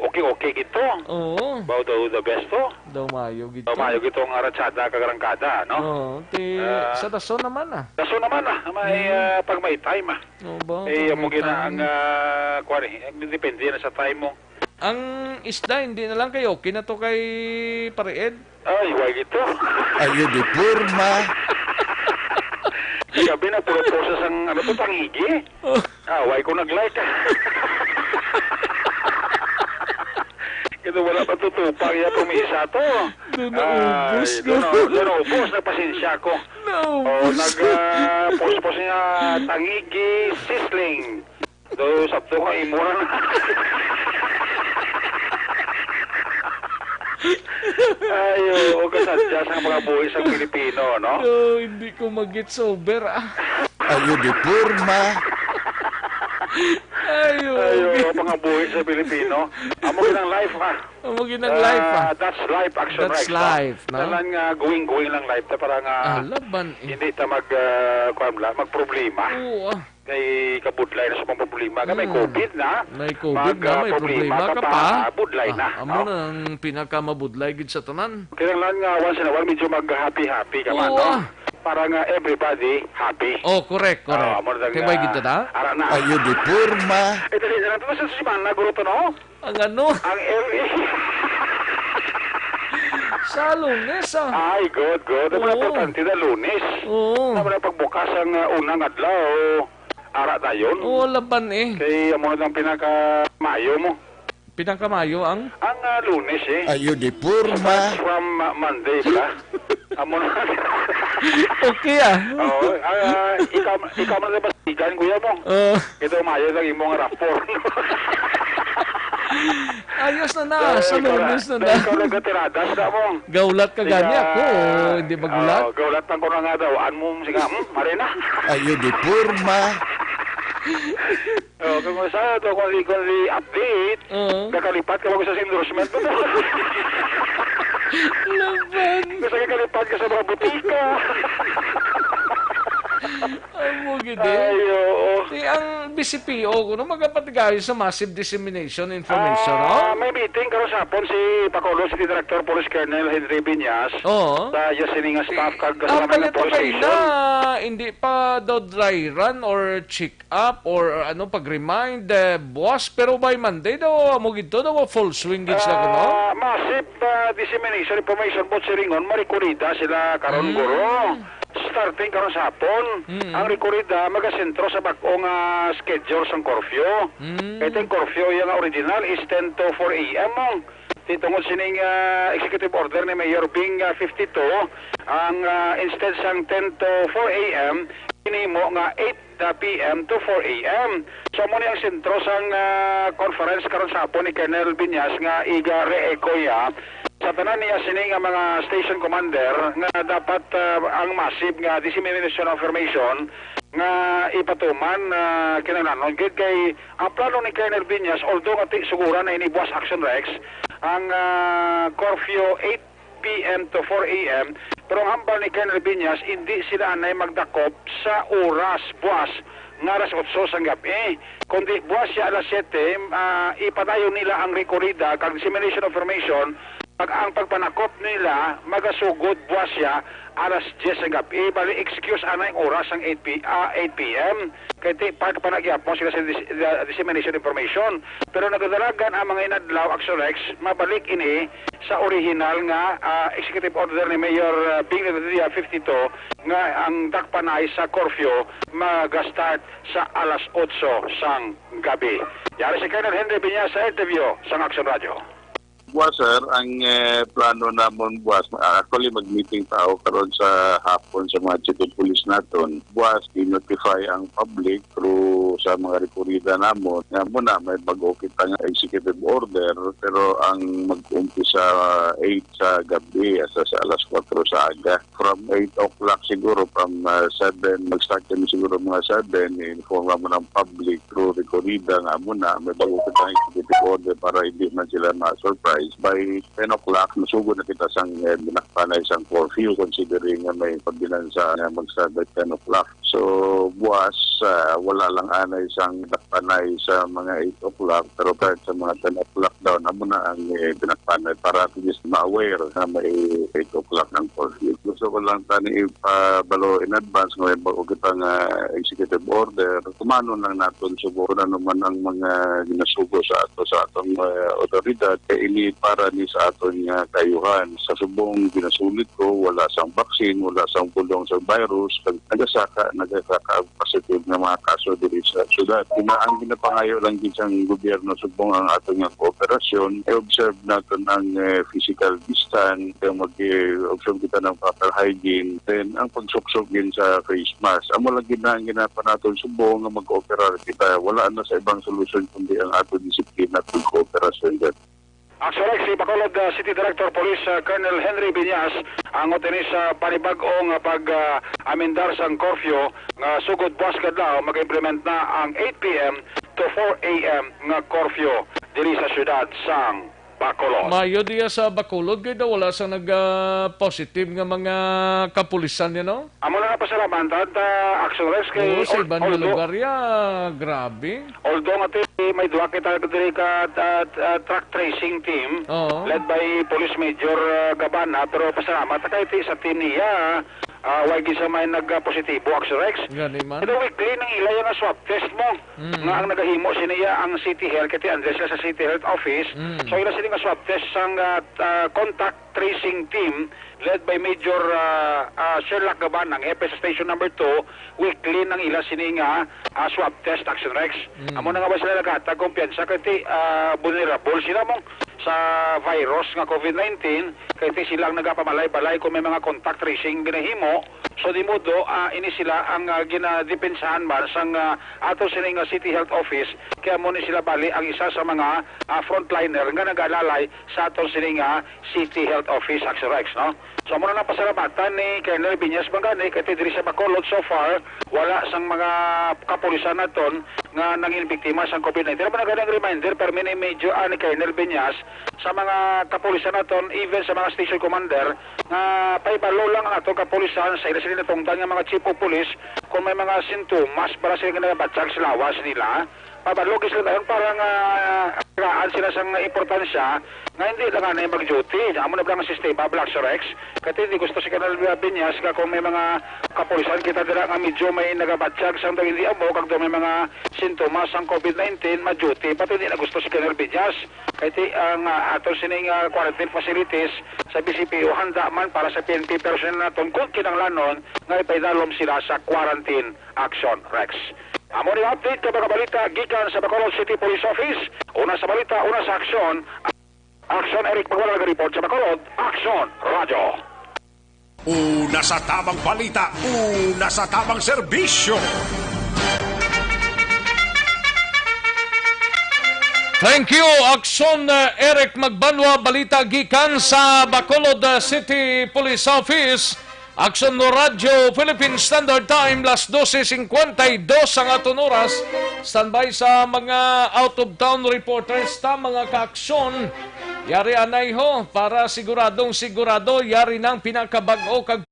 okay, okay, gito. Oo. Bao daw the best, to. Daw mayo gito. Daw mayo gito ang aratsada, kagarangkada, no? Oo, ti, Ah. Sa dason naman, ah. Dason naman, ah. May, Hmm. Ah, pag may time, ah. Oo ba? Eh, Pag amo may gina time. Ang, ah, kuwan, eh. Depende na sa time mo. Ang isda, hindi na lang kayo. Okay na to kay Pare Ed. Ay, wag ito. Ayo di porma. Sabi na, puro poses ang, ano to, tangigi. Oh. Ah, why ko nag-like? Ito wala pa tutupa kaya promisa to. Doon naubos Ay, ko. Doon na, doon naubos, nagpasensya ko. Naubos. Oh, nag, ah, pospos niya, tangigi, sisling. So, sabto nga imo na. Ay, oo, kasadya sa mga buhay sa Pilipino, no? No, hindi ko mag-gets over, ah. Ayo di porma. Ayo. Ayo, mga buhay sa Pilipino. Amo ginang life, ah. Amo ginang life, ah. Ah, that's life, action That's life, no? Life, no? Tanan nga going-going lang life, ta para nga Ah, laban, eh. Hindi ta mag, ah, kuwan lang, magproblema. Oo, ah. Kay kabudlay na sa mga problema. Kay may Mm. covid na. May covid Mag, na, ah, may problema problema ka ka pa, pa. Ah, budlay Ah, na, amo no? na ang pinakamabudlay gid sa tanan. Kinahanglan nga once in a while, medyo mag-happy-happy ka man, Oo, no? ah. Para nga everybody happy. Oh, correct, correct. Ah, amo na Kay nga, may gid na? Ara na. Ayo di porma. Eh, dali na lang. Tapos sa semana, guro to, no? Ang ano? Ang L A. Sa Lunes, ah. Ay, good, good. Ang Oo. Importante na Lunes. Oo. Ano na pagbukas ang, ah, unang adlaw? Ara dayon. Oo, laban eh. Kay amo na ang pinakamayo mo. Pinakamayo ang? Ang, ah, Lunes eh. Ayo di porma. From, ah, Monday pala. Amo na. Okay, ah. Oo, ah, ikaw, ikaw man sa Pasigan, kuya mo. Oo. Ito, mayo lang imong rapor. Ayos na na, Ay, sa ikaw na, Lunes na na. Ikaw na gatiradas na mo. Gaulat ka Siya, gani ako, hindi magulat? Oh, gaulat lang ko na nga daw. Ano mo, sige, hmm, mare na. Ayo di porma. Oh, kung sa to, kung di, kung di update, Oo. Kakalipat ka ba sa endorsement mo? Laban. Kasi kakalipat ka sa mga butika. Amo gid eh. Ay, oo. Ti ang B C P O kuno magapatigayon sa massive dissemination information, Ah, no? May meeting karon sa hapon si Bacolod City Director Police Colonel Henry Viñas Oo. Sa iya sini nga staff kag sa Ah, mga pala pa police kayo station. Na, hindi pa daw dry run or check up or ano, pag-remind, eh, buwas, pero by Monday daw, amo gid to, daw full swing gid sila, kuno? Ah, massive, ah, dissemination information about siringon, marikurida sila karon, Mm. Guro. Starting karon sa hapon, Mm. ang rekurida magasentro sa bag-o nga schedule sang curfew. Mm. Kay ang curfew iya nga original is ten to four A M, mong. Ti tungod sining, ah, executive order ni Mayor Bing, ah, fifty-two, ang, ah, instead sang ten to four A M, hinimo nga eight P M to four A M. So, amo ni ang sentro sang, ah, conference karon sa hapon ni Colonel Viñas nga iga re-echo niya sa tanan niya sini nga mga station commander nga dapat, ah, ang massive nga dissemination of information nga ipatuman, ah, kinahanglanon gid kay ang plano ni Colonel Viñas, although nga ti-, suguran na ini buwas, Action Rex, ang, ah, curfew eight P M to four A M, pero ang hambal ni Colonel Viñas, hindi sila anay magdakop sa oras buwas nga alas otso sang gab-i, kundi buwas siya alas siyete, ah, ipadayon nila ang rekorida kag dissemination of information, kag ang pagpanakop nila magasugod buwas siya alas diyes sang gab-i. Bali, excuse anay ang oras sang eight P, ah, eight P M. Kay ti-, pa-, panagyapon sila sa dis-, the dissemination information. Pero nagadalagan ang mga inadlaw, Action Rex, mabalik ini sa orihinal nga, ah, executive order ni Mayor, ah, Bing Revilla fifty-two nga ang dakpanay sa curfew maga-start sa alas otso sang gabi. Yari si Colonel Henry Viñas sa interview sang Action Radio. Buwas, sir, ang, eh, plano namon buwas, ah, actually, mag-meeting pa ako karon sa hapon sa mga chief of police naton. Buwas, i-notify ang public through sa mga rekorida namon. Nga muna, may bago kita nga executive order, pero ang mag-umpisa eight sa gabi, hasta sa alas kwatro sa aga. From eight o'clock siguro, from, ah, seven, mag-start kami siguro mga seven, i-inform mo ng public through rekorida nga muna, may bago kita executive order para hindi man sila ma-surprise. By ten o'clock, masugod na kita sang, eh, binakpanay sang curfew, considering nga may pagbilansa nga mag-start by ten o'clock. So, buwas, ah, wala lang anay sang dakpanay sa mga eight o'clock, pero kahit sa mga ten o'clock daw, amo na ang, eh, binakpanay para at least ma-aware na may eight o'clock ang curfew. Gusto ko lang tani ipabalo in advance nga may bago kita nga executive order. Tumanon lang naton subong ano man ang mga ginasugo sa ato, sa atong, eh, otoridad. Kay ini para ni sa aton nga kaayuhan. Sa subong ginasulit ko, wala sang vaccine, wala sang bulong sa virus, kag nagasaka, nagasaka ang positive nga mga kaso diri sa syudad. Gina-, ang ginapangayo lang gid sang gobyerno subong ang aton nga kooperasyon, i-observe naton ang, eh, physical distance, kag mag-, eh, observe kita ng proper hygiene, then ang pagsuksok din sa face mask. Amo lang gid na ang ginapa naton subong nga mag-ooperar kita. Wala na sa ibang solusyon kundi ang aton disiplina kag kooperasyon dyan. Action Rex, si Bacolod, uh, City Director Police, uh, Colonel Henry Viñas, ang utini sa panibag-o nga pag, uh, amendar sang curfew nga sugod buwas kadlaw mag-implement na ang eight P M to four A M nga curfew diri sa siyudad sang Bacolod. Mayo diya sa Bacolod, kay daw wala sa nag, ah, positive nga mga kapulisan niya, no? Amo na nga pasalamatan ta, Action Rex, kay Oo, sa al-, iban nga although, lugar ya, grabe. Although nga ti, may duha kita diri ka, ah, ah, track tracing team, Oo. led by Police Major, ah, Gabana, pero pasalamat ta kay ti sa team niya, ah, way gid sa may nag, ah, positibo, Action Rex. Gani man. Pero weekly nang ila yung swab test mo. Mm. Nga ang nagahimo sini iya ang City Health, kay ti Andres sila sa City Health Office. Mm. So, ila sini nga swab test sang, ah, ah, contact tracing team led by Major, ah, ah, Sherlock Gaban, ang hepe sa Station Number Two, weekly nang ila sini nga, ah, swab test, Action Rex. Mm. Amo na nga ba sila naghatag kumpiyansa kay ti, ah, vulnerable sila mo sa virus nga COVID nineteen, kay ti sila ang nagapamalay-balay kung may mga contact tracing ginahimo, So, di modo, ah, ini sila ang, ah, ginadepensahan man sang, ah, ato sini nga City Health Office, kay amo ni sila bali ang isa sa mga, ah, frontliner nga nag-alalay sa aton sini nga City Health Office, Action Rex, no? So, amo na lang pasalamatan ni Colonel Viñas Mangani, kay diri sa Bacolod, so far, wala sang mga kapulisan naton nga nangin biktima sang COVID nineteen. Pero man ang reminder, pero mini medyo, ah, ni Colonel Viñas, sa mga kapulisan naton, even sa mga station commander, nga pahibalo lang ang atong kapulisan sa ila sila natungdan nga mga chief of police kung may mga sintomas para sila nga nagabatyag sa lawas nila. Pabalo gid sila dayon para nga tagaan sila sang importansya nga hindi lang anay mag-duty. Amo na ba ang sistema, Black Rex? Kay hindi gusto si Colonel Viñas nga kung may mga kapulisan kita dira nga medyo may nagabatyag sang daw hindi amo, kag daw may mga sintomas sang COVID nineteen, ma-duty. Pati hindi na gusto si Colonel Viñas. Kay ti, ang, ah, aton sining, ah, quarantine facilities sa B C P O handa man para sa P N P personnel naton kung kinahanglanon nga ipaidalom sila sa quarantine, Action Rex. Amo ni update ka mga balita gikan sa Bacolod City Police Office. Una sa balita, una sa aksyon. Action Eric Pagwala nag-report sa Bacolod. Action Radyo. Una sa tamang balita, una sa tamang serbisyo. Thank you, Action, uh, Eric Magbanwa. Balita gikan sa Bacolod, uh, City Police Office. Action Radyo Philippine Standard Time, las dose cincuenta y dos ang aton oras. Standby sa mga out-of-town reporters ta, mga ka-aksyon. Yari anay ho, para siguradong sigurado, yari nang pinakabag-o kag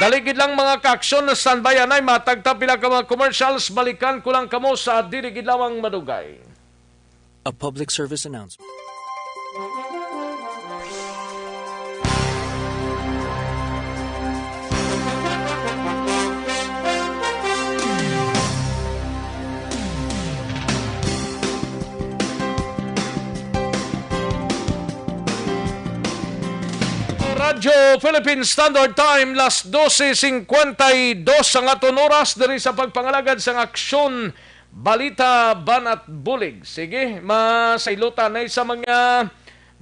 Dali gid lang, mga ka-aksyon, standby anay, matag ta pila ka mga commercials, balikan ko lang kamo sa dili gid lamang madugay. A public service announcement. Radyo Philippine Standard Time, las dose cincuenta y dos ang aton oras diri sa pagpangalagad sang aksyon, balita, banat, bulig. Sige, masaylo ta anay sa mga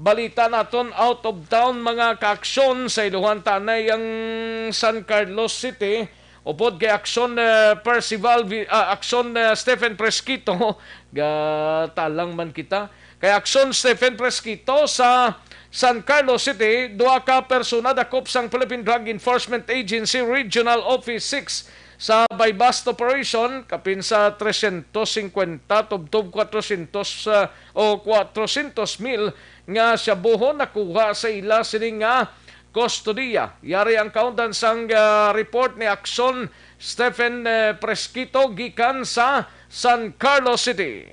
balita naton out of town, mga ka-aksyon. Sayluhan ta anay ang San Carlos City. Upod kay Aksyon, eh, Percival Vi-, ah, Aksyon, eh, Stephen Fresquito, gatalang man kita. Kay Aksyon Stephen Fresquito sa San Carlos City, duha ka persona dakop sang Philippine Drug Enforcement Agency Regional Office six sa buy-bust operation, kapin sa tresyentos singkwenta tubtob kwatrosyentos, ah, o kwatrosyentos mil nga shabuhon nakuha sa ila sini nga kustodiya. Yari ang kaundan sang, ah, report ni Aksyon Stephen, eh, Presquito gikan sa San Carlos City.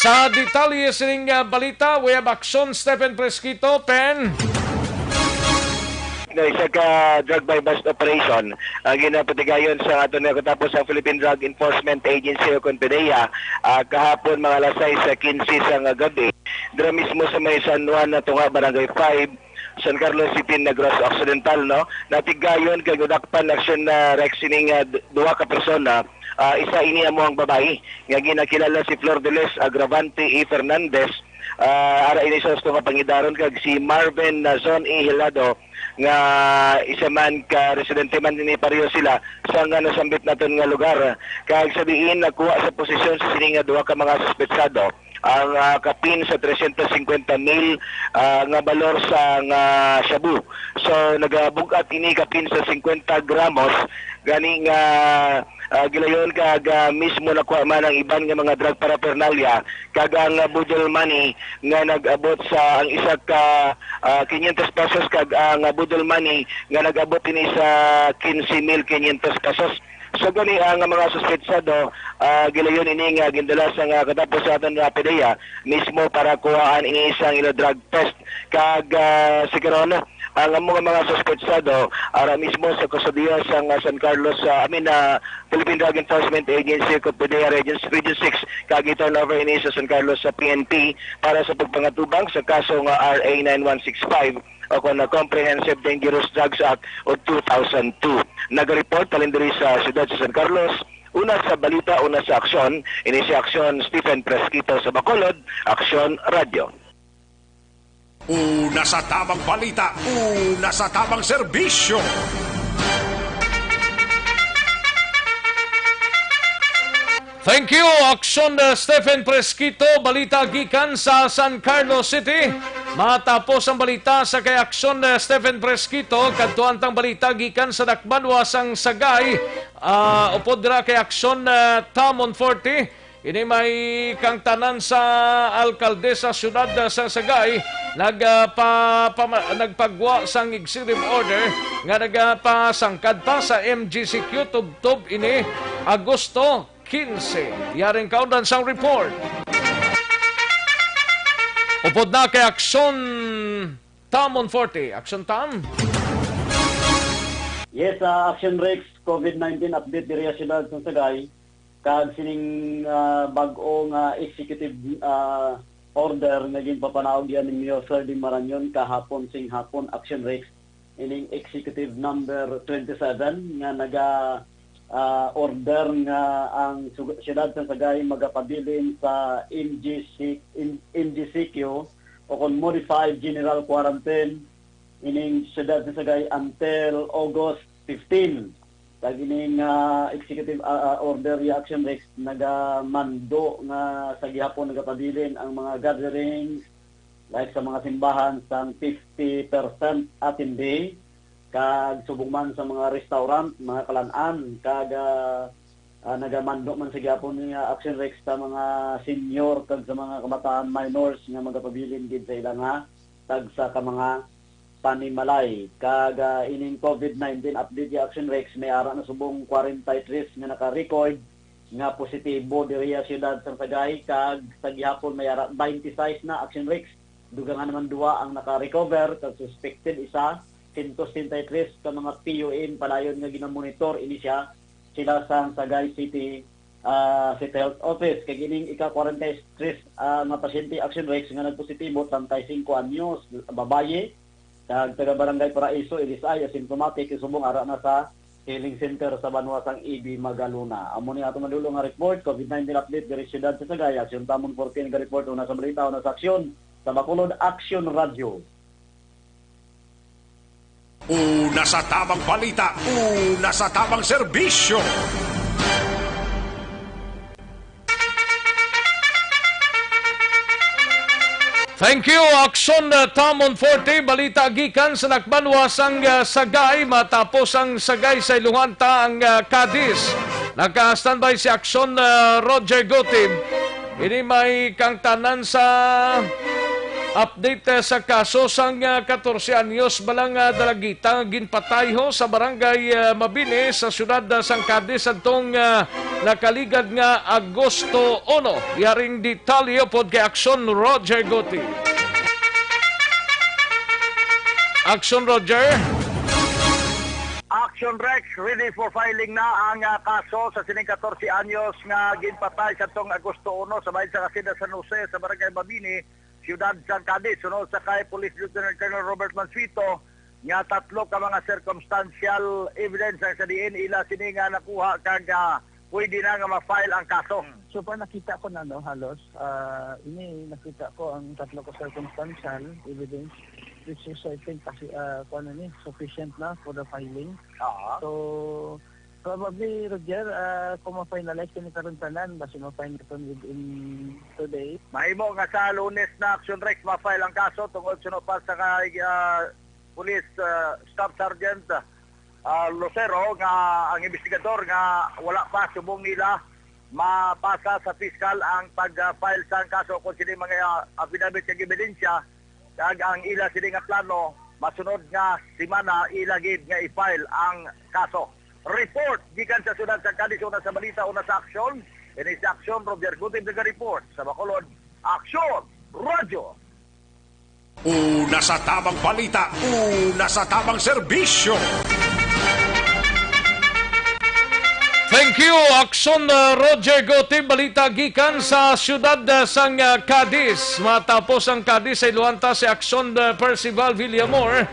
Sa detalye sining, ah, balita, we have aksyon, Stephen Presquito, Pen. Nga isa ka drug buy-bust operation ang ginapatigayon sa aton nga katapos ang Philippine Drug Enforcement Agency o kon PDEA, ah, kahapon mga alas sais sa quince sa nga gabi. Dira mismo sa may San Juan na tunga, Barangay five, San Carlos City, Negros Occidental, no? Natigayon kag nadakpan aksyon na Rex ining, ah, d-, duha ka persona. Ah, isa ini amo ang babayi nga ginakilala si Flor de Les Agravante E. Fernandez. Ah, ara ini sa husto nga pangidaron kag si Marvin Nazon E. Hilado nga isa man ka residente man ini, pareho sila sa nga nasambit naton nga lugar. Kag sa diin nakuha sa posisyon sa sini nga duha ka mga suspetsado ang, ah, kapin sa trescientos cincuenta mil, ah, nga balor sa nga shabu. So, nagabug-at ini kapin sa cincuenta gramos, gani nga, ah, gilayon kag, ah, mismo nakuha man ang iban nga mga drug paraphernalia kag ang, ah, boodle money nga nag-abot sa ang isa ka, ah, quinientos pesos kag ang, ah, boodle money nga nag-abot ini sa quince mil quinientos pesos. So, gani ang mga suspetsado, ah, gilayon ini nga gindala sa nga katapos sa aton nga PDEA mismo para kuhaan ini sang ila drug test. Kag, ah, sa karon, ang amo nga mga suspetsado ara mismo sa kustodiya sa nga San Carlos, ah, I mean, ah, Philippine Drug Enforcement Agency, o PDEA Region, Region six, kag i-turn over ini sa San Carlos sa P N P para sa pagpangatubang sa kaso nga R A nine one six five o kon na Comprehensive Dangerous Drugs Act of two thousand two. Nagareport halin diri sa siyudad sa San Carlos, una sa balita, una sa aksyon, ini si Aksyon Stephen Presquito sa Bacolod, Aksyon Radio. Una sa tamang balita, una sa tamang serbisyo. Thank you, Aksyon, uh, Stephen Presquito. Balita gikan sa San Carlos City. Matapos ang balita sa kay Aksyon, uh, Stephen Presquito, kadtuan tang balita gikan sa Dakbanwa sang Sagay. Ah, upod dira kay Aksyon, uh, Tamon forty. Ini may kangtanan sa alkalde sa siyudad, uh, sa Sagay nag, uh, pa, pama-, nagpagwa sang executive order nga nagapasangkad pa sa M G C Q tubtob ini Agosto quince. Yaring kaundan sang report. Upod na kay Aksyon Tamon forty. Aksyon Tam. Yes, ah, Action Rex, COVID nineteen update diri sa siyudad sa Sagay. Kag sining, ah, bag-o nga executive, ah, order nga ginpapanaog yan ni Mayor Ferding Marañon kahapon sing hapon, Action Rex, ining executive number twenty-seven nga naga, ah, order nga ang sug-, siyudad sa Sagay magapabilin sa M G C, M-, M G C Q o kon modified general quarantine ining siyudad sa Sagay until August fifteen. Kag ining, ah, executive, ah, ah, order ya, Action Rex, nagamando nga sa gihapon nagapabilin ang mga gatherings, like sa mga simbahan, sang fifty percent attendee, kag subong man sa mga restaurant, mga kalan-an, kag, ah, ah, nagamando man sa gihapon ni, ah, Action Rex sa mga senior kag sa mga kabataan minors nga magapabilin gid sa ila nga tagsa ka mga panimalay. Kag, ah, ining COVID nineteen update ya, Action Rex, may ara na subong forty-three nga naka-record nga positibo diri sa siyudad sang Sagay, kag sa gihapon may ara twenty-six na, Action Rex. Dugangan naman duha ang naka-recover, kag suspected isa, one hundred sixty-three ka mga P U N padayon nga ginamonitor ini siya, sila sang Sagay City, ah, City Health Office. Kag ining ika-forty-three, ah, nga pasyente, Action Rex, nga nagpositibo, treinta y cinco anyos, babayi, kag taga Barangay Paraiso, Ilisay, asymptomatic, subong ara na sa healing center sa banwa sang E B Magalona. Amo ni ato madulong nga report, COVID nineteen update diri siyudad sa Sagay. Aksyon Tamon fourteen nga report, una sa balita, una sa aksyon, sa Bacolod Action Radio. Una sa tamang balita, una sa tamang serbisyo. Thank you, Aksyon, uh, Tamon forty. Balita gikan sa Dakbanwa sang, uh, Sagay. Matapos ang Sagay sa Iluhan ta ang, uh, Cadiz. Naka-standby si Aksyon, uh, Roger Gutib. Ini may kangtanan sa Update, eh, sa kaso sang, ah, katorse anyos bala nga dalagita nga ginpatay ho sa barangay, ah, Mabini sa siyudad, ah, sang Cadiz adtong, ah, nakaligad nga Agosto uno. Yaring detalye upod kay Action Roger Guti. Action Roger. Action Rex, ready for filing na ang, ah, kaso sa sining katorse anyos nga ginpatay sa tong Agosto uno sa bahin sa Hacienda San Jose sa Barangay Mabini, siyudad sang Cadiz, sunod sa kay Police Lieutenant Colonel Robert Mansueto nga tatlo ka mga circumstantial evidence ang sa diin ila sini nga nakuha kag, ah, pwede na nga ma-file ang kaso. So far, nakita ko na, no, halos, ah, ini nakita ko ang tatlo ka circumstantial evidence, which is, I think, kasi, ah, kuwan na ni, sufficient na for the filing. Oo. So, probably, Roger, ah, kung ma-finalize kini karon tanan, basi ma-file naton within today. Mahimo nga sa Lunes na, Action Rex, ma-file ang kaso tungod suno pa sa kay, ah, Police, ah, Staff Sergeant, ah, Lucero nga ang investigador nga wala pa subong nila mapasa sa piskal ang pag-file sang kaso kung sini mga, ah, affidavit kag ebidensya, kag ang ila sini nga plano masunod nga semana ila gid nga i-file ang kaso. Report gikan sa siyudad sa Cadiz, una sa balita, una sa aksyon. Ini sa aksyon, Roger Gutib naga-report sa Bacolod. Aksyon, Radyo. Una sa tamang balita, una sa tamang serbisyo. Thank you, Action, uh, Roger Gutib. Balita gikan sa siyudad, uh, sang, uh, Cadiz. Matapos ang Cadiz, sa Iluanta si Action, uh, Percival Villamor.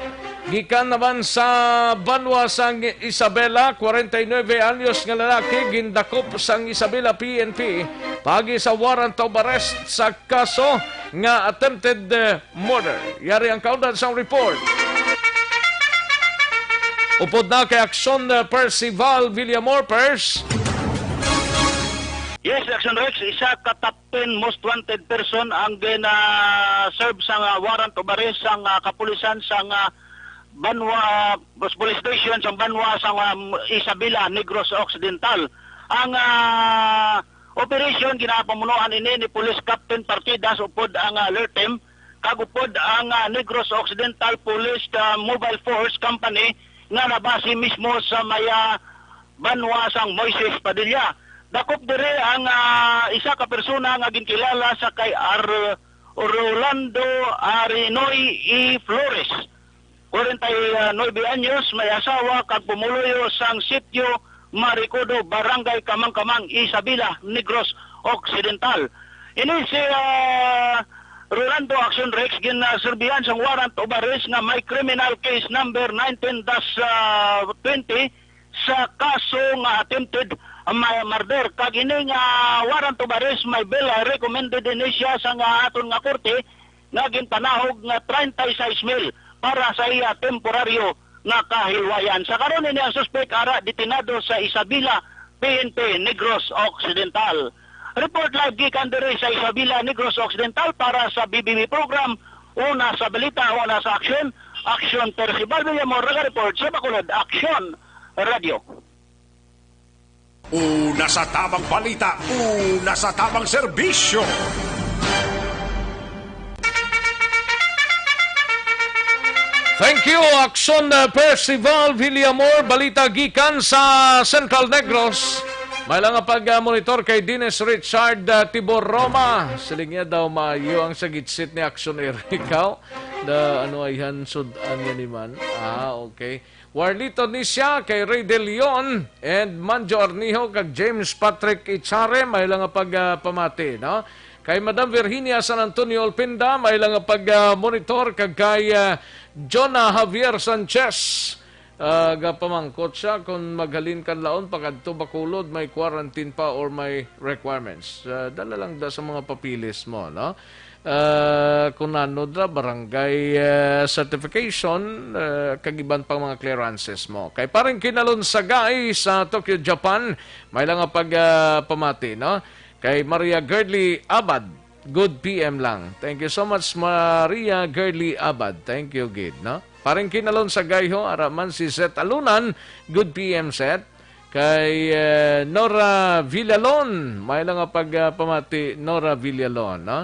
Gikan naman sa banwa sang Isabela, kwarenta y nuebe anyos nga lalaki gindakop sang Isabela P N P paagi sa warrant of arrest sa kaso nga attempted, uh, murder. Yari ang kaundan sang report. Upod na kay Action, uh, Percival Villamor, Pers. Yes, Action Rex, isa ka top ten most wanted person ang gina-serve sang, ah, warrant of arrest sang, ah, kapulisan sang, ah, banwa, ah, police station sang banwa sang, ah, Isabela, Negros Occidental. Ang, ah, operation ginapamunuan ini ni Police Captain Partidas upod ang, ah, alert team kag upod ang, ah, Negros Occidental Police, ah, Mobile Force Company nga nabase mismo sa may, ah, banwa sang Moises Padilla. Dakop diri ang, ah, isa ka persona nga ginkilala sa kay Ar-, Rolando Arinoy E. Flores, kwarenta y nuebe anyos, may asawa kag pumuluyo sang sitio Maricodo, Barangay Kamangkamang, Isabela, Negros Occidental. Ini si, ah, Rolando, Action Rex, ginserbihan sang warrant of arrest nga may criminal case number nineteen dash twenty sa kaso nga attempted ma-, murder. Kag ini nga warrant of arrest may bail recommended ini siya sa nga aton nga korte nga ginpanahog nga treinta y seis mil para sa iya temporaryo nga kahilwayan. Sa karon, ini ang suspek ara detenado sa Isabela P N P Negros Occidental. Report live gikan diri sa Isabela, Negros Occidental para sa B B B program, una sa balita, una sa aksyon. Aksyon, Percival Villamor, naga-report sa Bacolod. Aksyon, Radyo. Una sa tamang balita, una sa tamang serbisyo. Thank you, Action, uh, Percival Villamor. Balita gikan sa Central Negros. May lang nga pag-monitor kay Dennis Richard, uh, Tibor Roma. Siling niya daw maayo ang sagitsit ni Action Eric. Ikaw, the, ano, ayhan, sud-an niya ni man. Ah, okay. Warlito Nisya, kay Ray De Leon, and Manjo Arnijo, kag James Patrick Ichare, may lang nga pag, ah, pamati, no? Kay Madam Virginia San Antonio Olpinda, may lang nga pag, ah, monitor, kag kay, ah, Jonah Javier Sanchez, ah, gapamangkot siya kung maghalin kanlaon pakadto Bacolod, may quarantine pa or may requirements. Ah, dala lang da sa mga papilis mo, no? Ah, kung ano da, barangay, ah, certification, ah, kag iban pang mga clearances mo. Kay Paring Kinalon Sagay sa Tokyo, Japan, may lang nga pag, ah, pamati, no? Kay Maria Girdley Abad, good P M lang. Thank you so much, Maria Girdley Abad. Thank you, gid, no? Paring Kinalon Sagay ho, ara man si Seth Alunan, good P M, Seth. Kay, eh, Nora Villalon, may lang nga pag, ah, pamati, Nora Villalon, no?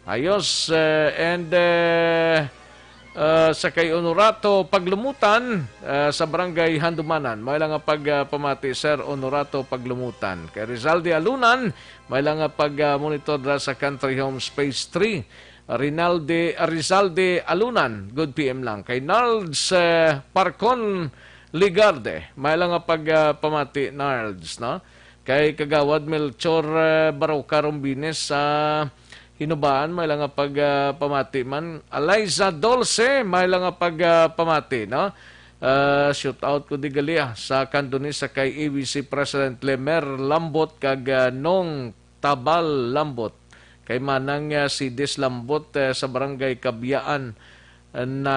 Ayos, eh, and, eh, ah, sa kay Honorato Paglumutan, ah, sa Barangay Handumanan. May lang nga pag, ah, pamati, Sir Honorato Paglumutan. Kay Rizalde Alunan, may lang nga pag, ah, monitor dira sa Country Homes Phase three. Rinaldi, Rizalde Alunan, good P M lang. Kay Nards, eh, Parcon Ligarde, may lang nga pag, ah, pamati, Nards, no? Kay Kagawad Melchor, eh, Baroca Rombines sa Hinubaan, may lang nga pag, ah, pamati man. Eliza Dulce, may lang nga pag, ah, pamati, no? Ah, shout out ko di gali, ah, sa kandunis sa kay A B C President Lemer Lambot kag, ah, Nong Tabal Lambot. Kay Manang, ah, Sidis Lambot, eh, sa Barangay Kabyaan, ah, na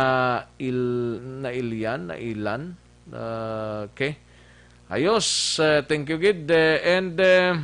il-, na Ilian, na Ilan. Ah, okay. Ayos, eh, thank you gid, eh, and, eh,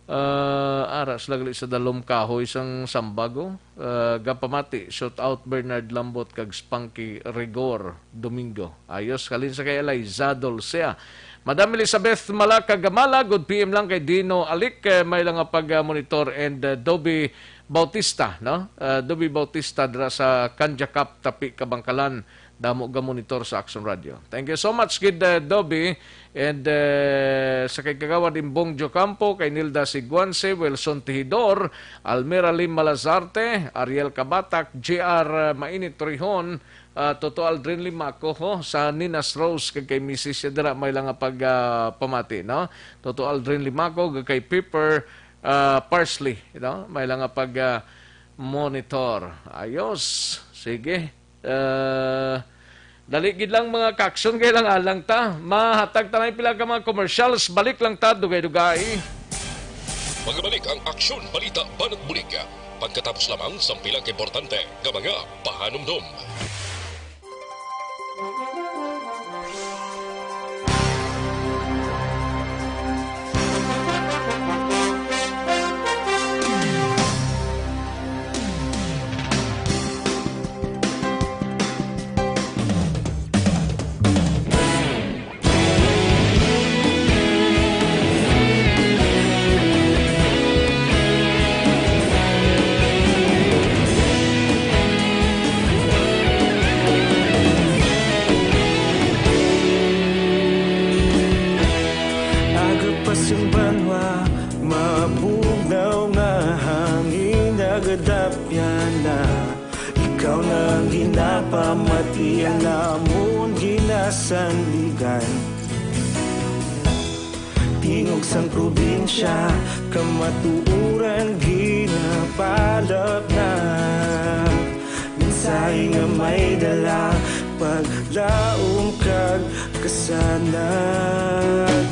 ah, ara sila gali sa Dalom Kahoy sang Sambag, oh. Ah, gapamati, shout out Bernard Lambot kag Spanky Rigor Domingo. Ayos, halin sa kay Eliza Dulcea. Madam Elizabeth Malaka Gamala, good P M lang kay Dino Alik, eh, may lang nga pag, ah, monitor, and, ah, Doby Bautista, no? Ah, Doby Bautista dira sa Kanjakap, Tapi, Kabangkalan. Damo ga monitor sa Action Radio. Thank you so much, gid, uh, Dobby. And, uh, sa kay Kagawad Imbong Jocampo, kay Nilda Siguanse, Wilson Tihidor, Almira Lim Malazarte, Ariel Kabatak, J R, uh, Mainit Torrejon, uh, Toto Aldrin Limaco, ho, sa Ninas Rose, kag kay Missus siya dira, may lang nga pag, uh, pamati, no? Toto Aldrin Limaco, kag kay Pepper, uh, Parsley, you know? May lang nga pag, uh, monitor. Ayos. Sige. Ah, dali gid lang, mga ka-aksyon, kay lang alang ta. Mahatag ta na pila ka mga commercials. Balik lang ta, dugay-dugay. Pagabalik ang Aksyon, Balita, Banat Bulig. Pagkatapos lamang sang pila ka importante nga mga pahanumdom. Aga pa sing banwa, mabugnaw nga hangin, nagadapyan na. Ikaw na ang ginapamati, ang amon ginasandigan. Tingog sang probinsya, kamatuoran ginapalapnag. Mensahe nga may dala, paglaom kag kasanag.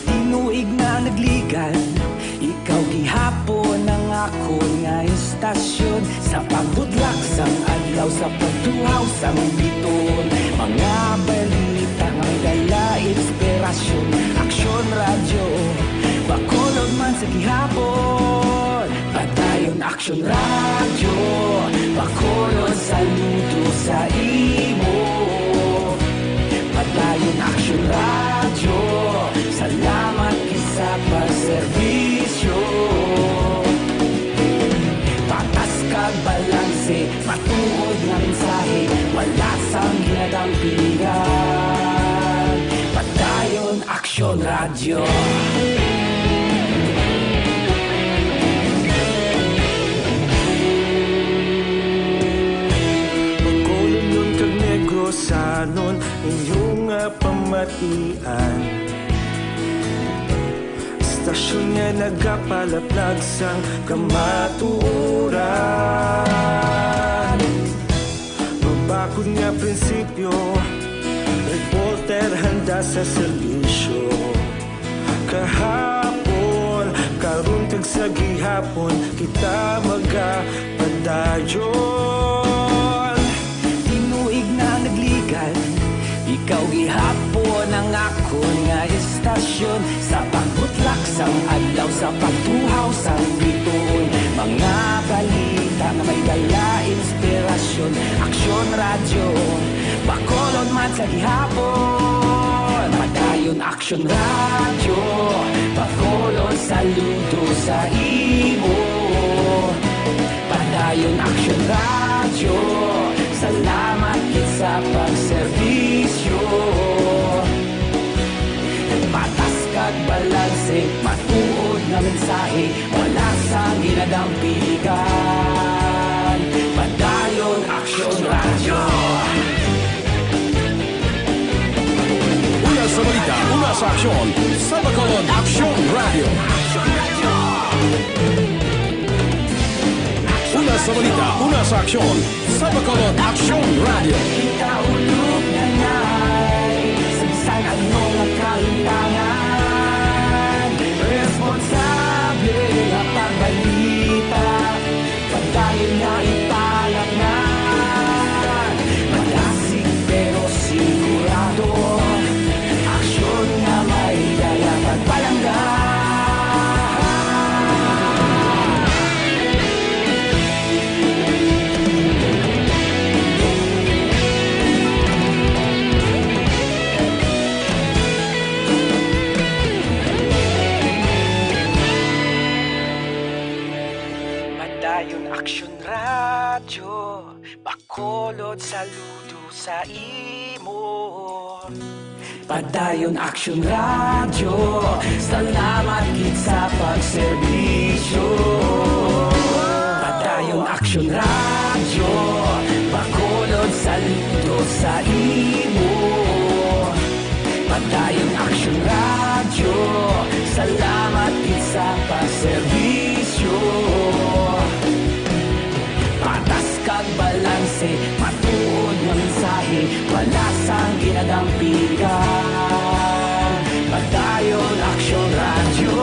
Tinuig na nagligad, ikaw gihapon ang akon nga istasyon. Sa pagbutlak sang adlaw, sa pagtuhaw sang bituon, mga balita nga may dala inspirasyon. Aksyon Radyo, Bacolod man sa gihapon. Padayon Aksyon Radyo, Bacolod, saludo sa imo. Padayon Aksyon Radyo, salamat gid sa pagserbisyo. Patas kag balanse, matuod nga mensahe, wala sang ginadampingan. Padayon Aksyon Radyo. Bacolodnon kag Negrosanon, inyo nga pamatian. Istasyon nga nagapalaplag sang kamatuoran. Mabakod nga prinsipyo, reporter handa sa serbisyo. Kahapon, karon kag sa gihapon, kita magapadayon. Tinuig na nagligad, ikaw gihapon ang akon nga istasyon. Sa pagbutlak sang adlaw, sa pagtuhaw sang bituon, mga balita nga may dala inspirasyon. Aksyon Radyo, Bacolod man sa gihapon. Padayon Aksyon Radyo, Bacolod, saludo sa imo. Padayon Aksyon Radyo, salamat gid sa pagserbisyo. Patas kag balanse, matuod nga mensahe, wala sang ginadampigan. Padayon Aksyon Radyo. Una sa balita, una sa aksyon, sa Bacolod Aksyon Radyo. Una sa balita, una sa aksyon, sa Bacolod Aksyon Radyo. Kita ulog na ngay, sa bisan ano nga kahimtangan, responsable nga pagbalita, padayon nga ipalatngan. Madasig pero sigurado, aksyon nga may dala kag palangga. Padayon Aksyon Radyo, Bacolod, saludo sa imo. Padayon Aksyon Radyo, salamat gid sa pagserbisyo. Padayon Aksyon Radyo, Bacolod, saludo sa imo. Padayon Aksyon Radyo, salamat gid sa pagserbisyo. Patas kag balanse, matuod nga mensahe, wala sang ginadampigan. Padayon Aksyon Radyo.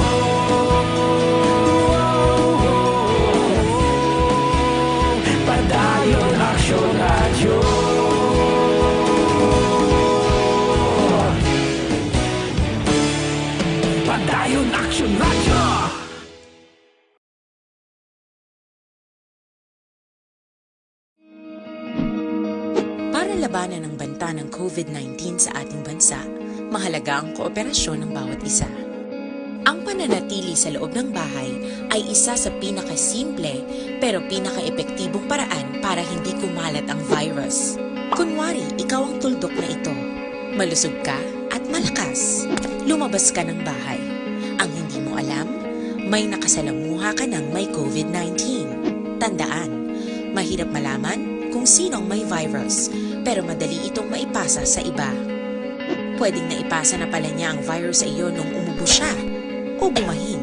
Padayon Aksyon Radyo. Padayon Aksyon Radyo. Para labanan ang banta ng COVID nineteen sa ating bansa, mahalaga ang kooperasyon ng bawat isa. Ang pananatili sa loob ng bahay ay isa sa pinakasimple pero pinakaepektibong paraan para hindi kumalat ang virus. Kunwari, ikaw ang tuldok na ito. Malusog ka at malakas. Lumabas ka ng bahay. Ang hindi mo alam, may nakasalamuha ka ng may COVID nineteen. Tandaan, mahirap malaman kung sino ang may virus, pero madali itong maipasa sa iba. Pwedeng naipasa na pala niya ang virus sa iyo nung umubo siya o bumahin.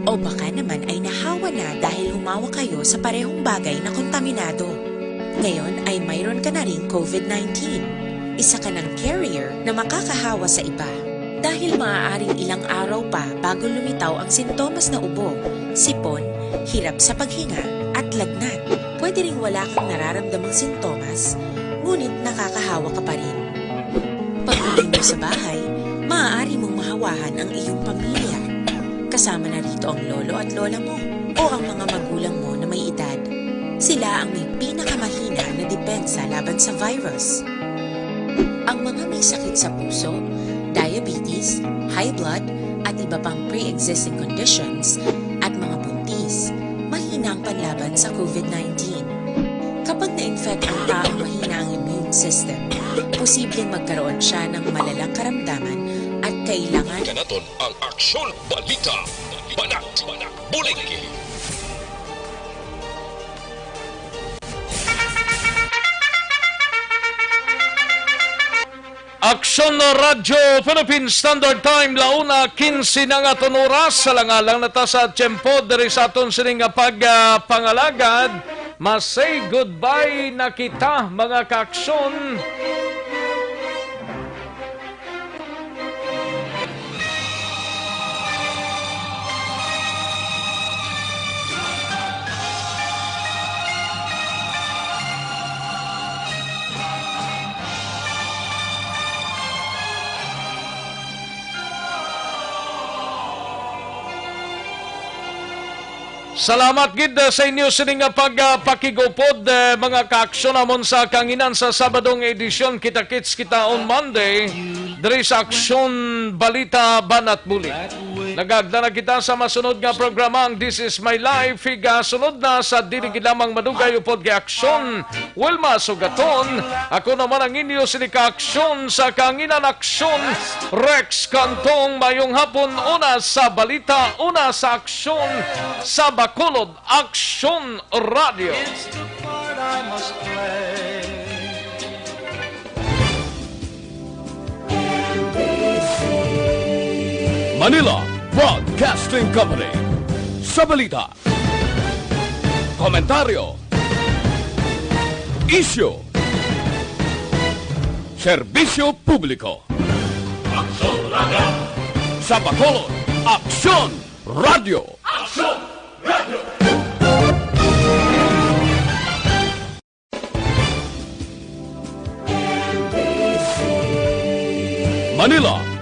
O baka naman ay nahawa na dahil humawa kayo sa parehong bagay na kontaminado. Ngayon ay mayroon ka na ring COVID nineteen. Isa ka ng carrier na makakahawa sa iba. Dahil maaaring ilang araw pa bago lumitaw ang sintomas na ubo, sipon, hirap sa paghinga, at lagnat. Pwede ring wala kang nararamdamang sintomas, ngunit nakakahawa ka pa rin. Pag-uwi mo sa bahay, maaari mong mahawahan ang iyong pamilya. Kasama na rito ang lolo at lola mo o ang mga magulang mo na may edad. Sila ang may pinakamahina na depensa laban sa virus. Ang mga may sakit sa puso, diabetes, high blood, at iba pang pre-existing conditions, at mga buntis, mahina ang panlaban sa COVID nineteen. Kapag na-infect ang taong mahina ang immune system, posibleng magkaroon siya ng malalang karamdaman at kailangan Kanaton ang Aksyon Balita. Banat, bulig. Aksyon Radyo Philippine Standard Time, launa quince na nga aton oras. Sa langalang na ta sa tiyempo diri sa aton sining nga pagpangalagad. Ma-say goodbye na kita, mga kaaksyon. Salamat gid, uh, sa inyo sini nga pag, uh, pakigupod, uh, mga kaaksyon namon sa kahanginan sa Sabado nga edisyon. Kita-kits kita on Monday diri sa Aksyon Balita Banat Bulig. Nagagda na kita sa masunod nga programa, ang This Is My Life. Higasunod na sa dili gid lamang madugay upod kay Aksyon, Wilma Sugaton. Ako naman ang inyo sini ka-aksyon sa kanginan, Aksyon, Rex Cantong. Mayong hapon, una sa balita, una sa aksyon, sa Bacolod, Aksyon Radio. It's the part I must play. Manila Broadcasting Company. Sa balita, komentaryo, isyu, serbisyo publiko. Aksyon Radio. Sa Bacolod, Aksyon Radio. Aksyon Radio. Manila